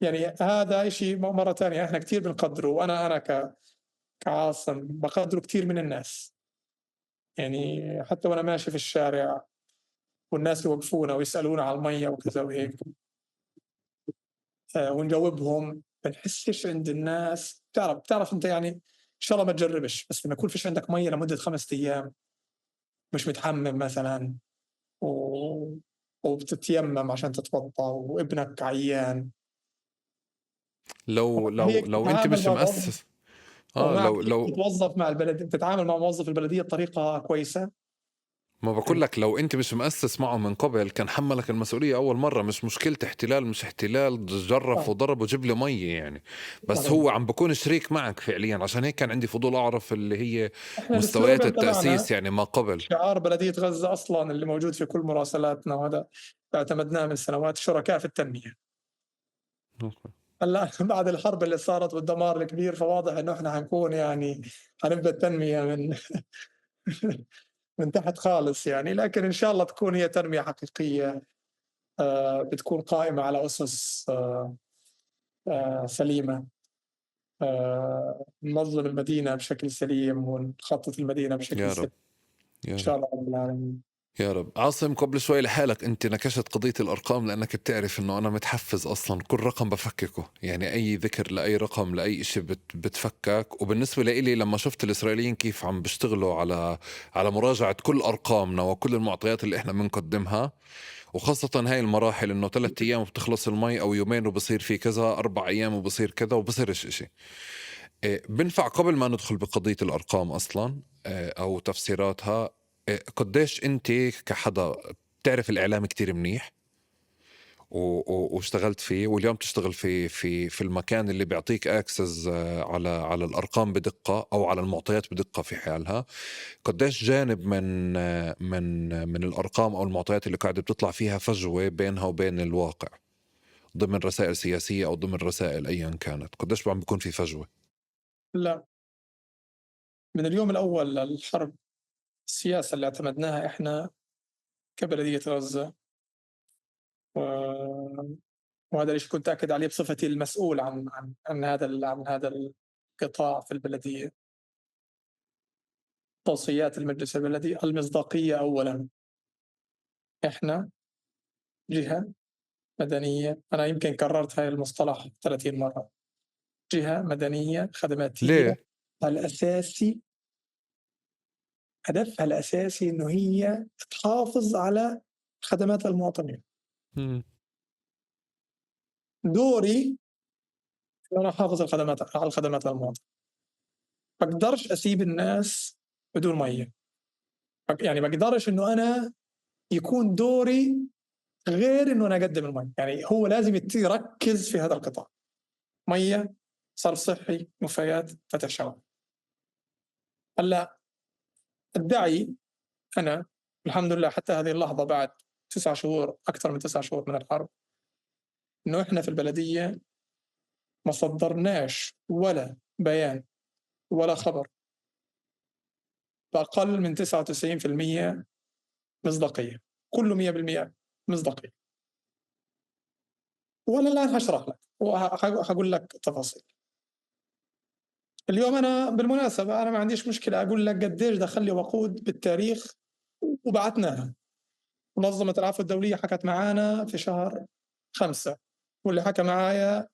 يعني هذا إشي مرة تانية إحنا كتير بنقدره، وأنا كعاصم بقدره كتير من الناس. يعني حتى وأنا ماشي في الشارع والناس يوقفونا ويسألونا على المية وكذا وهيك، ونجاوبهم، بنحسش عند الناس. بتعرف أنت يعني إن شاء الله ما تجربش، بس لما يكون فيش عندك مية لمدة 5 أيام، مش متحمم مثلا، وبتتيمم عشان تتوضأ، وابنك عيان، لو لو لو انت مش مؤسس، لو بتتوظف مع البلد، بتتعامل مع موظف البلدية بطريقة كويسة. ما بقول لك لو انت مش مؤسس معه من قبل كان حملك المسؤولية اول مرة. مش مشكلة احتلال مش احتلال، جرف وضرب وجيب لي مية يعني، بس هو عم بكون شريك معك فعليا. عشان هيك كان عندي فضول اعرف اللي هي مستويات التأسيس يعني ما قبل. شعار بلدية غزة اصلا اللي موجود في كل مراسلاتنا، وهذا اعتمدناه من سنوات، شركاء في التنمية. هلا بعد الحرب اللي صارت والدمار الكبير، فواضح انه احنا حنكون يعني حنبدا التنمية من تحت خالص يعني، لكن إن شاء الله تكون هي تنمية حقيقية، بتكون قائمة على أسس سليمة، ننظم المدينة بشكل سليم ونخطط المدينة بشكل يا سليم. رب. يا إن شاء رب. الله رب العالمين. يا رب. عاصم، قبل شوي لحالك أنت نكشت قضية الأرقام، لأنك بتعرف أنه أنا متحفز أصلا، كل رقم بفككه، يعني أي ذكر لأي رقم لأي إشي بتفكك. وبالنسبة لإلي لما شفت الإسرائيليين كيف عم بيشتغلوا على مراجعة كل أرقامنا وكل المعطيات اللي إحنا بنقدمها، وخاصة هاي المراحل إنه 3 أيام وبتخلص المي، أو يومين وبصير في كذا، 4 أيام وبصير كذا، وبصيرش إشي. بنفع قبل ما ندخل بقضية الأرقام أصلا أو تفسيراتها، قديش أنت كحدا بتعرف الإعلام كتير منيح واشتغلت فيه، واليوم تشتغل في في في المكان اللي بيعطيك access على الأرقام بدقة أو على المعطيات بدقة في حالها، قديش جانب من الأرقام أو المعطيات اللي قاعدة بتطلع فيها فجوة بينها وبين الواقع ضمن رسائل سياسية أو ضمن رسائل أيا كانت، قديش عم بيكون في فجوة؟ لا، من اليوم الأول للحرب السياسة اللي اعتمدناها إحنا كبلدية غزة، وهذا الشيء كنت أكد عليه بصفتي المسؤول عن عن عن هذا القطاع في البلدية، توصيات المجلس البلدي المصداقية أولا. إحنا جهة مدنية، أنا يمكن كررت هاي المصطلح 30 مرة، جهة مدنية خدماتية. ليه؟ الأساسي هدفها الأساسي إنه هي تحافظ على خدمات المواطنين. دوري أنا أحافظ الخدمات على الخدمات للمواطن. بقدرش أسيب الناس بدون مية، يعني بقدرش إنه أنا يكون دوري غير إنه أنا أقدم المية. يعني هو لازم يركز في هذا القطاع، مية، صرف صحي، نفايات، فتح شوارع. هلا ادعي أنا الحمد لله حتى هذه اللحظة بعد 9 شهور، أكثر من 9 شهور من الحرب، إنه إحنا في البلدية ما صدرناش ولا بيان ولا خبر بأقل من 99% مصداقية، كله 100% مصداقية. وأنا الآن هشرح لك وهقول لك تفاصيل. اليوم أنا بالمناسبة أنا ما عنديش مشكلة أقول لك قديش دخل لي وقود بالتاريخ وبعتناها. منظمة العفو الدولية حكت معانا في شهر 5، واللي حكى معايا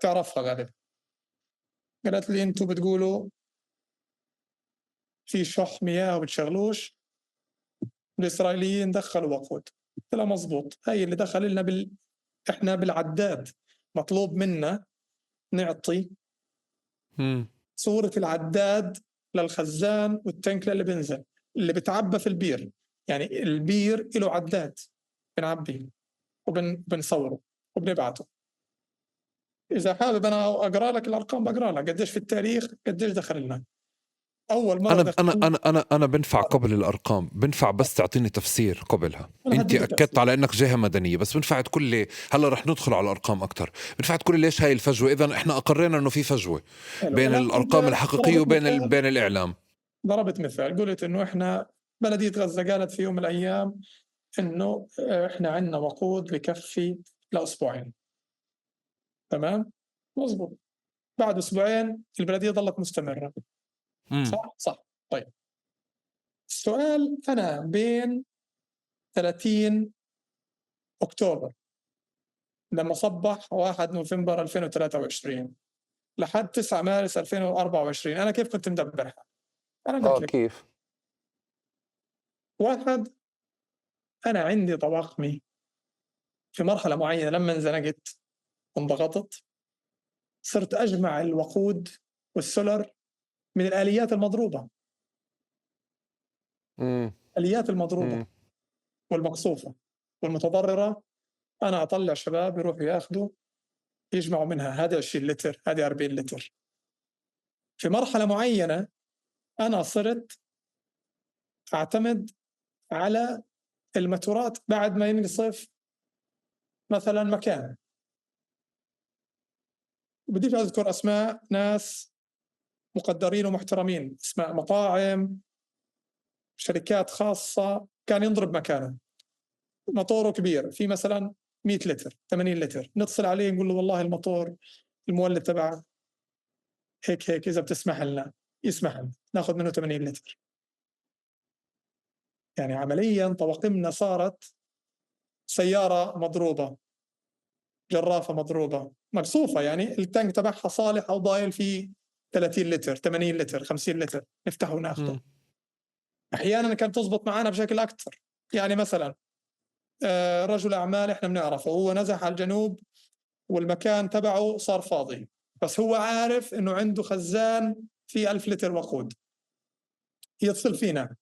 تعرفها غالبا، قالت لي انتوا بتقولوا في شح مياه وبتشغلوش، الإسرائيليين دخلوا وقود. قلت لها مزبوط، هاي اللي دخل لنا احنا بالعداد مطلوب منا نعطي صورة العداد للخزان والتنكلة اللي بنزل اللي بتعبى في البير. يعني البير له عداد بنعبيه وبنصوره وبنبعته. إذا حابب أنا أقرأ لك الأرقام بقرأ لك قديش في التاريخ قديش دخل لنا أول مرة. أنا أنا أنا أنا أنا بنفع قبل الأرقام، بنفع بس تعطيني تفسير قبلها. أنت أكدت على أنك جهة مدنية، بس بنفع تقول لي هلا رح ندخل على الأرقام أكثر، بنفع تقول لي ليش هاي الفجوة؟ إذا إحنا أقرينا إنه في فجوة بين الأرقام الحقيقية وبين بين الإعلام. ضربت مثال، قلت إنه إحنا بلدية غزة قالت في يوم من الأيام إنه إحنا عندنا وقود بكفي لأسبوعين. تمام؟ مزبوط. بعد أسبوعين البلدية ظلت مستمرة. صح؟ صح. طيب السؤال، أنا بين 30 أكتوبر لما صبح 1 نوفمبر 2023 لحد 9 مارس 2024 أنا كيف كنت مدبرها؟ أنا قلت لك كيف؟ واحد، أنا عندي طواقمي في مرحلة معينة لما انزنقت وانضغطت صرت أجمع الوقود والسولر من الآليات المضروبة. الآليات المضروبة والمقصوفة والمتضررة، أنا أطلع شباب يروحوا يأخذوا يجمعوا منها، هذا 20 لتر، هذه 40 لتر. في مرحلة معينة أنا صرت أعتمد على الماتورات بعد ما ينقصف مثلا مكان. بديش أذكر أسماء ناس مقدرين ومحترمين، اسماء مطاعم، شركات خاصة، كان ينضرب مكانه، موتوره كبير في مثلا 100 لتر 80 لتر، نتصل عليه نقول له والله الموتور المولد تبعه هيك هيك، إذا بتسمح لنا، يسمح لنا ناخذ منه 80 لتر. يعني عمليا طواقمنا صارت سيارة مضروبة، جرافة مضروبة، مقصوفة، يعني التانك تبعها صالح أو ضايل فيه 30 لتر، 80 لتر، 50 لتر، نفتحه وناخده. أحيانا كانت تزبط معنا بشكل أكثر. يعني مثلا رجل أعمال إحنا بنعرفه، هو نزح على الجنوب والمكان تبعه صار فاضي، بس هو عارف إنه عنده خزان فيه 1000 لتر وقود، يتصل فينا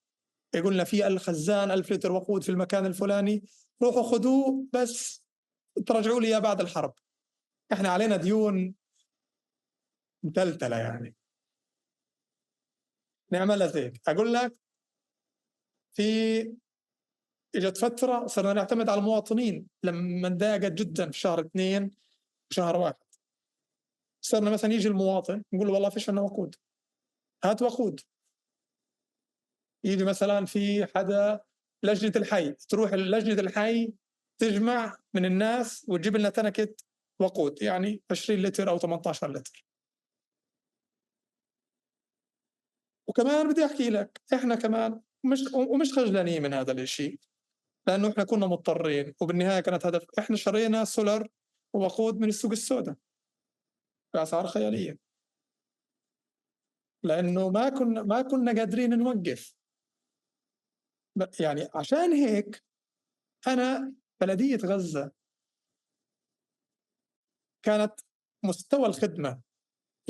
يقولنا في الخزان 1000 لتر وقود في المكان الفلاني، روحوا خذوه بس ترجعوا لي بعد الحرب. إحنا علينا ديون متلتلة، يعني نعملها زيك. أقول لك في إجت فترة صرنا نعتمد على المواطنين لما انضاقت جدا في شهر 2 وشهر 1، صرنا مثلا يجي المواطن نقول له والله فيش عندنا وقود، هات وقود. يجي مثلا في حدا لجنة الحي، تروح لجنة الحي تجمع من الناس وتجيب لنا تنكة وقود، يعني 20 لتر أو 18 لتر. وكمان بدي أحكي لك إحنا كمان مش خجلانين من هذا الإشي، لأنه إحنا كنا مضطرين، وبالنهاية كانت هدف. إحنا شرينا سولر ووقود من السوق السوداء بأسعار خيالية، لأنه ما كنا قادرين نوقف. يعني عشان هيك أنا بلدية غزة كانت مستوى الخدمة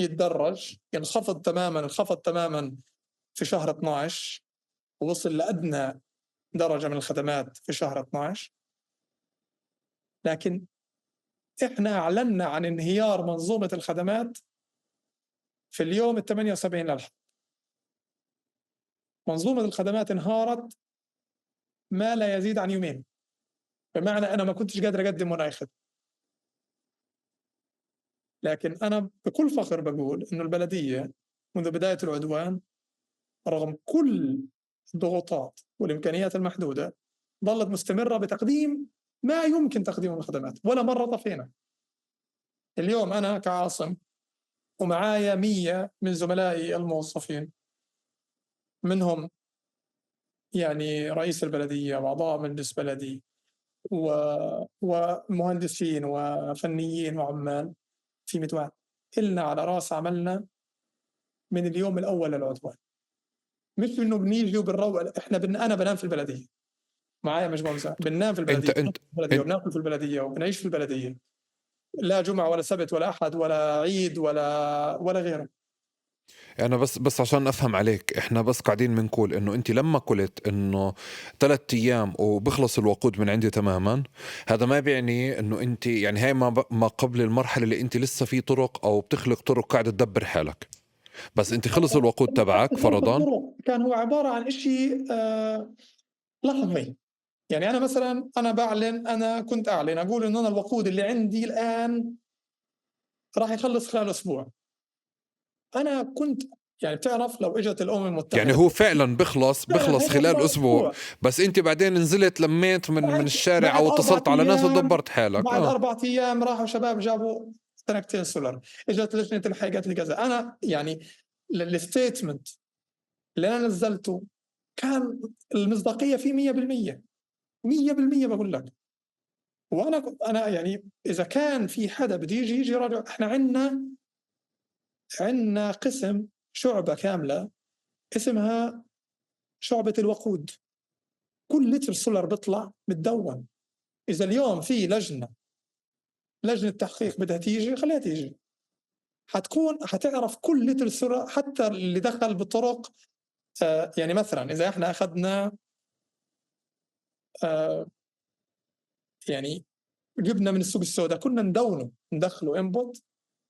يتدرج، ينخفض تماما، انخفض تماما في شهر 12 ووصل لأدنى درجة من الخدمات في شهر 12. لكن إحنا أعلنا عن انهيار منظومة الخدمات في اليوم 78 للحرب. منظومة الخدمات انهارت ما لا يزيد عن يومين، بمعنى أنا ما كنتش قادر أقدم ولا أي خدمة. لكن أنا بكل فخر بقول إنه البلدية منذ بداية العدوان رغم كل الضغوطات والإمكانيات المحدودة ظلت مستمرة بتقديم ما يمكن تقديمه من الخدمات، ولا مرة طفينا. اليوم أنا كعاصم ومعايا 100 من زملائي الموظفين، منهم يعني رئيس البلدية وأعضاء مجلس بلدي ومهندسين وفنيين وعمال في 100 واحد، إلنا على رأس عملنا من اليوم الأول للعدوان. مش إنه بنيجي وبنروق، إحنا أنا بنام في البلدية، معايا مجموعة، بننام في البلدية، أنت وبناكل في البلدية وبنعيش في البلدية، لا جمعة ولا سبت ولا أحد ولا عيد ولا غيره. أنا بس عشان أفهم عليك، إحنا بس قاعدين بنقول إنه أنت لما قلت إنه 3 أيام وبخلص الوقود من عندي تماما، هذا ما بيعني إنه أنت يعني هاي ما قبل المرحلة اللي أنت لسه في طرق أو بتخلق طرق قاعدة تدبر حالك، بس أنت خلص الوقود تبعك فرضا كان هو عبارة عن إشي لحظي. يعني أنا مثلا أنا بعلن، أنا كنت أعلن أقول إنه أنا الوقود اللي عندي الآن راح يخلص خلال أسبوع. أنا كنت يعني بتعرف لو إجت الأمم المتحدة يعني هو فعلا بخلص خلال أسبوع، بس أنت بعدين نزلت لميت من الشارع أو اتصلت على ناس ودبرت حالك. بعد 4 أيام راحوا شباب جابوا تنكتين سولار، إجت لجنة الحي قالت لي كذا. أنا يعني ال statement اللي أنا نزلته كان المصداقية فيه 100%، 100% بقول لك. وأنا يعني إذا كان في حدا بده يجي راجع، إحنا عندنا قسم شعبة كاملة اسمها شعبة الوقود، كل لتر سولار بيطلع بتدون. إذا اليوم في لجنة تحقيق بدها تيجي، خليها تيجي، حتعرف كل لتر سولار حتى اللي دخل بالطرق. يعني مثلا إذا إحنا أخذنا يعني جبنا من السوق السوداء، كنا ندونه، ندخله input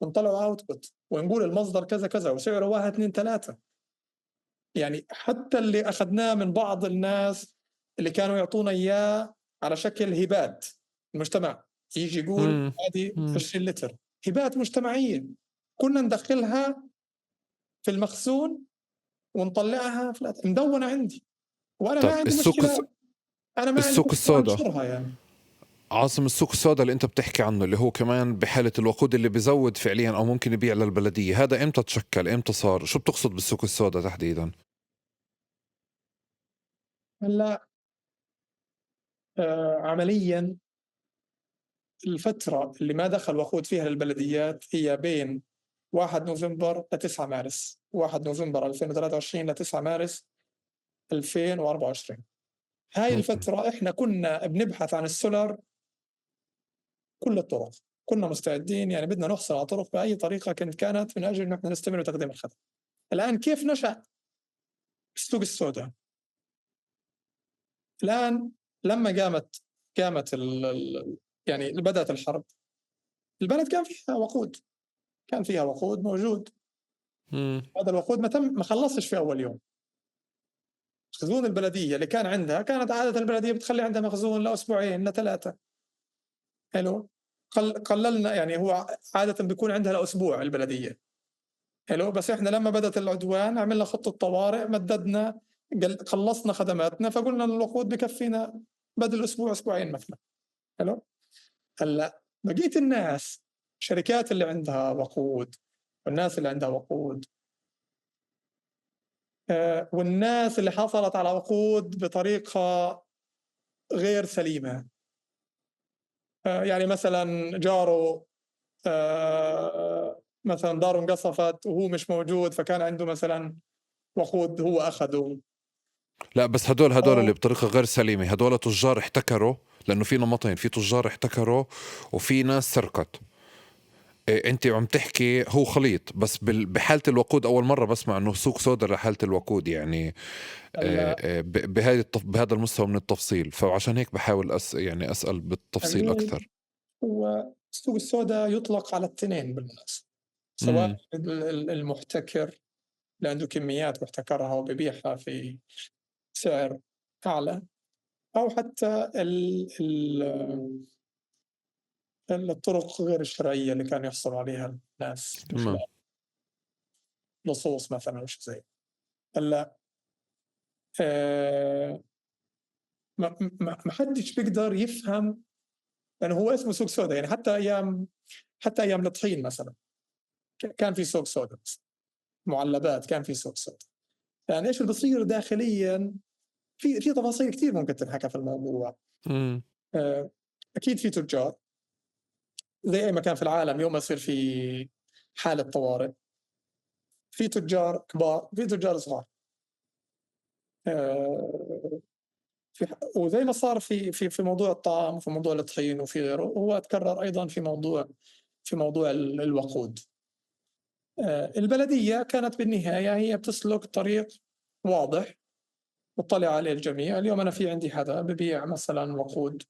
ونطلعه output ونقول المصدر كذا كذا وسعره 1 2 3. يعني حتى اللي أخذناه من بعض الناس اللي كانوا يعطونا إياه على شكل هبات المجتمع، يجي يقول هذه 20 لتر، هبات مجتمعية كنا ندخلها في المخزون ونطلعها في مدونة عندي. وأنا ما عندي مشكلة، أنا ما السوق السوداء يعني. عاصم، السوق السوداء اللي أنت بتحكي عنه اللي هو كمان بحالة الوقود اللي بيزود فعليا أو ممكن يبيع للبلدية، هذا إمتى تشكل؟ إمتى صار؟ شو بتقصد بالسوق السوداء تحديدا؟ هلا عمليا الفترة اللي ما دخل وقود فيها للبلديات هي بين 1 نوفمبر ل 9 مارس، 1 نوفمبر 2023 ل 9 مارس 2024. هاي الفترة إحنا كنا بنبحث عن السولار كل الطرق، كنا مستعدين يعني بدنا نحصل على طرق بأي طريقة كانت من أجل إنه إحنا نستمر بتقديم الخدمة. الآن كيف نشأ السوق السوداء؟ الآن لما قامت يعني بدأت الحرب، البلد كان فيها وقود، كان فيها وقود موجود. هذا الوقود ما خلصش في أول يوم. مخزون البلدية اللي كان عندها، كانت عادة البلدية بتخلي عندها مخزون لأسبوعين لثلاثة. حلو، قللنا يعني، هو عادة بيكون عندها لأسبوع البلدية. حلو، بس إحنا لما بدأت العدوان عملنا خطة طوارئ، مددنا، خلصنا خدماتنا، فقلنا الوقود بكفينا بدل أسبوع أسبوعين مثلا. حلو، هلا بقية الناس، الشركات اللي عندها وقود والناس اللي عندها وقود والناس اللي حصلت على وقود بطريقة غير سليمة، يعني مثلا جاره مثلا داره انقصفت وهو مش موجود، فكان عنده مثلا وقود هو أخده. لا بس هدول اللي بطريقة غير سليمة، هدول تجار احتكروا، لأنه في نمطين، في تجار احتكروا وفي ناس سرقت. إيه، انت عم تحكي هو خليط، بس بحاله الوقود اول مرة بسمع انه سوق سودا لحاله الوقود، يعني بهذا المستوى من التفصيل، فعشان هيك بحاول يعني اسال بالتفصيل اكثر. هو السوق السوداء يطلق على الاثنين بالمناسبة، سواء المحتكر اللي عنده كميات محتكرها وببيعها في سعر اعلى، او حتى الطرق غير الشرعية اللي كانوا يحصلوا عليها الناس، لصوص مثلا أو شيء زي. هلا ما حدش بيقدر يفهم، لأنه هو اسمه سوق سوداء. يعني حتى أيام الطحين مثلا كان في سوق سوداء، معلبات كان في سوق سوداء. يعني ايش اللي بصير داخليا، في تفاصيل كثير ممكن تنحكى في الموضوع. اكيد في تجار زي اي مكان في العالم، يوم ما يصير في حالة طوارئ في تجار كبار، في تجار صغار. وزي ما صار في في في موضوع الطعام وفي موضوع الطحين وفي غيره، هو تكرر ايضا في موضوع الوقود. البلدية كانت بالنهاية هي بتسلك طريق واضح مطلع عليه الجميع. اليوم انا في عندي حدا ببيع مثلا وقود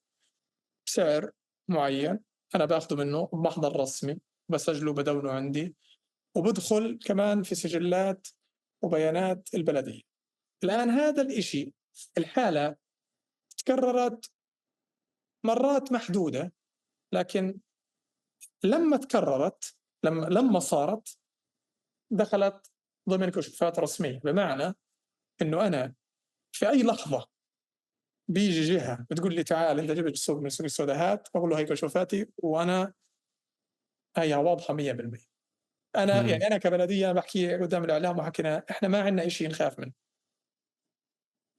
بسعر معين، انا باخذه منه بمحضر رسمي، بسجله بدونه عندي، وبدخل كمان في سجلات وبيانات البلدية. الآن هذا الإشي الحالة تكررت مرات محدودة، لكن لما تكررت، لما صارت دخلت ضمن كشوفات رسمية، بمعنى إنه أنا في أي لحظة بيجي جهة بتقول لي تعال أنت جبت السوق من سوق السوداء، هات، بقول له هي كشوفاتي وأنا هي واضحة 100%. أنا يعني أنا كبلدية بحكي قدام الإعلام وحكينا إحنا ما عندنا إشي نخاف منه.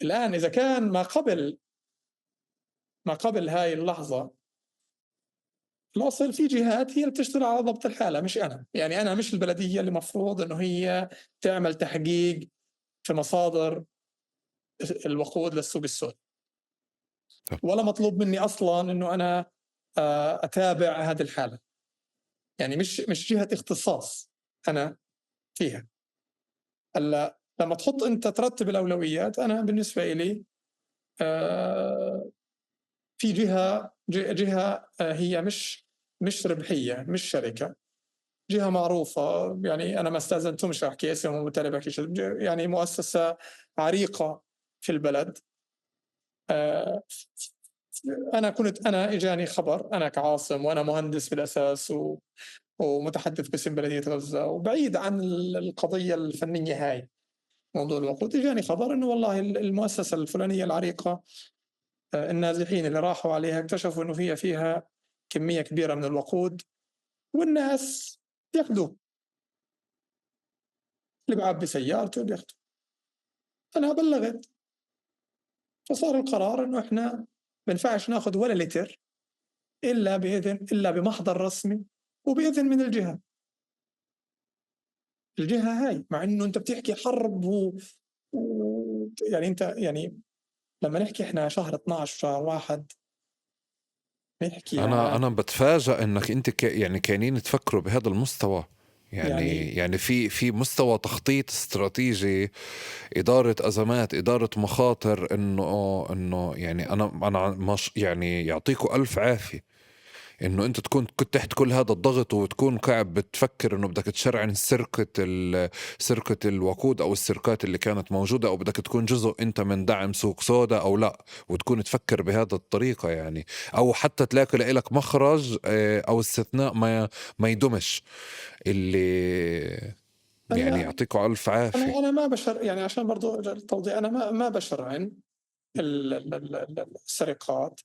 الآن إذا كان ما قبل هاي اللحظة، الأصل في جهات هي اللي بتشتغل على ضبط الحالة، مش أنا. يعني أنا مش البلدية اللي مفروض إنه هي تعمل تحقيق في مصادر الوقود للسوق السوداء، ولا مطلوب مني أصلا إنه أنا أتابع هذه الحالة. يعني مش جهة اختصاص أنا فيها. هلا لما تحط أنت ترتب الأولويات، أنا بالنسبة إلي في جهة هي مش ربحية، مش شركة، جهة معروفة، يعني أنا ما استأذنتهمش أحكي اسمهم وبالتالي بحكي، يعني مؤسسة عريقة في البلد. أنا إجاني خبر، أنا كعاصم وأنا مهندس بالأساس ومتحدث باسم بلدية غزة وبعيد عن القضية الفنية هاي موضوع الوقود، إجاني خبر إنه والله المؤسسة الفلانية العريقة النازحين اللي راحوا عليها اكتشفوا إنه فيها كمية كبيرة من الوقود، والناس ياخذوه، اللي بعبي سيارته بياخذوه. أنا بلغت، فصار القرار إنه إحنا بنفعش ناخذ ولا لتر إلا بإذن، إلا بمحضر رسمي وبإذن من الجهة. الجهة هاي، مع إنه أنت بتحكي حرب يعني أنت يعني لما نحكي إحنا شهر 12 شهر 1 نحكي أنا بتفاجأ إنك أنت يعني كاينين تفكروا بهذا المستوى. يعني في مستوى تخطيط استراتيجي، إدارة أزمات، إدارة مخاطر، إنه يعني أنا مش يعني يعطيكوا ألف عافية إنه أنت تكون كنت تحت كل هذا الضغط وتكون قاعد بتفكر إنه بدك تشرعن سرقة الوقود أو السرقات اللي كانت موجودة، أو بدك تكون جزء أنت من دعم سوق سودا أو لا، وتكون تفكر بهذا الطريقة يعني، أو حتى تلاقي لك مخرج أو استثناء ما يدمش اللي يعني يعطيكوا ألف عافية. أنا ما بشر، يعني عشان برضو التوضيح، أنا ما بشرعن السرقات.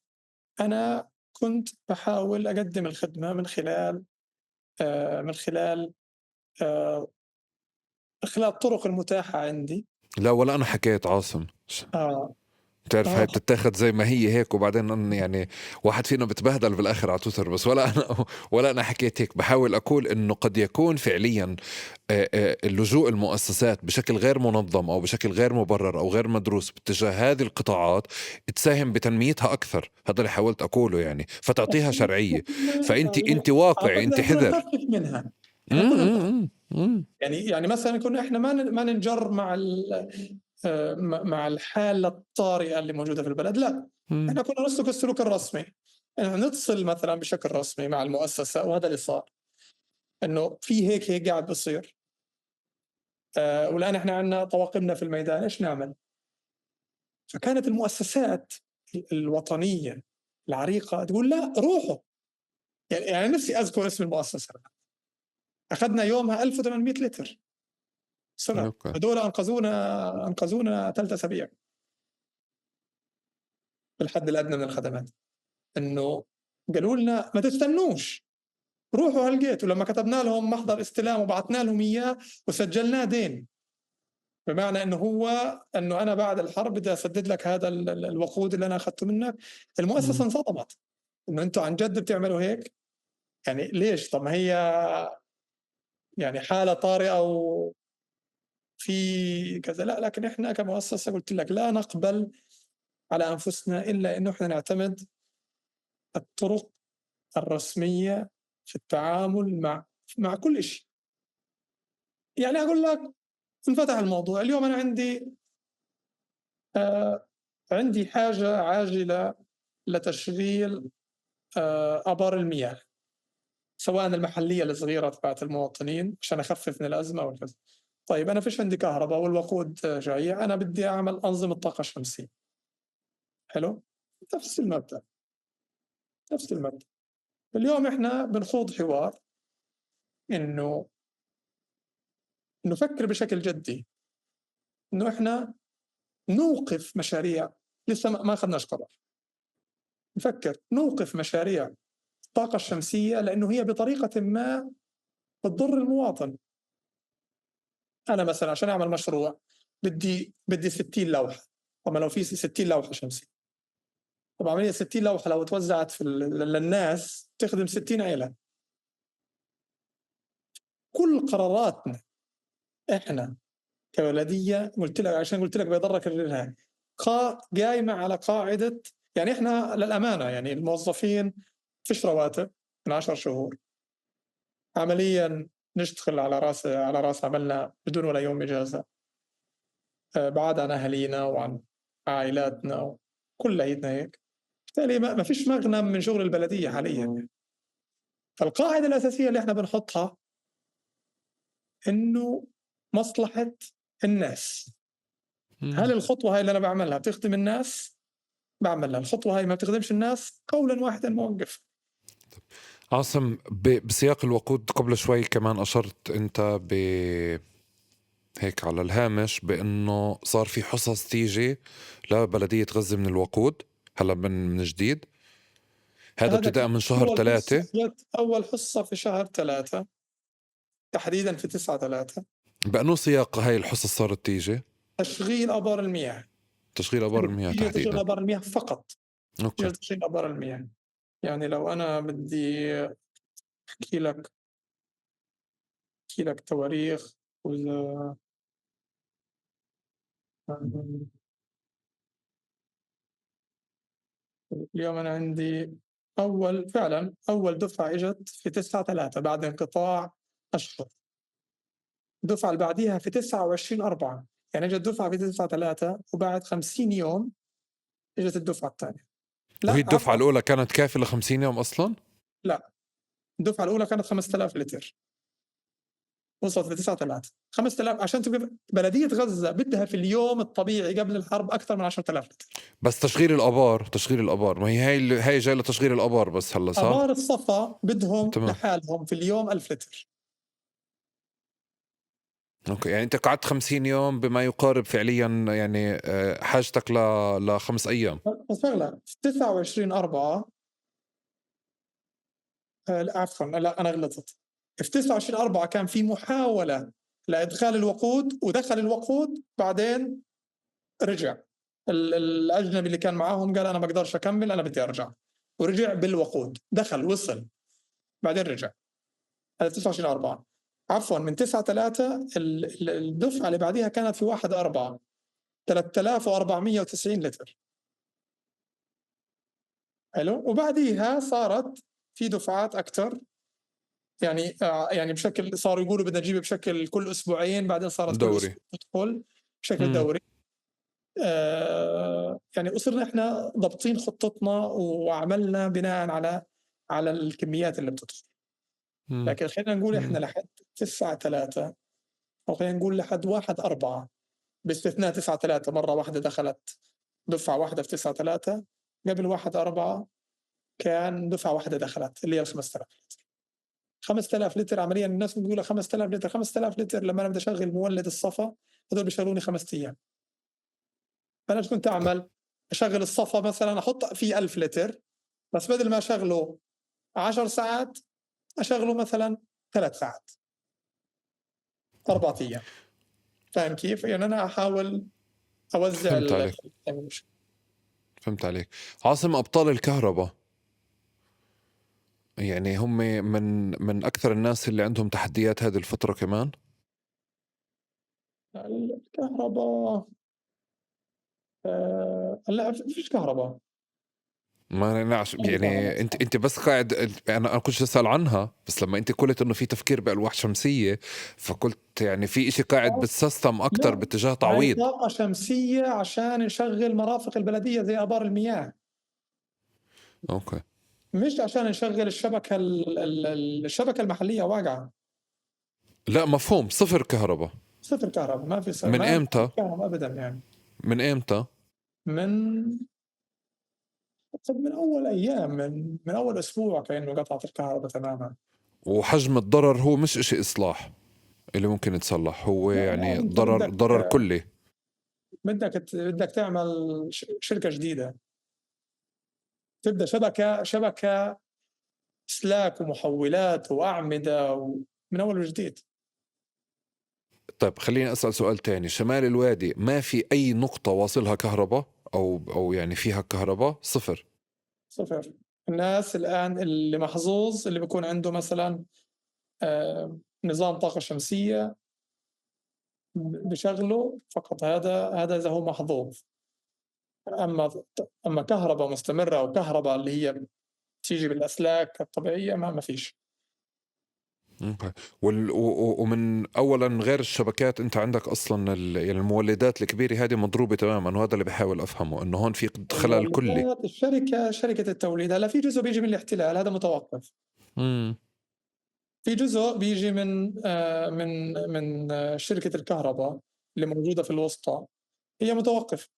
أنا كنت بحاول أقدم الخدمة من خلال من خلال الطرق المتاحة عندي. لا ولا أنا حكيت عاصم. بتعرف هاي بتتاخد زي ما هي هيك، وبعدين يعني واحد فينا بتبهدل بالاخر على تويتر. بس ولا انا حكيت هيك. بحاول اقول انه قد يكون فعليا اللجوء المؤسسات بشكل غير منظم او بشكل غير مبرر او غير مدروس باتجاه هذه القطاعات تساهم بتنميتها اكثر. هذا اللي حاولت اقوله يعني، فتعطيها شرعيه. فانت انت واقعي، انت حذر منها. يعني مثلا كنا احنا ما ننجر مع الحالة الطارئة اللي موجودة في البلد، لا. احنا كنا نسلك السلوك الرسمي، يعني نتصل مثلا بشكل رسمي مع المؤسسه، وهذا اللي صار، انه في هيك هيك قاعد بصير، والان احنا عندنا طواقمنا في الميدان، ايش نعمل؟ فكانت المؤسسات الوطنية العريقه تقول لا، روحوا. يعني نفسي اذكر اسم المؤسسه، اخذنا يومها 1800 لتر سرعة. هذول انقذونا 3 اسابيع بالحد الادنى من الخدمات، انه قالوا لنا ما تستنوش، روحوا هلقيت. ولما كتبنا لهم محضر استلام وبعثنا لهم اياه وسجلناه دين، بمعنى انه هو انه انا بعد الحرب بدي اسدد لك هذا الوقود اللي انا اخذته منك، المؤسسة انصدمت انه انتم عن جد بتعملوا هيك؟ يعني ليش؟ طب ما هي يعني حاله طارئة وفي كذا. لا، لكن احنا كمؤسسة قلت لك لا نقبل على انفسنا الا انه احنا نعتمد الطرق الرسمية في التعامل مع كل شيء. يعني اقول لك انفتح الموضوع اليوم، انا عندي حاجة عاجله لتشغيل ابار المياه، سواء المحلية الصغيرة تبعت المواطنين، عشان اخفف من الازمة والكذا. طيب، انا فيش عندي كهرباء والوقود جاي، انا بدي اعمل انظمة طاقة شمسيه. حلو، نفس المبدا، نفس المبدا. اليوم احنا بنخوض حوار انه نفكر بشكل جدي انه احنا نوقف مشاريع، لسه ما اخذناش قرار، نفكر نوقف مشاريع الطاقة الشمسية لأنه هي بطريقة ما بتضر المواطن. أنا مثلا عشان أعمل مشروع بدي 60 لوحة. طب لو في 60 لوحة شمسية، طب عملية 60 لوحة لو توزعت في للناس تخدم 60 عيلة. كل قراراتنا احنا كبلدية، قلت لك عشان قلت لك بيضرك الرهان، قايمة على قاعدة. يعني احنا للأمانة يعني الموظفين فيش رواتب من 10 شهور، عمليا نشتغل على راس عملنا بدون ولا يوم اجازه، بعاد عن اهالينا وعن عائلاتنا، كليتنا هيك. بالتالي ما فيش مغنم من شغل البلدية حاليا. فالقاعدة الاساسية اللي احنا بنحطها انه مصلحة الناس. هل الخطوة هاي اللي انا بعملها بتخدم الناس؟ بعملها. الخطوة هاي ما بتخدمش الناس؟ قولا واحدا موقف. عاصم، بسياق الوقود، قبل شوي كمان أشرت أنت هيك على الهامش بأنه صار في حصص تيجي لبلدية غزة من الوقود هلا من جديد. هذا ابتداء من شهر 3. أول حصة في شهر 3، تحديدا في 9/3. بأنه سياق هاي الحصص صارت تيجي؟ تشغيل آبار المياه. تشغيل آبار المياه تحديدا. تشغيل آبار المياه فقط. تشغيل آبار المياه. يعني لو أنا بدي أحكي لك تواريخ وإذا اليوم أنا عندي أول، فعلا أول دفعة إجت في 9/3 بعد انقطاع أشهر، الدفعة اللي بعديها في 29/4. يعني اجت دفعة في 9/3 وبعد 50 يوم اجت الدفعة الثانية. لا، وهي الدفعة الأولى كانت كافية ل 50 يوم أصلا؟ لا، الدفعة الأولى كانت 5000 لتر، وصلت ل 9/3 5000. عشان تبقى بلدية غزة بدها في اليوم الطبيعي قبل الحرب أكثر من 10000 لتر. بس تشغيل الآبار، تشغيل الآبار، ما هي هاي جاي لتشغيل الآبار بس هلا، صح؟ آبار الصفا بدهم لحالهم في اليوم 1000 لتر. okay، يعني انت قعدت 50 يوم بما يقارب فعليا يعني حاجتك ل5 ايام. بس شغله في 29/4، لا عفوا، لا انا غلطت، في 29/4 كان في محاولة لادخال الوقود، ودخل الوقود بعدين رجع. الأجنبي اللي كان معاهم قال أنا بقدرش أكمل، أنا بدي أرجع، ورجع بالوقود، دخل وصل بعدين رجع. هذا 29/4، عفوا من 9/3. الدفعة اللي بعديها كانت في 1/4، 3490 لتر. حلو. وبعديها صارت في دفعات أكثر، يعني بشكل صاروا يقولوا بدنا نجيب بشكل كل أسبوعين، بعدين صارت دوري. كل تدخل بشكل دوري. يعني وصرنا احنا ضابطين خطتنا وعملنا بناء على الكميات اللي بتدخل. لكن خلينا نقول احنا لحد 9/3، او خلينا نقول لحد 1/4، باستثناء 9/3 مرة واحدة دخلت دفعة واحدة في 9/3. قبل 1/4 كان دفعة واحدة دخلت اللي هي 5000 لتر. 5000 لتر عمليا الناس بتقول 5000 لتر، 5000 لتر لما انا بدي اشغل مولد الصفا هذول بيشغلوني 5 ايام. فانا شو كنت اعمل؟ اشغل الصفا مثلا احط فيه 1000 لتر، بس بدل ما اشغله 10 ساعات اشغله مثلا 3 ساعات 4 ايام. فاهم كيف؟ يعني انا احاول اوزع. فهمت عليك. فهمت عليك. عاصم، ابطال الكهرباء يعني هم من اكثر الناس اللي عندهم تحديات هذه الفترة كمان؟ الكهرباء لا، فيش كهرباء. ما نعش يعني انت بس قاعد، انا كنت اسال عنها، بس لما انت قلت انه في تفكير بالواح شمسية فقلت يعني في إشي قاعد بال system اكثر باتجاه تعويض. طاقة شمسية عشان نشغل مرافق البلدية زي ابار المياه. okay. مش عشان نشغل الشبكة، الشبكة المحلية واقعه. لا مفهوم، صفر كهرباء. صفر كهرباء، ما في من امتى؟ كهرباء ابدا يعني. من امتى؟ من اول ايام، من اول اسبوع كانه قطعت الكهرباء تماما. وحجم الضرر هو مش إشي اصلاح اللي ممكن يتصلح، هو يعني ضرر كلي. بدك تعمل شركة جديدة، تبدا شبكة سلاك ومحولات واعمده من اول وجديد. طيب خليني اسال سؤال تاني. شمال الوادي ما في اي نقطة واصلها كهرباء او يعني فيها كهرباء؟ صفر. صفر. الناس الان اللي محظوظ اللي بيكون عنده مثلا نظام طاقة شمسية بشغله فقط، هذا اذا هو محظوظ. اما كهرباء مستمرة او كهرباء اللي هي تيجي بالاسلاك الطبيعية ما فيش. okay. ومن اولا غير الشبكات انت عندك اصلا يعني المولدات الكبيرة هذه مضروبة تماما، وهذا اللي بحاول افهمه انه هون في خلل كلي. الشركة، شركة التوليد، هلا في جزء بيجي من الاحتلال هذا متوقف. في جزء بيجي من من من شركة الكهرباء اللي موجودة في الوسطى، هي متوقف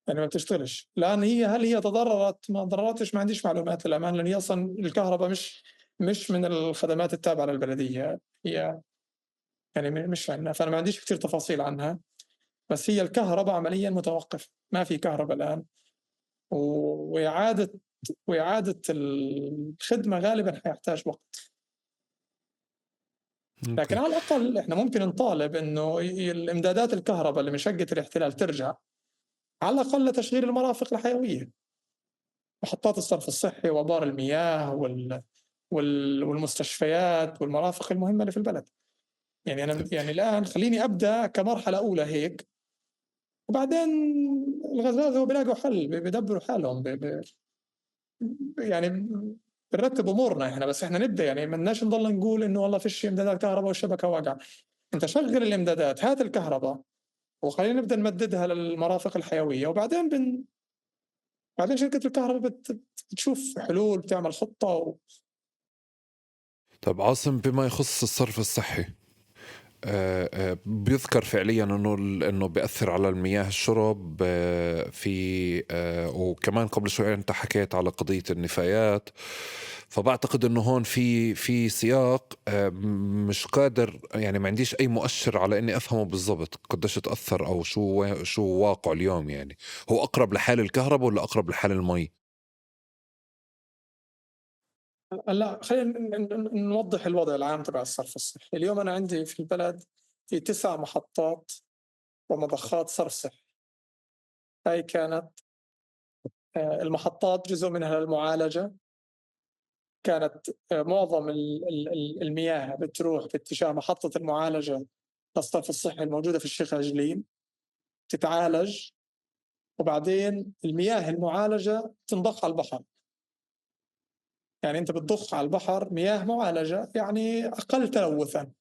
يعني ما بتشتغلش. الان هي هل هي تضررت ما تضررتش ما عنديش معلومات للامانة، لان هي اصلا الكهرباء مش من الخدمات التابعة للبلديه، هي يعني مش عندنا، فانا ما عنديش كثير تفاصيل عنها. بس هي الكهرباء عمليا متوقف، ما في كهرباء الان، واعاده الخدمة غالبا حيحتاج وقت. لكن على الاقل احنا ممكن نطالب انه الامدادات الكهرباء اللي من شقه الاحتلال ترجع، على الاقل لتشغيل المرافق الحيوية، محطات الصرف الصحي وابار المياه والمستشفيات والمرافق المهمة اللي في البلد. يعني انا يعني الان خليني ابدا كمرحلة اولى هيك، وبعدين الغزاز هو بيلاقوا حل، بيدبروا حالهم، يعني بنرتب امورنا احنا، بس احنا نبدا. يعني ما بدناش نضل نقول انه والله فيش امدادات كهرباء والشبكة واقعه. انت شغل الامدادات، هات الكهرباء، وخلينا نبدا نمددها للمرافق الحيوية، وبعدين بعدين شركة الكهرباء بتشوف حلول، بتعمل خطه. طيب عاصم، بما يخص الصرف الصحي، بيذكر فعليا انه بياثر على المياه الشرب، في وكمان قبل شوي انت حكيت على قضية النفايات، فبعتقد انه هون في سياق مش قادر، يعني ما عنديش اي مؤشر على اني افهمه بالضبط قديش تاثر او شو واقعه اليوم. يعني هو اقرب لحال الكهرباء ولا اقرب لحال المي؟ هلا خلينا نوضح الوضع العام تبع الصرف الصحي. اليوم انا عندي في البلد في 9 محطات ومضخات صرف صحي. هاي كانت المحطات جزء منها للمعالجة. كانت معظم المياه بتروح باتجاه محطة المعالجة للصرف الصحي الموجودة في الشيخ عجلين، تتعالج، وبعدين المياه المعالجة تنضخ على البحر. يعني أنت بتضخ على البحر مياه معالجة، يعني أقل تلوثا.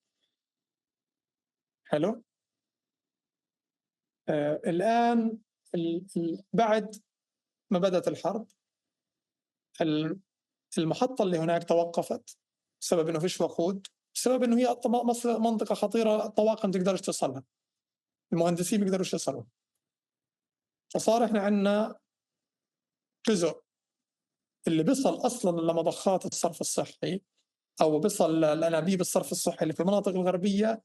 حلو. الآن بعد ما بدأت الحرب المحطة اللي هناك توقفت بسبب إنه فيش وقود، بسبب إنه هي منطقة خطيرة، الطواقم تقدرش توصلها، المهندسين ما بيقدروش يوصلوا. فصار إحنا عندنا جزء اللي بيصل أصلاً لمضخات الصرف الصحي أو بيصل لأنابيب الصرف الصحي اللي في المناطق الغربية،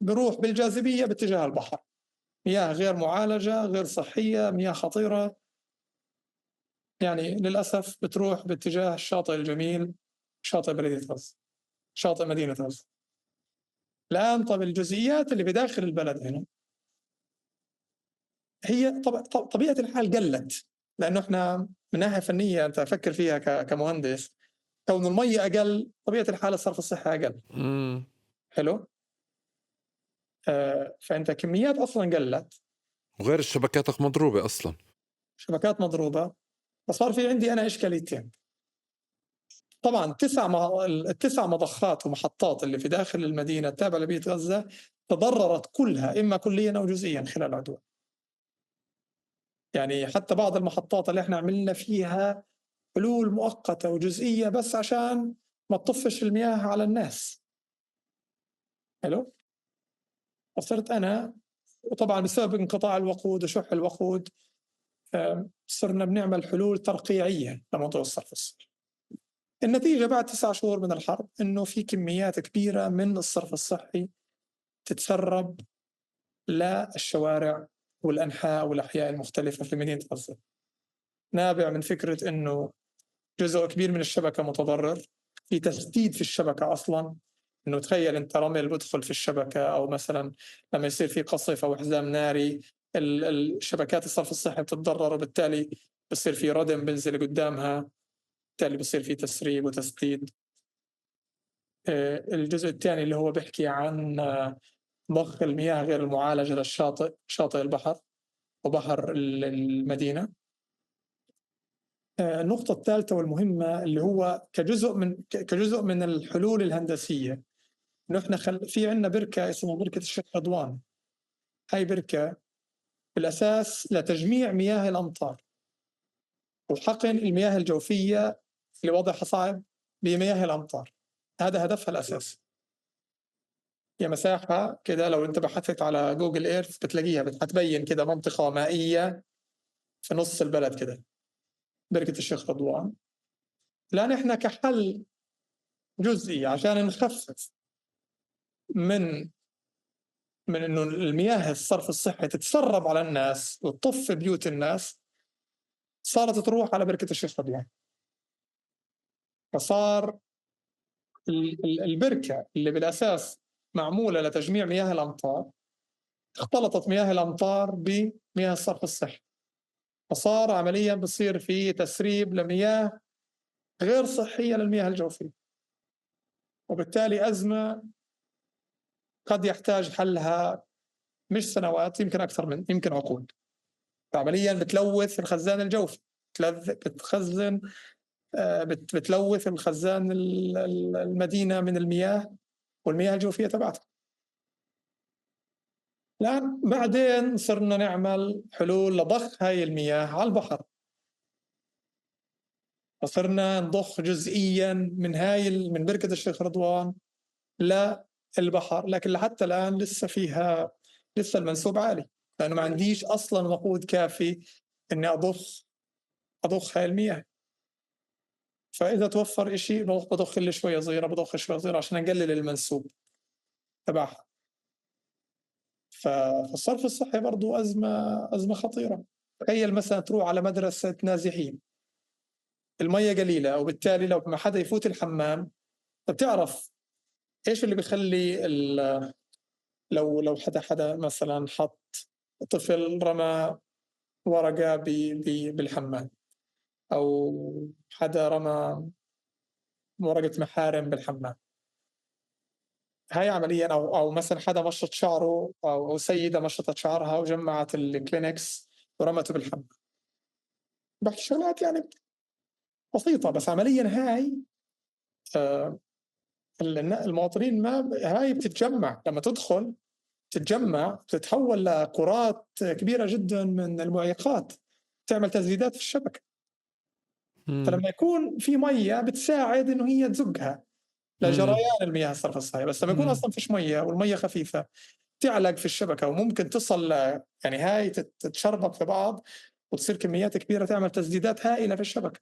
بيروح بالجاذبية باتجاه البحر. مياه غير معالجة، غير صحية، مياه خطيرة، يعني للأسف بتروح باتجاه الشاطئ الجميل، شاطئ بلدية غزة، شاطئ مدينة غزة. الآن طب الجزئيات اللي بداخل البلد هنا هي طبيعة الحال قلت، لأنه إحنا من ناحية فنية أنت فكر فيها كمهندس، كون المية أقل طبيعة الحال الصرف الصحي أقل. حلو. فأنت كميات أصلا قلت، وغير الشبكات مضروبة أصلا، شبكات مضروبة. فصار في عندي أنا إشكاليتين. طبعا التسع مضخات ومحطات اللي في داخل المدينة التابعة لبيت غزة تضررت كلها، إما كليا أو جزئيا خلال العدوان. يعني حتى بعض المحطات اللي احنا عملنا فيها حلول مؤقتة وجزئية بس عشان ما تطفش المياه على الناس. حلو. فصرت أنا، وطبعا بسبب انقطاع الوقود وشح الوقود، صرنا بنعمل حلول ترقيعية لموضوع الصرف الصحي. النتيجة بعد 9 شهور من الحرب إنه في كميات كبيرة من الصرف الصحي تتسرب للشوارع والأنحاء والأحياء المختلفة في مدينة غزة، نابع من فكرة إنه جزء كبير من الشبكة متضرر، في تسديد في الشبكة أصلاً. إنه تخيل أنت رمل بدخل في الشبكة، أو مثلاً لما يصير في قصف أو حزام ناري الشبكات الصرف الصحي بتتضرر، وبالتالي بصير في ردم بنزل قدامها، بالتالي بصير في تسريب وتسديد. الجزء الثاني اللي هو بيحكي عن ضخ المياه غير المعالجة للشاطئ، شاطئ البحر وبحر المدينة. النقطة الثالثة والمهمة اللي هو كجزء من الحلول الهندسية، إنه إحنا في عندنا بركة اسمها بركة الشيخ رضوان. هاي بركة بالأساس لتجميع مياه الأمطار وحقن المياه الجوفية اللي وضعها صعب بمياه الأمطار. هذا هدفها الأساسي. هي مساحة كده لو أنت بحثت على جوجل إيرث بتلاقيها، بتبين كده منطقة مائية في نص البلد كده، بركة الشيخ رضوان. لأن إحنا كحل جزئي عشان نخفف من إنه المياه الصرف الصحي تتسرب على الناس وتطف بيوت الناس، صارت تروح على بركة الشيخ رضوان. فصار البركة اللي بالأساس معمولة لتجميع مياه الأمطار اختلطت مياه الأمطار بمياه الصرف الصحي، فصار عمليا بصير في تسريب لمياه غير صحية للمياه الجوفية، وبالتالي أزمة قد يحتاج حلها مش سنوات، يمكن أكثر من يمكن عقود. فعمليا بتلوث الخزان الجوفي، بتخزن بتلوث الخزان المدينة من المياه والمياه الجوفية تبعتها. الآن بعدين صرنا نعمل حلول لضخ هاي المياه على البحر، فصرنا نضخ جزئيا من هاي من بركة الشيخ رضوان للبحر، لكن لحتى الآن لسه فيها لسه المنسوب عالي، لأنه ما عنديش أصلا وقود كافي إني أضخ هاي المياه. فإذا توفر إشي بضخ لي شوية صغيرة، بضخ شوية صغيرة عشان أقلل المنسوب تبعها. فالصرف الصحي برضو أزمة خطيرة. تخيل مثلا تروح على مدرسة نازحين، المية قليلة، وبالتالي لو ما حدا يفوت الحمام، بتعرف إيش اللي بيخلي لو حدا مثلا حط طفل رمى ورقة بالحمام، أو حدا رمى ورقة محارم بالحمام. هاي عمليا، أو مثلا حدا مشط شعره أو سيدة مشطت شعرها وجمعت الكلينكس ورمته بالحمام. بحكي شغلات يعني بسيطة، بس عمليا هاي المواطنين ما هاي بتتجمع، لما تدخل تتجمع بتتحول لكرات كبيرة جدا من المعيقات، تعمل تسديدات في الشبكة. فلما يكون في مية بتساعد إنه هي تزقها لجريان المياه الصرف الصحي، بس لما يكون أصلا فيش مية والمية خفيفة تعلق في الشبكة وممكن تصل يعني هاي تتشربك في بعض وتصير كميات كبيرة تعمل تسديدات هائلة في الشبكة.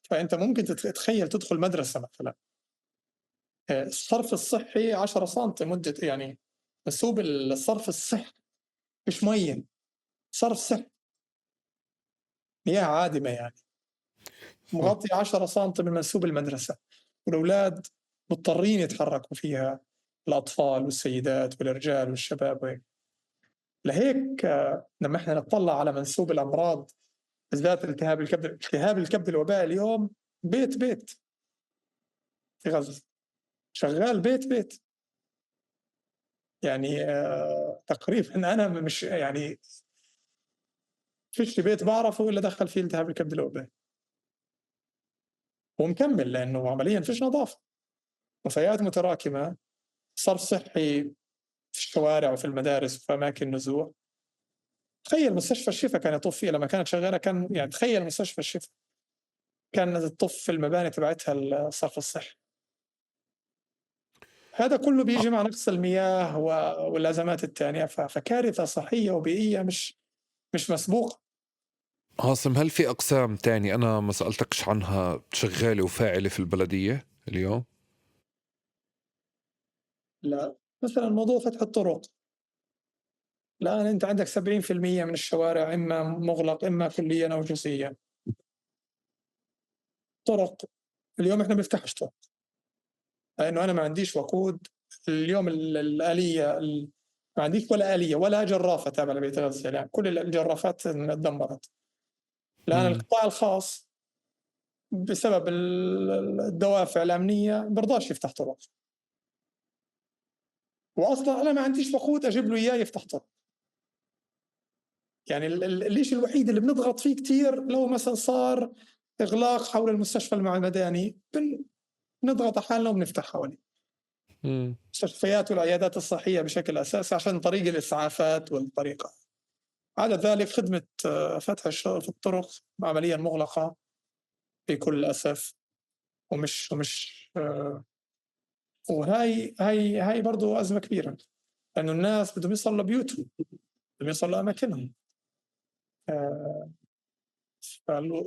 فأنت ممكن تتخيل تدخل مدرسة مثلا، الصرف الصحي 10 سم مدة، يعني منسوب الصرف الصحي مش مية، صرف صحي، مياه عادمة يعني مغطي 10 سم من منسوب المدرسة، والأولاد مضطرين يتحركوا فيها، الأطفال والسيدات والرجال والشباب وهيك. لهيك لما احنا نطلع على منسوب الأمراض بالذات التهاب الكبد، التهاب الكبد الوبائي اليوم بيت بيت في غزة، شغال بيت بيت يعني تقريبا أنا مش يعني فيش بيت بعرفه إلا دخل فيه التهاب الكبد الوبائي ومكمل، لأنه عمليا فيش نظافة، نفايات متراكمة، صرف صحي في الشوارع وفي المدارس وفي أماكن النزوح. تخيل مستشفى الشفا كان يطوف فيه لما كانت شغالة، كان يعني تخيل مستشفى الشفا كان تطف في المباني تبعتها الصرف الصحي. هذا كله بيجي مع نقص المياه والأزمات الثانية، فكارثة صحية وبيئية مش مسبوقة. عاصم، هل في أقسام تاني أنا ما سألتكش عنها شغالة وفاعلة في البلدية اليوم؟ لا، مثلا موضوع فتح الطرق. الآن أنت عندك 70% من الشوارع إما مغلق إما كليا أو جزئيا. طرق اليوم إحنا بنفتحش طرق لأنه أنا ما عنديش وقود اليوم، الآلية ما عنديش ولا آلية ولا جرافة تابعة لبيت غزة، يعني كل الجرافات تدمرت. الآن القطاع الخاص بسبب الدوافع الأمنية برضاش يفتح طرق، وأصلا أنا ما عنديش وقود أجيب له إياه يفتح طرق. يعني الشيء الوحيد اللي بنضغط فيه كتير لو مثلا صار إغلاق حول المستشفى المعمداني بنضغط على حالنا وبنفتح حواليه المستشفيات والعيادات الصحية بشكل أساسي عشان طريق الإسعافات والطريقة. على ذلك خدمة فتح في الطرق عمليا مغلقة بكل أسف، ومش وهاي هاي هاي برضو أزمة كبيرة، لأنه الناس بدهم يوصلوا لبيوتهم، بدهم يوصلوا لأماكنهم.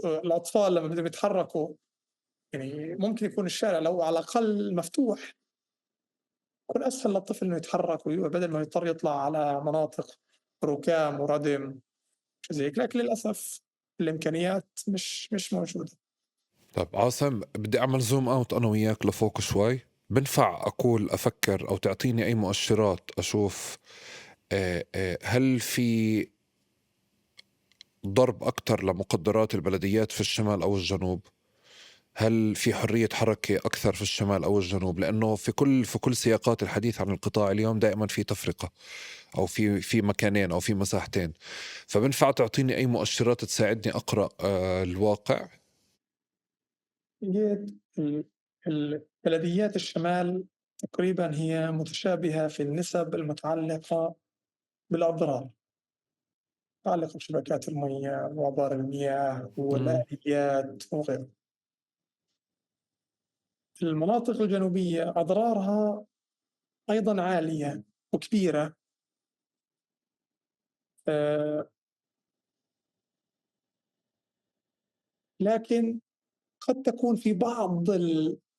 الأطفال لما بدهم يتحركوا يعني ممكن يكون الشارع لو على الأقل مفتوح يكون أسهل للطفل إنه يتحرك بدل ما يضطر يطلع على مناطق ركام وردم زي هيك. لكن للأسف الإمكانيات مش موجودة. طيب عاصم، بدي أعمل zoom out أنا وياك لفوق شوي. بنفع أقول أفكر أو تعطيني أي مؤشرات أشوف هل في ضرب أكتر لمقدرات البلديات في الشمال أو الجنوب؟ هل في حرية حركة أكثر في الشمال أو الجنوب؟ لأنه في كل سياقات الحديث عن القطاع اليوم دائما في تفرقة أو في مكانين أو في مساحتين. فبنفع تعطيني أي مؤشرات تساعدني أقرأ الواقع؟ البلديات الشمال تقريبا هي متشابهة في النسب المتعلقة بالأضرار، متعلقة بشبكات المياه وعبار المياه والآليات وغيره. المناطق الجنوبية أضرارها أيضا عالية وكبيرة، لكن قد تكون في بعض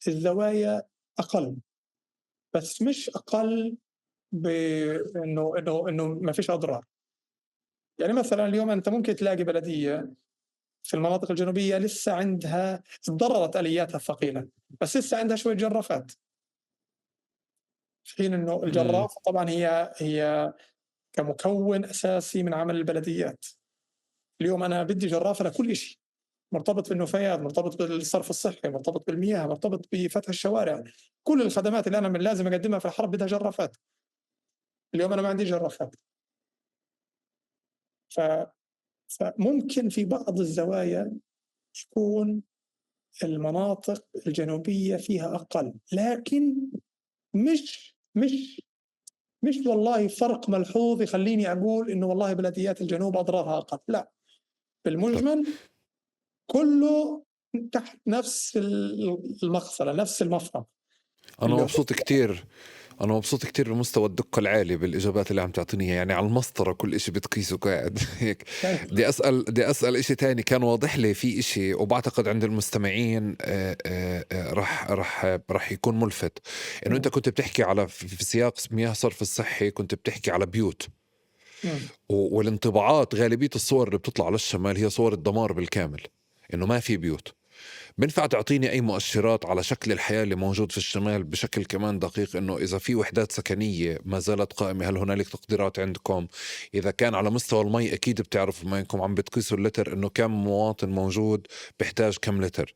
الزوايا أقل، بس مش أقل بأنه إنه إنه ما فيش أضرار. يعني مثلا اليوم أنت ممكن تلاقي بلدية في المناطق الجنوبية لسه عندها تضررت آلياتها الثقيلة، بس لسه عندها شوية جرافات، في حين إنه الجرافة طبعا هي كمكون أساسي من عمل البلديات. اليوم أنا بدي جرافة لكل شيء، مرتبط بالنفايات، مرتبط بالصرف الصحي، مرتبط بالمياه، مرتبط بفتح الشوارع، كل الخدمات اللي أنا لازم أقدمها في الحرب بدها جرافات. اليوم أنا ما عندي جرافات. فممكن في بعض الزوايا يكون المناطق الجنوبية فيها أقل، لكن مش مش مش والله فرق ملحوظ يخليني أقول إنه والله بلديات الجنوب أضرارها أقل، لا، بالمجمل كله تحت نفس المقصلة، نفس المفرق. أنا مبسوط كتير، أنا مبسوط كتير بمستوى الدقة العالي بالإجابات اللي عم تعطيني، يعني على المسطرة كل إشي بتقيسه قاعد هيك. بدي أسأل إشي تاني كان واضح لي في إشي، وبعتقد عند المستمعين رح يكون ملفت، إنه أنت كنت بتحكي على في سياق مياه صرف الصحي، كنت بتحكي على بيوت، والانطباعات غالبية الصور اللي بتطلع على الشمال هي صور الدمار بالكامل، إنه ما في بيوت. بنفع تعطيني أي مؤشرات على شكل الحياة اللي موجود في الشمال بشكل كمان دقيق، إنه إذا في وحدات سكنية ما زالت قائمة هل هنالك تقديرات عندكم؟ إذا كان على مستوى المي أكيد بتعرفوا ما إنكم عم بتقيسوا اللتر، إنه كم مواطن موجود بيحتاج كم لتر.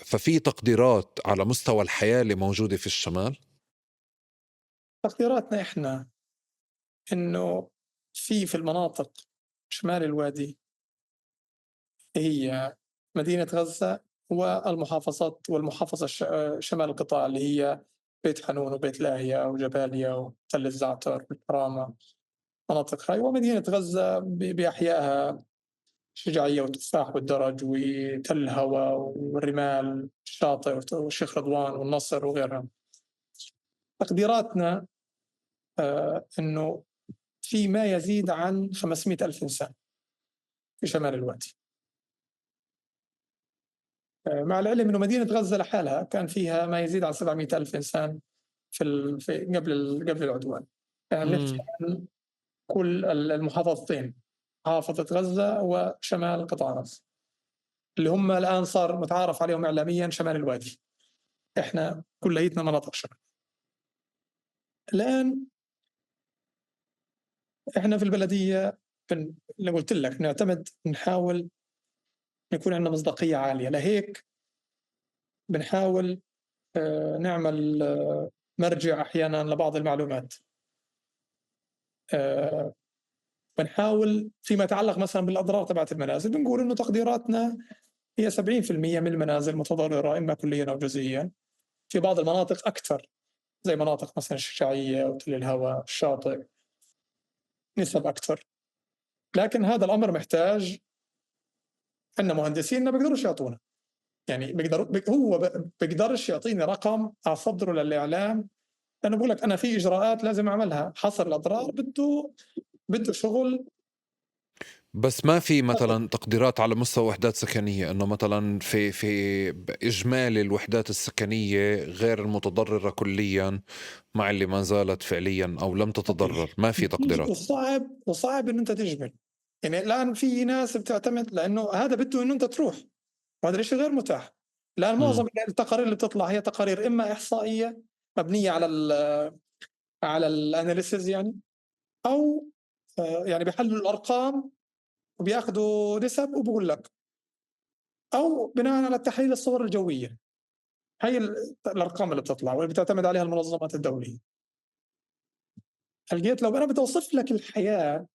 ففي تقديرات على مستوى الحياة اللي موجودة في الشمال؟ تقديراتنا إحنا إنه في المناطق شمال الوادي هي مدينة غزة والمحافظات، والمحافظة شمال القطاع اللي هي بيت حانون وبيت لاهيا وجباليا وتل الزعتر والكرامة، مناطق هاي، ومدينة غزة بأحيائها شجاعية والتفاح والدرج وتل الهوى والرمال الشاطئ والشيخ رضوان والنصر وغيرها. تقديراتنا أنه في ما يزيد عن 500 ألف إنسان في شمال الوادي، مع العلم أنه مدينة غزة لحالها كان فيها ما يزيد عن 700 ألف إنسان في قبل العدوان. يعني بنحكي عن كل المحافظتين، محافظة غزة وشمال قطاع غزة، اللي هم الآن صار متعارف عليهم إعلاميا شمال الوادي. إحنا كليتنا مناطق شمال. الآن إحنا في البلدية اللي قلت لك نعتمد، نحاول يكون عندنا مصداقية عالية، لهيك بنحاول نعمل مرجع أحيانا لبعض المعلومات. بنحاول فيما يتعلق مثلا بالأضرار تبعت المنازل، بنقول إنه تقديراتنا هي 70% من المنازل متضررة إما كليا أو جزئيا، في بعض المناطق أكثر زي مناطق مثلا الشجاعية وتل الهوى الشاطئ نسب أكثر. لكن هذا الأمر محتاج عندنا مهندسين ما بيقدروش يعطونا، يعني هو بيقدرش يعطيني رقم أصدره للإعلام، لأنه بقول لك أنا في إجراءات لازم أعملها، حصر الأضرار بده شغل. بس ما في مثلا تقديرات على مستوى وحدات سكنية، إنه مثلا في إجمالي الوحدات السكنية غير المتضررة كليا مع اللي ما زالت فعليا أو لم تتضرر، ما في تقديرات. وصعب إنه أنت تجمل، يعني الآن في ناس بتعتمد لأنه هذا بده إنه أنت تروح، وهذا الشيء غير متاح. الآن معظم التقارير اللي بتطلع هي تقارير إما إحصائية مبنية على الأناليسيز يعني، أو يعني بيحللوا الأرقام وبياخذوا نسب وبقول لك، أو بناء على تحليل الصور الجوية. هي الأرقام اللي بتطلع واللي بتعتمد عليها المنظمات الدولية. لقيت لو أنا بدي أوصف لك الحياة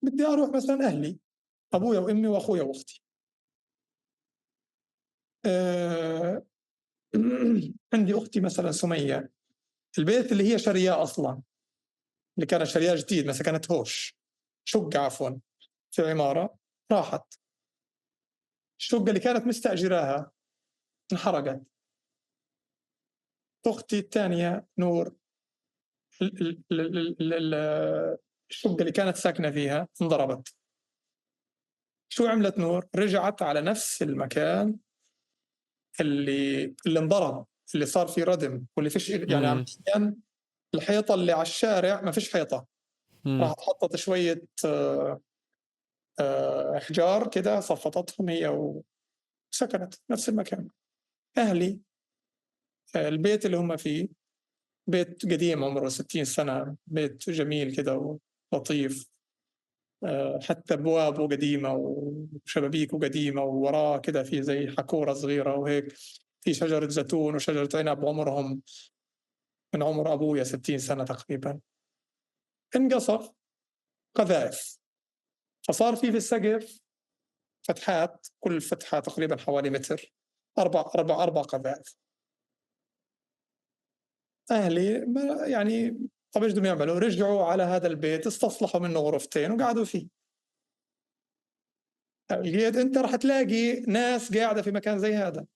بدي أروح مثلا أهلي، أبويا وأمي وأخويا وأختي. عندي أختي مثلا سمية، البيت اللي هي شرياه أصلا، اللي كانت شرياه جديد مثلا، كانت هوش شقة عفوا في عمارة، راحت الشقة اللي كانت مستأجراها انحرقت. أختي الثانية نور، الشقة اللي كانت ساكنة فيها انضربت. شو عملت نور؟ رجعت على نفس المكان اللي انضرب، اللي صار فيه ردم، واللي فيش يعني عمليا الحيطة اللي على الشارع ما فيش حيطة، راحت حطت شوية أحجار كده، صفطتهم هي وسكنت نفس المكان. أهلي البيت اللي هم فيه بيت قديم عمره 60 سنة، بيت جميل كده ولطيف، حتى أبوابه قديمة وشبابيكه قديمة، ووراه كده في زي حكورة صغيرة وهيك، في شجرة زيتون وشجرة عنب عمرهم من عمر أبويا 60 سنة تقريبا. انقصف قذائف، فصار في السقف فتحات، كل فتحة تقريبا حوالي متر، أربع قذائف. أهلي ما يعني طب إيش بدهم يعملوا؟ رجعوا على هذا البيت، استصلحوا منه غرفتين وقعدوا فيه. لقيت أنت رح تلاقي ناس قاعدة في مكان زي هذا.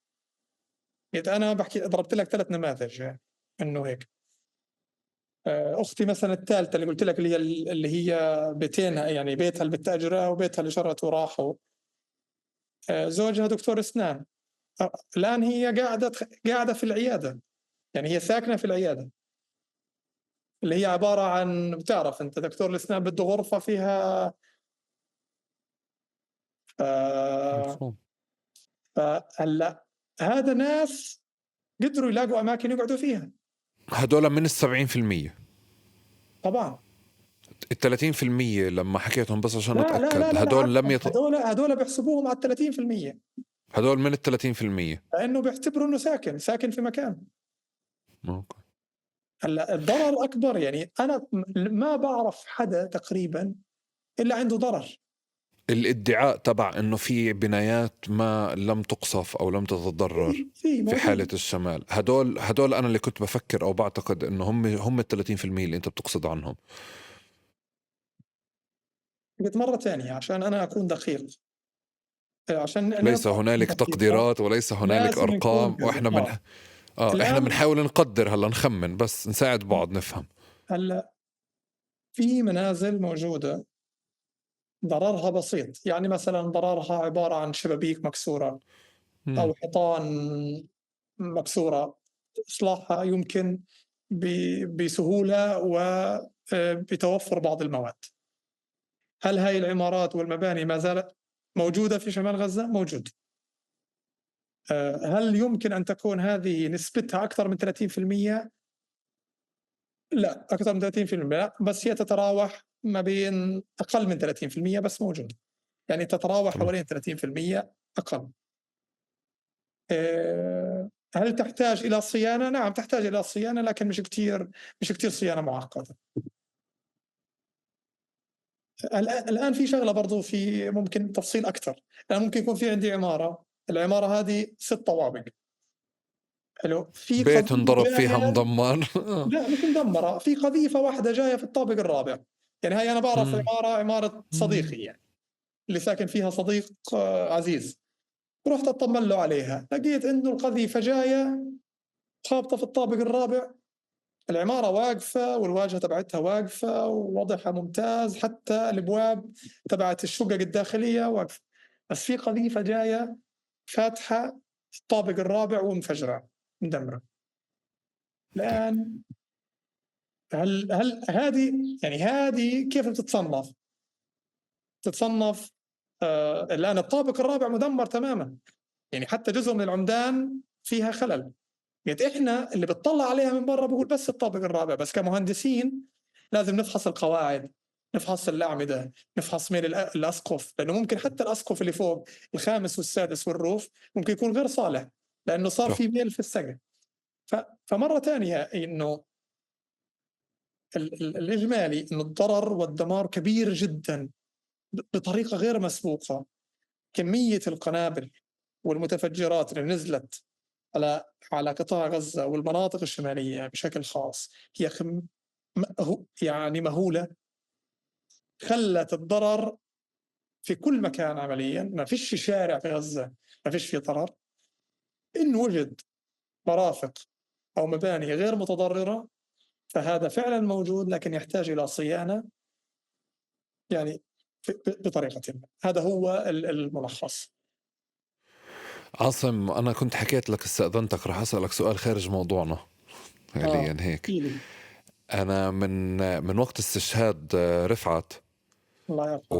لقيت أنا بحكي ضربت لك 3 نماذج يعني إنه هيك. أختي مثلا الثالثة اللي قلت لك اللي هي بيتينها، يعني بيتها اللي بتأجرها وبيتها اللي شرته وراحوا، زوجها دكتور أسنان، الآن هي قاعدة في العيادة، يعني هي ساكنة في العيادة اللي هي عبارة عن، بتعرف أنت دكتور الأسنان بده غرفة فيها. فهلا هذا ناس قدروا يلاقوا أماكن يقعدوا فيها. هدول من 70%. طبعا 30% لما حكيتهم بس عشان أتأكد، هدول لم هدول بيحسبوهم على 30%. هدول من 30%، لأنه بيعتبروا إنه ساكن في مكان. okay. هلا الضرر أكبر، يعني أنا ما بعرف حدا تقريبا إلا عنده ضرر. الادعاء تبع إنه في بنايات ما لم تقصف أو لم تتضرر في حالة الشمال، هدول أنا اللي كنت بفكر أو بعتقد إنه هم 30% اللي أنت بتقصد عنهم. قلت مرة تانية عشان أنا أكون دقيق، عشان ليس هنالك تقديرات وليس هنالك أرقام، وإحنا من إحنا بنحاول نقدر هلا، نخمن بس نساعد بعض نفهم. هلا في منازل موجودة ضررها بسيط، يعني مثلا ضررها عبارة عن شبابيك مكسورة أو حيطان مكسورة، إصلاحها يمكن بسهولة وبتوفر بعض المواد. هل هاي العمارات والمباني ما زالت موجودة في شمال غزة؟ موجود. هل يمكن أن تكون هذه نسبتها أكثر من 30%؟ لا، أكثر من 30% لا، بس هي تتراوح ما بين أقل من 30%، بس موجود، يعني تتراوح حوالين 30% أقل. هل تحتاج إلى صيانة؟ نعم تحتاج إلى صيانة، لكن مش كتير صيانة معقدة. الآن في شغلة برضو، في ممكن تفصيل أكثر. الآن ممكن يكون في عندي عمارة، العمارة هذه 6 طوابق، حلو، في بيت انضرب فيها مدمر. لا مش مدمرة، في قذيفة واحدة جاية في الطابق الرابع. يعني هاي أنا بعرف عمارة صديقي، يعني اللي ساكن فيها صديق عزيز، رحت أطمن له عليها، لقيت إنه القذيفة جاية خابطة في الطابق الرابع، العمارة واقفة والواجهة تبعتها واقفة ووضعها ممتاز، حتى الأبواب تبعت الشقق الداخلية واقفة، بس في قذيفة جاية فاتحة الطابق الرابع ومفجرة مدمرة. الآن هل هذه، يعني هذه كيف بتتصنف؟ تتصنف الآن الطابق الرابع مدمر تماما، يعني حتى جزء من العمدان فيها خلل. يعني إحنا اللي بتطلع عليها من برا بقول بس الطابق الرابع، بس كمهندسين لازم نفحص القواعد، نفحص الأعمدة، نفحص ميل الأسقف، لأنه ممكن حتى الأسقف اللي فوق الخامس والسادس والروف ممكن يكون غير صالح لأنه صار في ميل في السقف. فمرة تانية إنه الإجمالي إنه الضرر والدمار كبير جدا بطريقة غير مسبوقة. كمية القنابل والمتفجرات اللي نزلت على قطاع غزة والمناطق الشمالية بشكل خاص هي يعني مهولة، خلت الضرر في كل مكان عمليا. ما فيش شارع في غزة ما فيش فيه ضرر. إن وجد مرافق أو مباني غير متضررة فهذا فعلا موجود، لكن يحتاج إلى صيانة يعني بطريقة ما. هذا هو الملخص. عاصم، أنا كنت حكيت لك استأذنتك رح أسألك سؤال خارج موضوعنا فعليا هيك. أنا من وقت استشهاد رفعت الله يرحمه.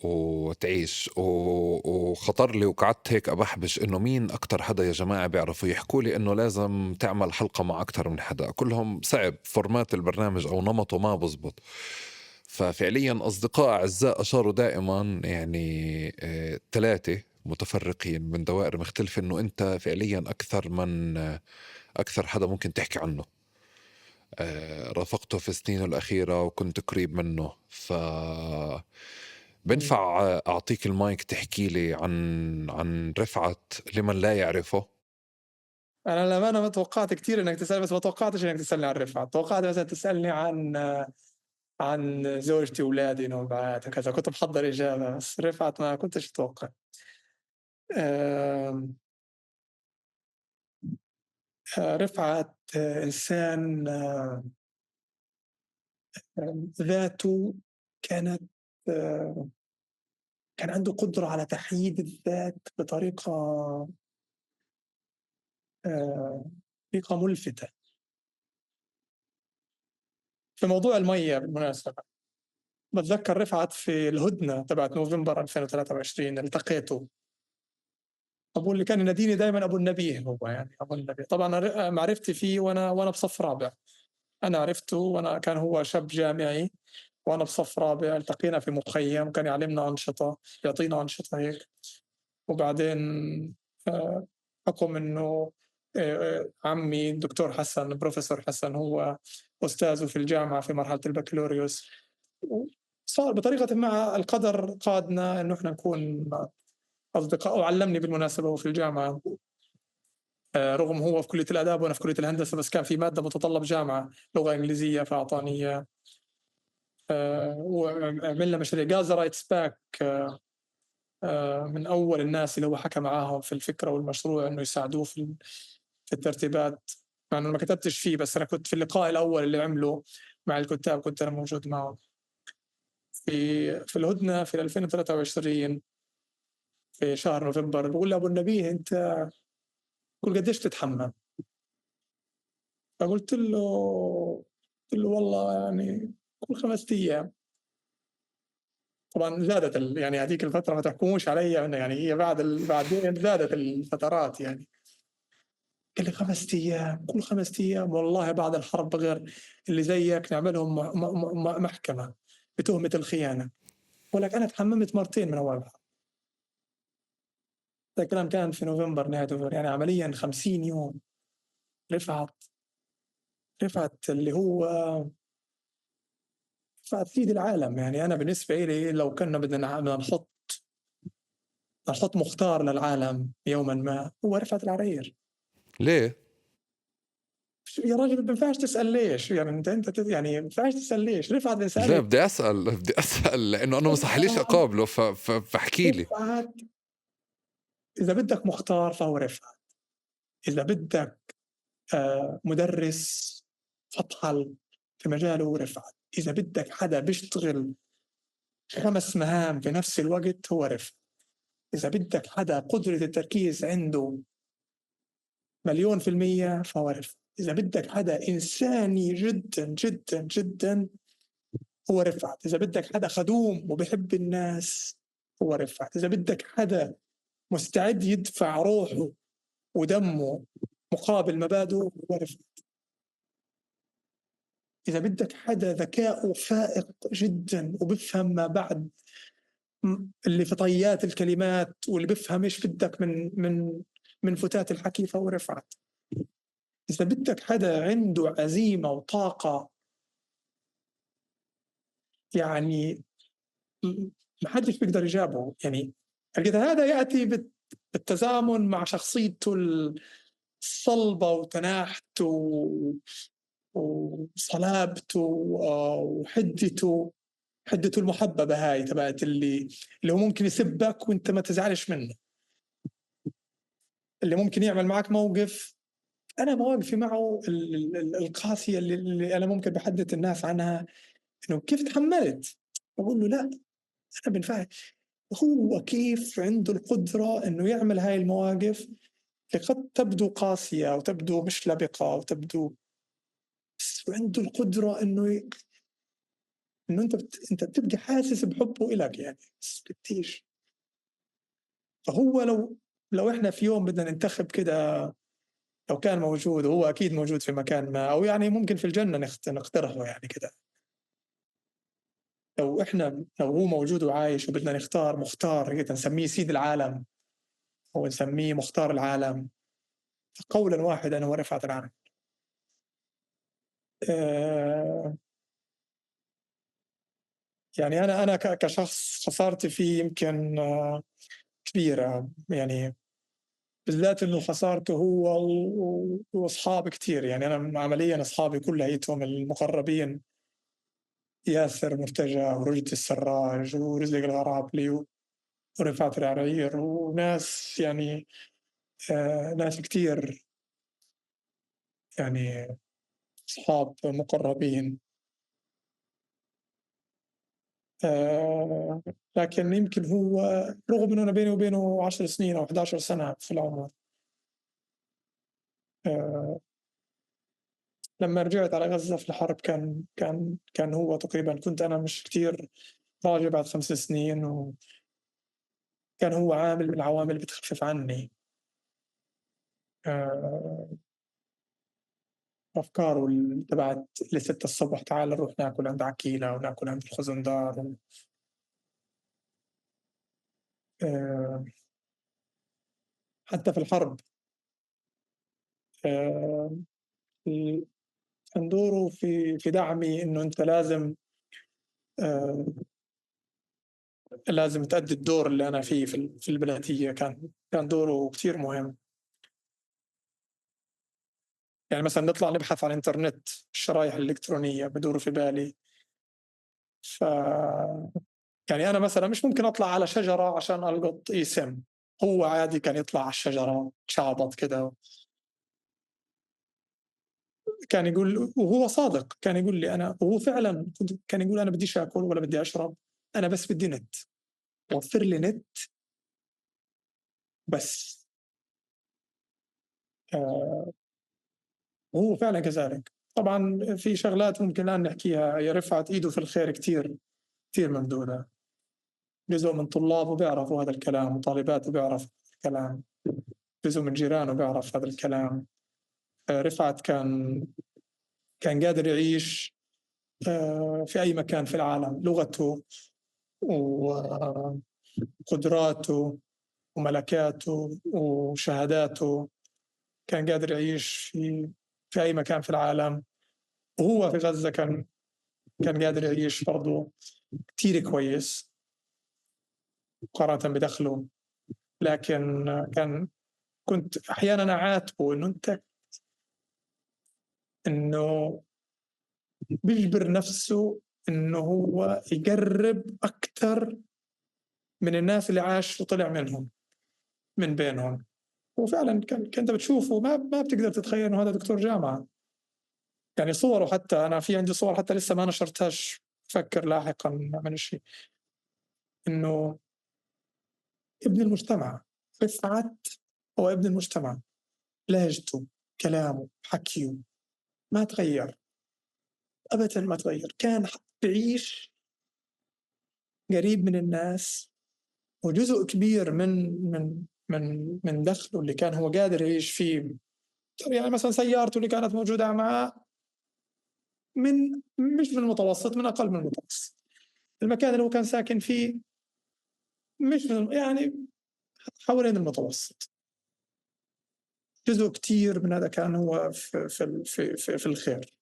وتعيش. وخطر لي وقعدت هيك أبحبش إنه مين أكتر حدا يا جماعة بيعرفوا. يحكوا لي إنه لازم تعمل حلقة مع أكتر من حدا، كلهم صعب format البرنامج أو نمطه ما بزبط. ففعليا أصدقاء أعزاء أشاروا دائما يعني 3 متفرقين من دوائر مختلفة إنه أنت فعليا أكثر حدا ممكن تحكي عنه. رافقته في سنينه الأخيرة وكنت قريب منه، ف بنفع أعطيك المايك تحكي لي عن رفعت لمن لا يعرفه؟ أنا للأمانة ما توقعت كثير إنك تسأل، بس ما توقعتش إنك تسألني عن رفعت. توقعت مثلا تسألني عن زوجتي وأولادي إنهم بعاد وكذا، كنت محضر إجابة، بس رفعت ما كنتش أتوقع. رفعت إنسان ذاته كان عنده قدرة على تحييد الذات بطريقة ملفتة. في موضوع المية بالمناسبة، بتذكر رفعت في الهدنة تبعت نوفمبر 2023 التقيته، أبو اللي كان يناديني دايما أبو النبيه، هو يعني أبو النبيه. طبعا معرفتي فيه وأنا بصف رابع، أنا عرفته وأنا كان هو شاب جامعي وأنا بصف رابع، التقينا في مخيم، كان يعلمنا أنشطة، يعطينا أنشطة هيك. وبعدين حكم إنه عمي الدكتور حسن، بروفيسور حسن، هو أستاذه في الجامعة في مرحلة البكالوريوس. صار بطريقة ما القدر قادنا إنه إحنا نكون أصدقاء. وعلمني بالمناسبة هو في الجامعة، رغم هو في كلية الآداب وأنا في كلية الهندسة، بس كان في مادة متطلب جامعة لغة إنجليزية فأعطاني إياه. وعملنا مشاريع Gaza Writes Back، من أول الناس اللي هو حكى معاهم في الفكرة والمشروع إنه يساعدوه في الترتيبات، مع إنه ما كتبتش فيه، بس أنا كنت في اللقاء الأول اللي عمله مع الكتاب كنت أنا موجود معه. في الهدنة في 2023 في شهر نوفمبر، بقول له أبو النبيه أنت قل قديش تتحمم؟ فقلت له والله يعني كل 5 أيام. طبعا زادت يعني هذيك الفترة، ما تحكموش علي يعني هي بعدين زادت الفترات يعني. قال لي 5 أيام، كل 5 أيام، والله بعد الحرب غير اللي زيك نعملهم محكمة بتهمة الخيانة. ولك أنا تحممت مرتين من أول الحرب. هذا الكلام كان في نوفمبر، نهاية نوفمبر، يعني عمليا 50 يوم. رفعت اللي هو رفعت سيد العالم. يعني أنا بالنسبة لي لو كنا بدنا نحط مختار للعالم يوما ما، هو رفعت العرير. ليه؟ يا راجل ما ينفعش تسأل ليش، يعني أنت يعني ما ينفعش تسأل ليش. رفعت إنسان. لا بدي أسأل لأنه أنا ما صحليش أقابله، فاحكي لي. رفعت إذا بدك مختار فهو رفعت، إذا بدك مدرس فطحل في مجاله رفعت، إذا بدك حدا بيشتغل 5 مهام في نفس الوقت هو رفعت، إذا بدك حدا قدرة التركيز عنده 1,000,000% فهو رفعت، إذا بدك حدا إنساني جدا جدا جدا هو رفعت، إذا بدك حدا خدوم وبحب الناس هو رفعت، إذا بدك حدا مستعد يدفع روحه ودمه مقابل مبادئه هو رفعت، إذا بدك حدا ذكاؤه فائق جدا وبفهم ما بعد اللي في طيات الكلمات واللي بفهم إيش بدك من من من فتات الحكي فهو رفعت، إذا بدك حدا عنده عزيمة وطاقة يعني ما حدش بيقدر يجابه. يعني هذا يأتي بالتزامن مع شخصيته الصلبة وتناحته وصلابته وحدته، حدته المحببة هاي تبعت اللي هو ممكن يسبك وانت ما تزعلش منه، اللي ممكن يعمل معك موقف. أنا مواقفي معه القاسية اللي أنا ممكن بحدث الناس عنها إنه كيف تحملت، بقول له لا أنا بنفعل. هو كيف عنده القدرة إنه يعمل هاي المواقف اللي قد تبدو قاسية وتبدو مش لبقة وتبدو، بس عنده القدرة إنه إنه أنت بتبقى حاسس بحبه إلك يعني، بس بديش. فهو لو إحنا في يوم بدنا ننتخب كده، لو كان موجود، وهو أكيد موجود في مكان ما، أو يعني ممكن في الجنة نقترحه يعني كده. لو هو موجود وعايش وبدنا نختار مختار كده، نسميه سيد العالم أو نسميه مختار العالم، قولا واحدا هو رفعت العالم. يعني أنا كشخص خسارتي فيه يمكن كبيرة، يعني بالذات إنه خسارته هو وأصحاب كتير. يعني أنا عمليا أصحابي كليتهم المقربين، ياسر مرتجى ورشدي السراج ورزق الغرابلي ورفعت العرعير وناس يعني ناس كتير يعني أصحاب مقربين. لكن يمكن هو رغم أنه أنا بيني وبينه 10 سنين أو 11 سنة في العمر، لما رجعت على غزة في الحرب كان هو تقريبا، كنت أنا مش كتير راجع بعد 5 سنين، وكان هو عامل من العوامل اللي بتخفف عني. أفكاره تبعت ل6 الصبح تعال نروح ناكل عند عكيلة وناكل عند الخزندار. حتى في الحرب، كان دوره في دعمي إنه أنت لازم تأدي الدور اللي أنا فيه في البلدية. كان دوره كتير مهم. يعني مثلا نطلع نبحث على الإنترنت، الشرايح الإلكترونية بدور في بالي. يعني أنا مثلا مش ممكن أطلع على شجرة عشان ألقط إيسم، هو عادي كان يطلع على الشجرة شعبط كده. كان يقول، وهو صادق، كان يقول لي أنا، وهو فعلا كان يقول أنا بديش أكل ولا بدي أشرب، أنا بس بدي نت، وفر لي نت بس. وهو فعلا كذلك. طبعا في شغلات ممكن الآن نحكيها، هي رفعت إيده في الخير كتير كتير ممدودة. جزء من طلابه بيعرفوا هذا الكلام، وطالباته بيعرفوا هذا الكلام، جزء من جيرانه بيعرف هذا الكلام. رفعت كان قادر يعيش في أي مكان في العالم، لغته وقدراته وملكاته وشهاداته كان قادر يعيش في أي مكان في العالم. وهو في غزة كان قادر يعيش برضو كتير كويس مقارنة بدخله. لكن كنت أحيانا أعاتبه إنه أنت، إنه بيجبر نفسه إنه هو يقرب أكتر من الناس اللي عاش وطلع منهم، من بينهم. وفعلا كنت بتشوفه ما بتقدر تتخيل إنه هذا دكتور جامعة. يعني صوره، حتى أنا في عندي صور حتى لسه ما نشرتهاش، بفكر لاحقا من شيء، إنه ابن المجتمع رفعت هو ابن المجتمع، لهجته، كلامه، حكيه ما تغير أبدا، ما تغير. كان بعيش قريب من الناس، وجزء كبير من من من من دخله اللي كان هو قادر يعيش فيه، يعني مثلا سيارته اللي كانت موجودة معه من مش من المتوسط، من أقل من المتوسط. المكان اللي هو كان ساكن فيه مش من، يعني حوالين المتوسط. جزء كتير من هذا كان هو في في في في, في الخير.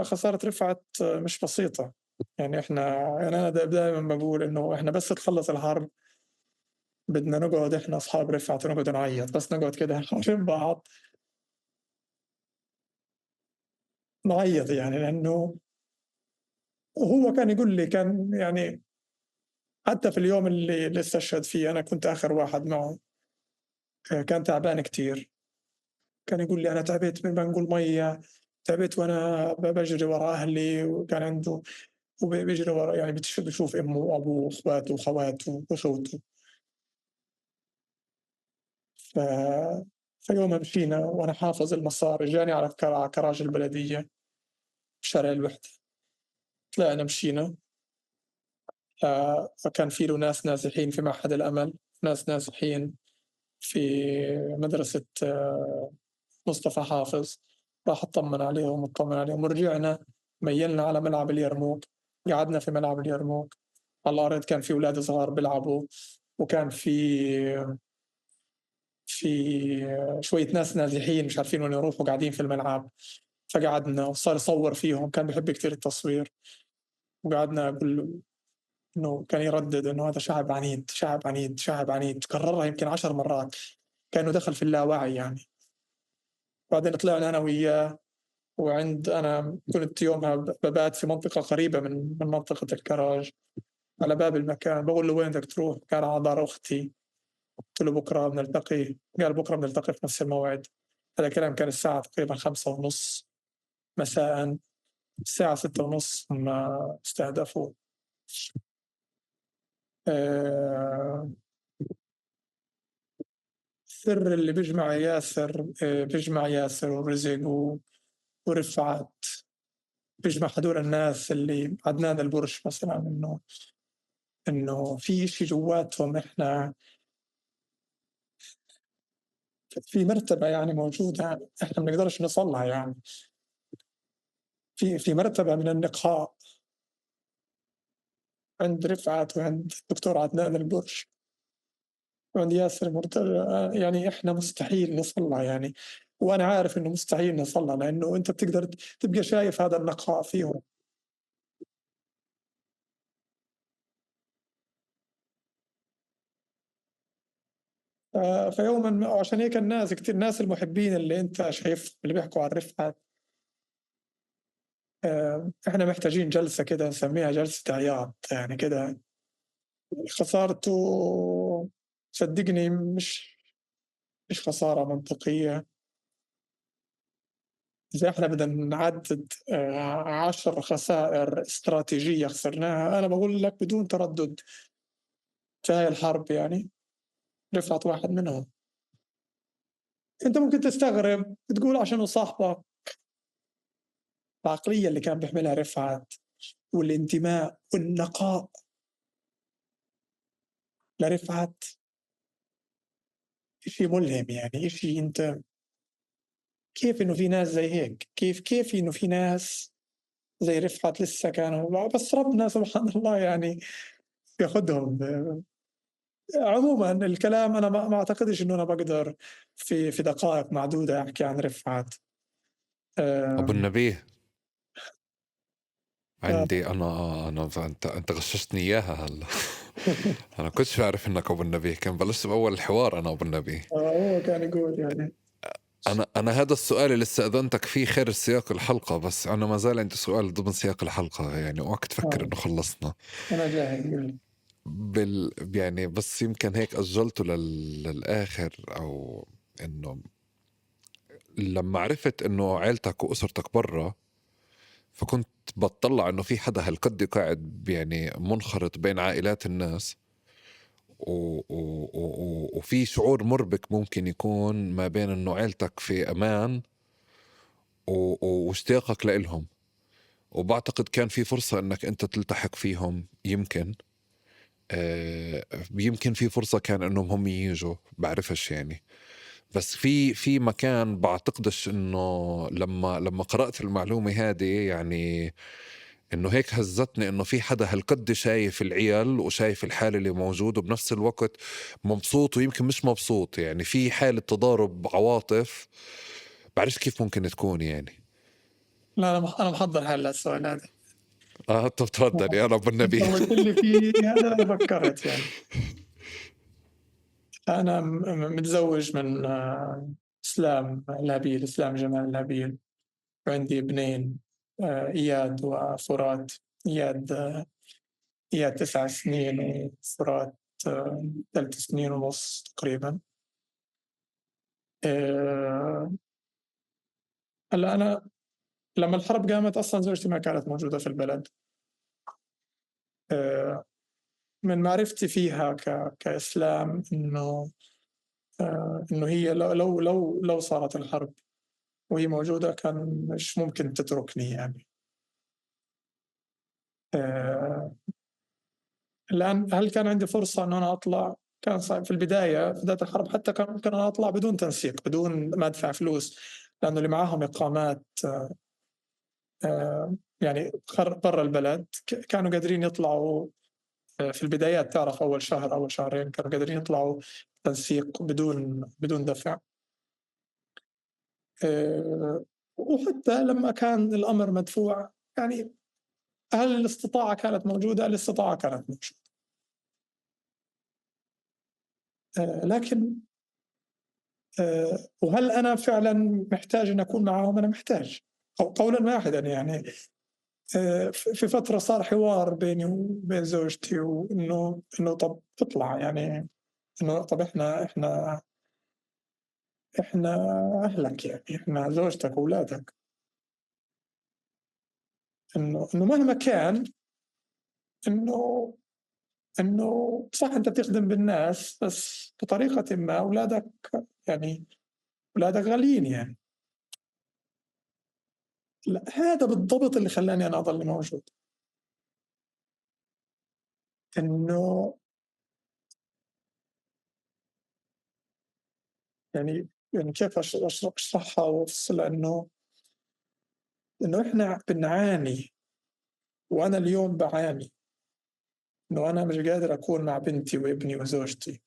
خسارة رفعت مش بسيطة. يعني احنا، يعني انا دائما بقول انه احنا بس تخلص الحرب بدنا نقعد احنا اصحاب رفعت ونقعد نعيط، بس نقعد كده حوالين بعض نعيط. يعني لانه وهو كان يقول لي، كان يعني حتى في اليوم اللي استشهد فيه انا كنت اخر واحد معه، كان تعبان كتير. كان يقول لي انا تعبت من بنقول ميه، تعبت وانا بجري ورا اهلي، وكان عنده وبيجري ورا، يعني بيشوف امه وابوه واخواته وخواته واخوته. فيوم مشينا وانا حافظ المسار، اجاني على كراج البلديه، بشارع الوحدة. طلعنا مشينا، فكان في له ناس نازحين في معهد الأمل، ناس نازحين في مدرسة مصطفى حافظ. راح اطمن عليهم واطمن عليهم، ورجعنا ميلنا على ملعب اليرموك، قعدنا في ملعب اليرموك على الأرض. كان في أولاد صغار بيلعبوا، وكان في شوية ناس نازحين مش عارفين وين يروحوا، قاعدين في الملعب. فقعدنا وصار يصور فيهم، كان بحب كتير التصوير. وقعدنا أقول إنه كان يردد إنه هذا شعب عنيد، شعب عنيد، شعب عنيد، كررها يمكن 10 مرات، كأنه دخل في اللاوعي يعني. بعدين طلعنا أنا وياه، وعند أنا كنت يومها ببات في منطقة قريبة من منطقة الكراج، على باب المكان. بقول له وين بدك تروح؟ كان على دار أختي. قلت له بكرة بنلتقي. قال بكرة بنلتقي في نفس الموعد. هذا الكلام كان الساعة تقريبا 5:30 مساء. الساعة 6:30 هم استهدفوا. السر اللي بيجمع ياسر، بيجمع ياسر ورزق ورفعت، بيجمع هدول الناس اللي عدنان البرش مثلا، إنه في شيء جواتهم، إحنا في مرتبة يعني موجودة إحنا ما بنقدرش نوصلها يعني. في مرتبة من النقاء عند رفعت وعند الدكتور عدنان البرش وعند ياسر مرتجى، يعني إحنا مستحيل نوصلها يعني. وأنا عارف إنه مستحيل نوصلها، لأنه أنت بتقدر تبقى شايف هذا النقاء فيهم. فيوما ما، وعشان هيك الناس كتير، الناس المحبين اللي أنت شايف اللي بيحكوا عن رفعت، إحنا محتاجين جلسة كده نسميها جلسة عياط يعني كده. خسارته صدقني مش خسارة منطقية. إذا إحنا بدنا نعدد 10 خسائر استراتيجية خسرناها، أنا بقول لك بدون تردد في هاي الحرب يعني رفعت واحد منهم. أنت ممكن تستغرب تقول عشانه صاحبك. العقلية اللي كان بيحملها رفعت والانتماء والنقاء لرفعت إشي ملهم يعني، إشي أنت كيف إنه في ناس زي هيك، كيف إنه في ناس زي رفعت لسه كانوا، بس ربنا سبحان الله يعني بياخدهم. عموما الكلام أنا ما أعتقدش إنه أنا بقدر في دقائق معدودة أحكي عن رفعت. أبو النبيه عندي أنا أنت غششتني إياها هلا. أنا كنتش بعرف إنك أبو النبيه، كان بلشت بأول الحوار أنا أبو النبيه. هو كان يقول يعني أنا هذا السؤال اللي استأذنتك فيه خارج سياق الحلقة، بس أنا ما زال عندي سؤال ضمن سياق الحلقة يعني، وقت تفكر إنه خلصنا. أنا جاهز يعني بس يمكن هيك أجلته للآخر، أو إنه لما عرفت إنه عيلتك وأسرتك برا، فكنت بتطلع إنه في حدا هالقد قاعد يعني منخرط بين عائلات الناس، وفي شعور مربك ممكن يكون ما بين إنه عيلتك في أمان واشتياقك لإلهم، وبعتقد كان في فرصة إنك أنت تلتحق فيهم، يمكن يمكن في فرصة كان إنهم هم ييجوا، بعرفش يعني. بس في مكان بعتقدش إنه لما قرأت المعلومة هذه يعني إنه هيك هزتني، إنه في حدا هالقد شايف العيال وشايف الحالة اللي موجود، وبنفس الوقت مبسوط ويمكن مش مبسوط، يعني في حالة تضارب عواطف بعرفش كيف ممكن تكون يعني. لا أنا محضر حالي للسؤال هذا. طب تفضل يا رب النبي. قلت لي فيه هذا فكرت يعني. أنا متزوج من إسلام الهبيل، إسلام جمال الهبيل، وعندي ابنين، إياد وفرات. إياد 9 سنين وفرات 3 سنين ونص تقريبا. هلا أنا لما الحرب قامت أصلا زوجتي ما كانت موجودة في البلد. من معرفتي فيها كإسلام إنه هي لو لو لو صارت الحرب وهي موجودة كان مش ممكن تتركني يعني. الآن هل كان عندي فرصة إنه أنا أطلع؟ كان صعب في البداية، في بداية الحرب حتى كان ممكن أنا أطلع بدون تنسيق، بدون ما أدفع فلوس، لأنه اللي معاهم إقامات يعني برا البلد كانوا قادرين يطلعوا في البدايات، تعرف أول شهر أول شهرين كانوا قادرين يطلعوا تنسيق بدون دفع. وحتى لما كان الأمر مدفوع، يعني هل الاستطاعة كانت موجودة؟ الاستطاعة كانت موجودة. لكن وهل أنا فعلا محتاج أن أكون معهم؟ أنا محتاج قولا واحدا. يعني في فترة صار حوار بيني وبين زوجتي، وإنه إنه طب تطلع، يعني إنه طب إحنا أهلك، يعني إحنا زوجتك وأولادك، إنه مهما كان إنه صح أنت بتخدم بالناس، بس بطريقة ما أولادك، يعني أولادك غاليين يعني. لا، هذا بالضبط اللي خلاني أنا أضل موجود، إنه يعني كيف أشرحها وأفصلها، إنه إحنا بنعاني، وأنا اليوم بعاني إنه أنا مش قادر أكون مع بنتي وابني وزوجتي،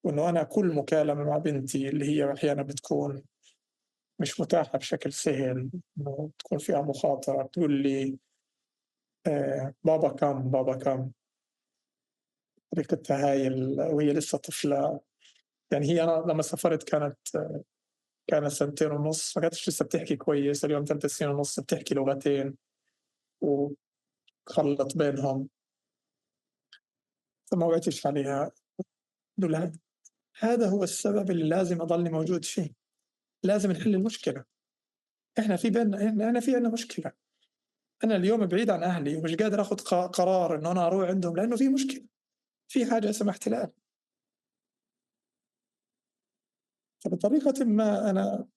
وإنه أنا كل مكالمة مع بنتي اللي هي أحيانا بتكون مش متاحة بشكل سهل، إنه تكون فيها مخاطرة، تقول لي بابا كم، بابا كم، طريقتها هاي وهي لسه طفلة. يعني هي أنا لما سافرت كانت 2.5 سنة، ما كانتش لسه بتحكي كويس. اليوم 3.5 سنين بتحكي لغتين وخلط بينهم، فما وعدتش عليها. هذا هو السبب اللي لازم أضل موجود فيه. لازم نحل المشكلة. إحنا في بيننا، إحنا في عندنا مشكلة. أنا اليوم بعيد عن أهلي ومش قادر أخذ قرار إنه أنا أروح عندهم، لأنه في مشكلة، في حاجة اسمها احتلال. فبطريقة ما أنا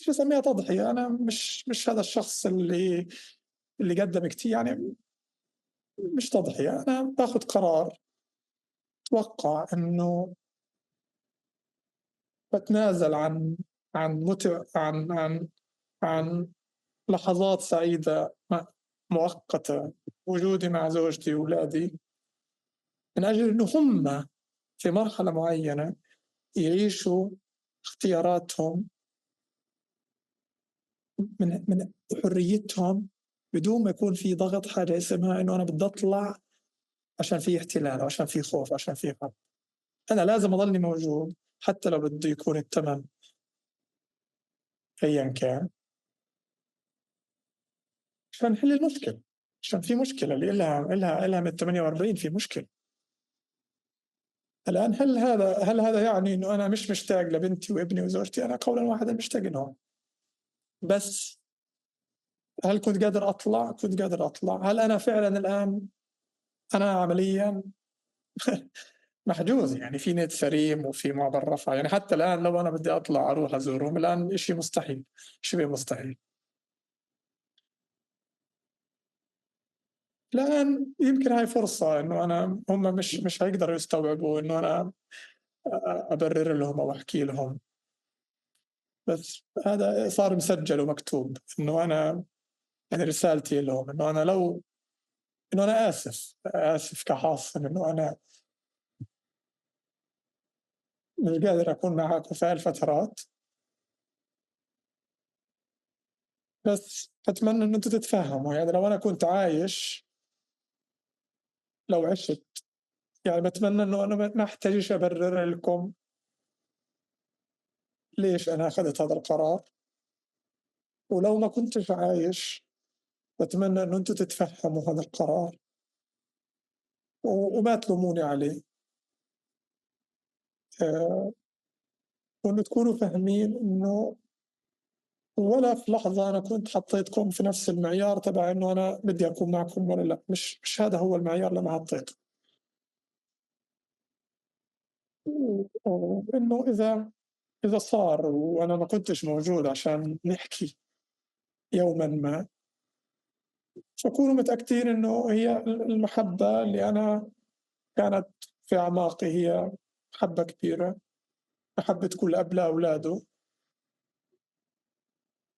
شو أسميها، تضحية. أنا مش هذا الشخص اللي قدم كتير، يعني مش تضحية. أنا باخذ قرار، أتوقع إنه بتنازل عن متع، عن عن عن لحظات سعيدة مؤقتة، وجودي مع زوجتي وأولادي، من أجل إنه هم في مرحلة معينة يعيشوا اختياراتهم من حريتهم، بدون ما يكون في ضغط حاجة اسمها إنه أنا بدي أطلع عشان في احتلال، عشان في خوف، عشان في حرب. أنا لازم أضلني موجود حتى لو بده يكون الثمن أيا كان، عشان نحل المشكلة. عشان في مشكلة اللي إلها من 48 في مشكلة. الآن هل هذا يعني إنه أنا مش مشتاق لبنتي وابني وزوجتي؟ أنا قولا واحدا مشتاق لهم. بس هل كنت قادر أطلع؟ كنت قادر أطلع. هل أنا فعلا الآن أنا عمليا محجوز، يعني في نت سريم وفي معبر رفح، يعني حتى الآن لو أنا بدي أطلع أروح أزورهم الآن إشي مستحيل، شبه مستحيل. الآن يمكن هاي فرصة إنه أنا هم مش هيقدروا يستوعبوا إنه أنا أبرر لهم أو أحكي لهم، بس هذا صار مسجل ومكتوب إنه أنا يعني رسالتي لهم إنه أنا لو إنه أنا آسف كحاصل إنه أنا مش قادر أكون معاكم في هالفترات، بس أتمنى إنه أنتم تتفهموا. يعني لو أنا كنت عايش، لو عشت، يعني بتمنى إنه أنا ما أحتاجش أبرر لكم ليش أنا أخذت هذا القرار، ولو ما كنتش عايش بتمنى إنه أنتم تتفهموا هذا القرار وما تلوموني عليه، وإنه تكونوا فاهمين إنه ولا في لحظة أنا كنت حطيتكم في نفس المعيار تبع إنه أنا بدي أكون معكم ولا لا. مش هذا هو المعيار اللي أنا حطيته. وإنه إذا صار وأنا ما كنتش موجود عشان نحكي يوما ما، فكونوا متأكدين إنه هي المحبة اللي أنا كانت في أعماقي هي محبة كبيرة، محبة كل أب لأولاده،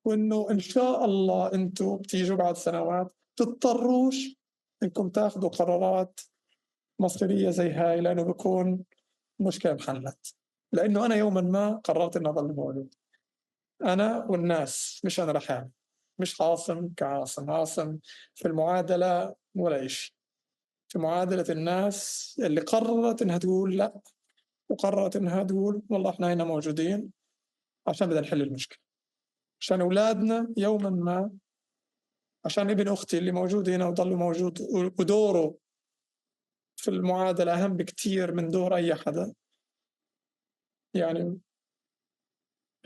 وإنه إن شاء الله أنتوا بتيجوا بعد سنوات تضطروش إنكم تاخذوا قرارات مصيرية زي هاي، لأنه بكون مشكلة انحلت، لأنه أنا يوما ما قررت إني أضل موجود، أنا والناس، مش أنا لحالي، مش عاصم كعاصم، عاصم في المعادلة ولا إشي، في معادلة الناس اللي قررت إنها تقول لا، وقررت إنها تقول والله إحنا هنا موجودين عشان بدنا نحل المشكلة، عشان أولادنا يوما ما، عشان ابن أختي اللي موجود هنا وضل موجود ودوره في المعادلة أهم بكتير من دور أي حدا. يعني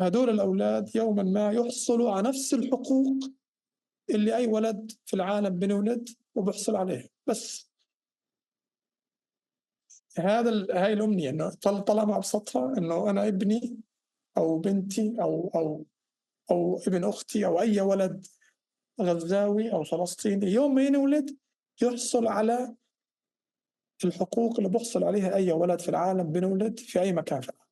هدول الأولاد يوما ما يحصلوا على نفس الحقوق اللي أي ولد في العالم بنولد وبحصل عليها. بس هذا هاي الأمنية، إنه طالما أبسطها، إنه أنا ابني أو بنتي أو أو أو ابن أختي أو أي ولد غزاوي أو فلسطيني يوم ما ينولد يحصل على الحقوق اللي بحصل عليها أي ولد في العالم بنولد في أي مكان في العالم.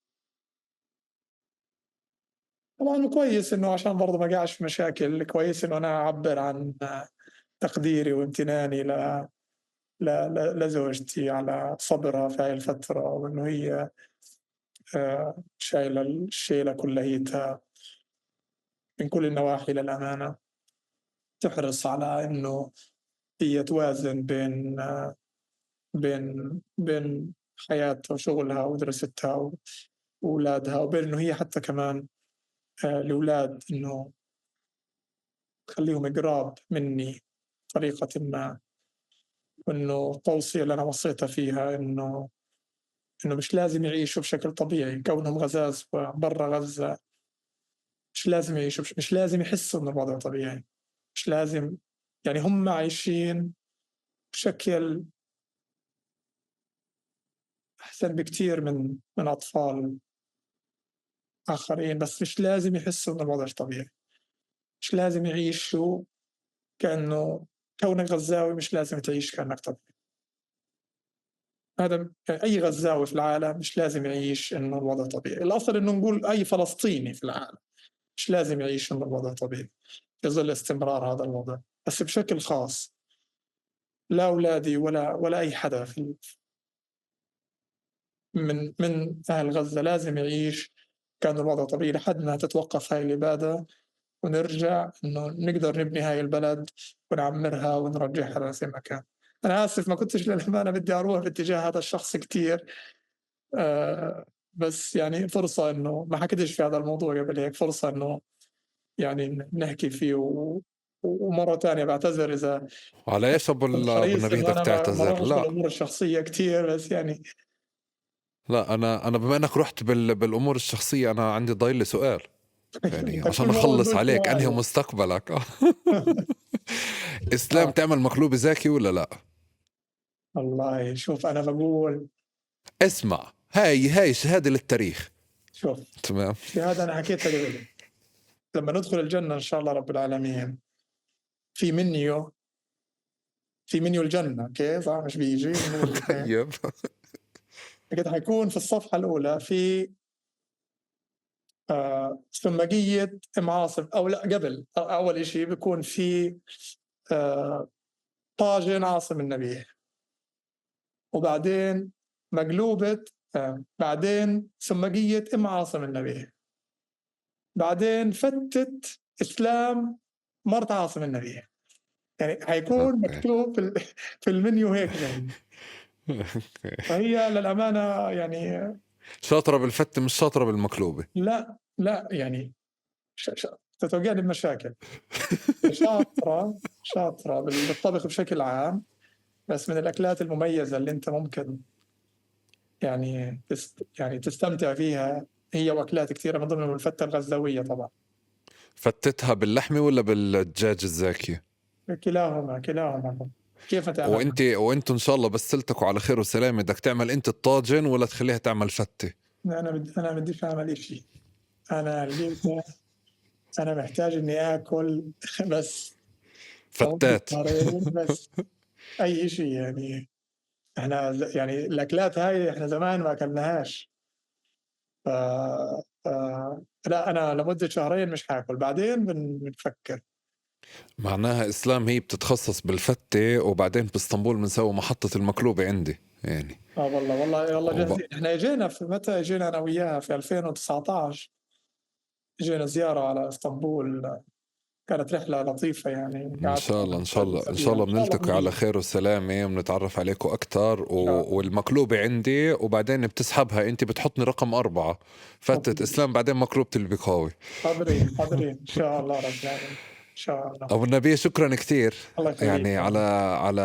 طبعا كويس إنه عشان برضه ما قاعش في مشاكل، كويس إنه أنا أعبر عن تقديري وامتناني لزوجتي على صبرها في هاي الفترة، وإنه هي شايلة الشيلة كليتها من كل النواحي للأمانة، تحرص على إنه هي توازن بين بين بين حياتها وشغلها ودراستها وأولادها، وبين إنه هي حتى كمان الأولاد إنه تخليهم قراب مني بطريقة ما، وإنه التوصية اللي أنا وصيتها فيها إنه مش لازم يعيشوا بشكل طبيعي، كونهم غزاز برا غزة مش لازم يعيشوا، مش لازم يحسوا إنه الوضع طبيعي، مش لازم، يعني هم عايشين بشكل أحسن بكتير من أطفال آخرين، بس مش لازم يحسوا إنه الوضع طبيعي، مش لازم يعيشوا كأنه كونك غزاوي مش لازم تعيش كأنك طبيعي. هذا أي غزاوي في العالم مش لازم يعيش إنه الوضع طبيعي. الأصل إنه نقول أي فلسطيني في العالم مش لازم يعيش إنه الوضع طبيعي في ظل استمرار هذا الوضع، بس بشكل خاص لا أولادي ولا أي حدا في من أهل غزة لازم يعيش كان الوضع طبيعي لحد ما تتوقف هاي الإبادة ونرجع إنه نقدر نبني هاي البلد ونعمرها ونرجعها لزي ما كان. أنا آسف ما كنتش للأمانة بدي أروح باتجاه هذا الشخص كتير، بس يعني فرصة إنه ما حكيتش في هذا الموضوع قبل هيك، فرصة إنه يعني نحكي فيه ومرة تانية بعتذر إذا على إيش أبو النبي بدك تعتذر؟ لا الأمور الشخصية كتير، بس يعني لا أنا بما أنك رحت بالأمور الشخصية أنا عندي ضايل سؤال يعني عشان أخلص عليك، أنهي مستقبلك؟ إسلام تعمل مقلوبة زاكي ولا لا؟ والله شوف أنا بقول اسمع، هاي شهادة للتاريخ. شوف تمام، شهادة أنا حكيتها قبل، لما ندخل الجنة إن شاء الله رب العالمين في منيو الجنة، okay صح؟ مش بيجي طيب أكيد حيكون في الصفحة الأولى في سماقية أم عاصم، أو لا قبل أول إشي بيكون في طاجن عاصم النبيه، وبعدين مقلوبة، بعدين سماقية أم عاصم النبيه، بعدين فتت إسلام مرت عاصم النبيه. يعني حيكون مكتوب في المنيو هيك يعني. فهي للأمانة يعني شاطرة بالفتة مش شاطرة بالمقلوبة. لا لا يعني تتوقعني بمشاكل. شاطرة بالطبخ بشكل عام، بس من الأكلات المميزة اللي أنت ممكن يعني يعني تستمتع فيها هي وأكلات كثيرة، من ضمنهم الفتة الغزاوية طبعا. فتتها باللحمة ولا بالدجاج الزاكي؟ كلاهما. كيف تعمل؟ وانتوا ان شاء الله بس تلتقوا على خير وسلامه، بدك تعمل انت الطاجن ولا تخليها تعمل فتة؟ انا بديش اعمل شيء، انا لقيت انا محتاج اني اكل بس. فتات. شهرين بس اي شيء يعني. احنا يعني الاكلات هاي احنا زمان ما اكلناهاش. ف... ف... لا انا لمدة شهرين مش حاكل، بعدين بنفكر. معناها اسلام هي بتتخصص بالفته، وبعدين باسطنبول بنسوي محطة المقلوبة عندي يعني. اه والله والله والله جاهزين. احنا اجينا في متى اجينا انا وياها؟ في 2019 اجينا زيارة على اسطنبول، كانت رحله لطيفة يعني. ان شاء الله ان شاء الله ان شاء الله بنلتقي على خير وسلامه وبنتعرف عليكم اكثر والمقلوبه عندي، وبعدين بتسحبها انت بتحطني رقم 4 فتة اسلام، بعدين مقلوبة البقاوي. حاضرين حاضرين ان شاء الله رب العالمين ان شاء الله. ابو النبي شكرا كثير يعني على على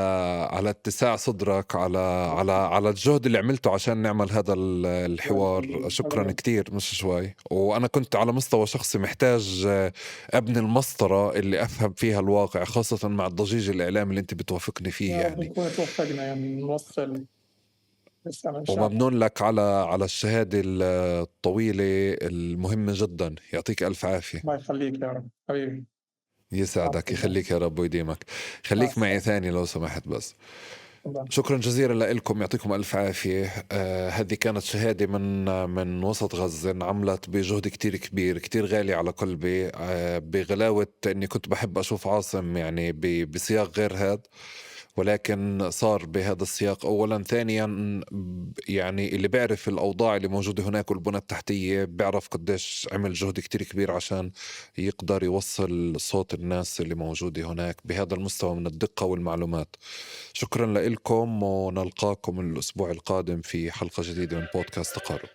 على اتساع صدرك، على على على الجهد اللي عملته عشان نعمل هذا الحوار. شكرا كثير مش شوي. وانا كنت على مستوى شخصي محتاج ابني المسطره اللي افهم فيها الواقع، خاصة مع الضجيج الاعلامي اللي انت بتوافقني فيه يعني. نكون توفقنا يعني نوصل. وممنون لك على على الشهادة الطويلة المهمة جدا. يعطيك الف عافية. الله يخليك يا رب حبيبي. يسعدك يخليك يا رب ويديمك. خليك معي ثاني لو سمحت بس. شكرا جزيلا لكم، يعطيكم ألف عافية. هذه كانت شهادة من وسط غزة، انعملت بجهد كتير كبير، كتير غالي على قلبي، بغلاوة إني كنت بحب أشوف عاصم يعني بسياق غير هذا، ولكن صار بهذا السياق أولا. ثانيا يعني اللي بيعرف الأوضاع اللي موجودة هناك والبنى التحتية بيعرف قديش عمل جهد كتير كبير عشان يقدر يوصل صوت الناس اللي موجودة هناك بهذا المستوى من الدقة والمعلومات. شكرا لكم، ونلقاكم الأسبوع القادم في حلقة جديدة من بودكاست تقارب.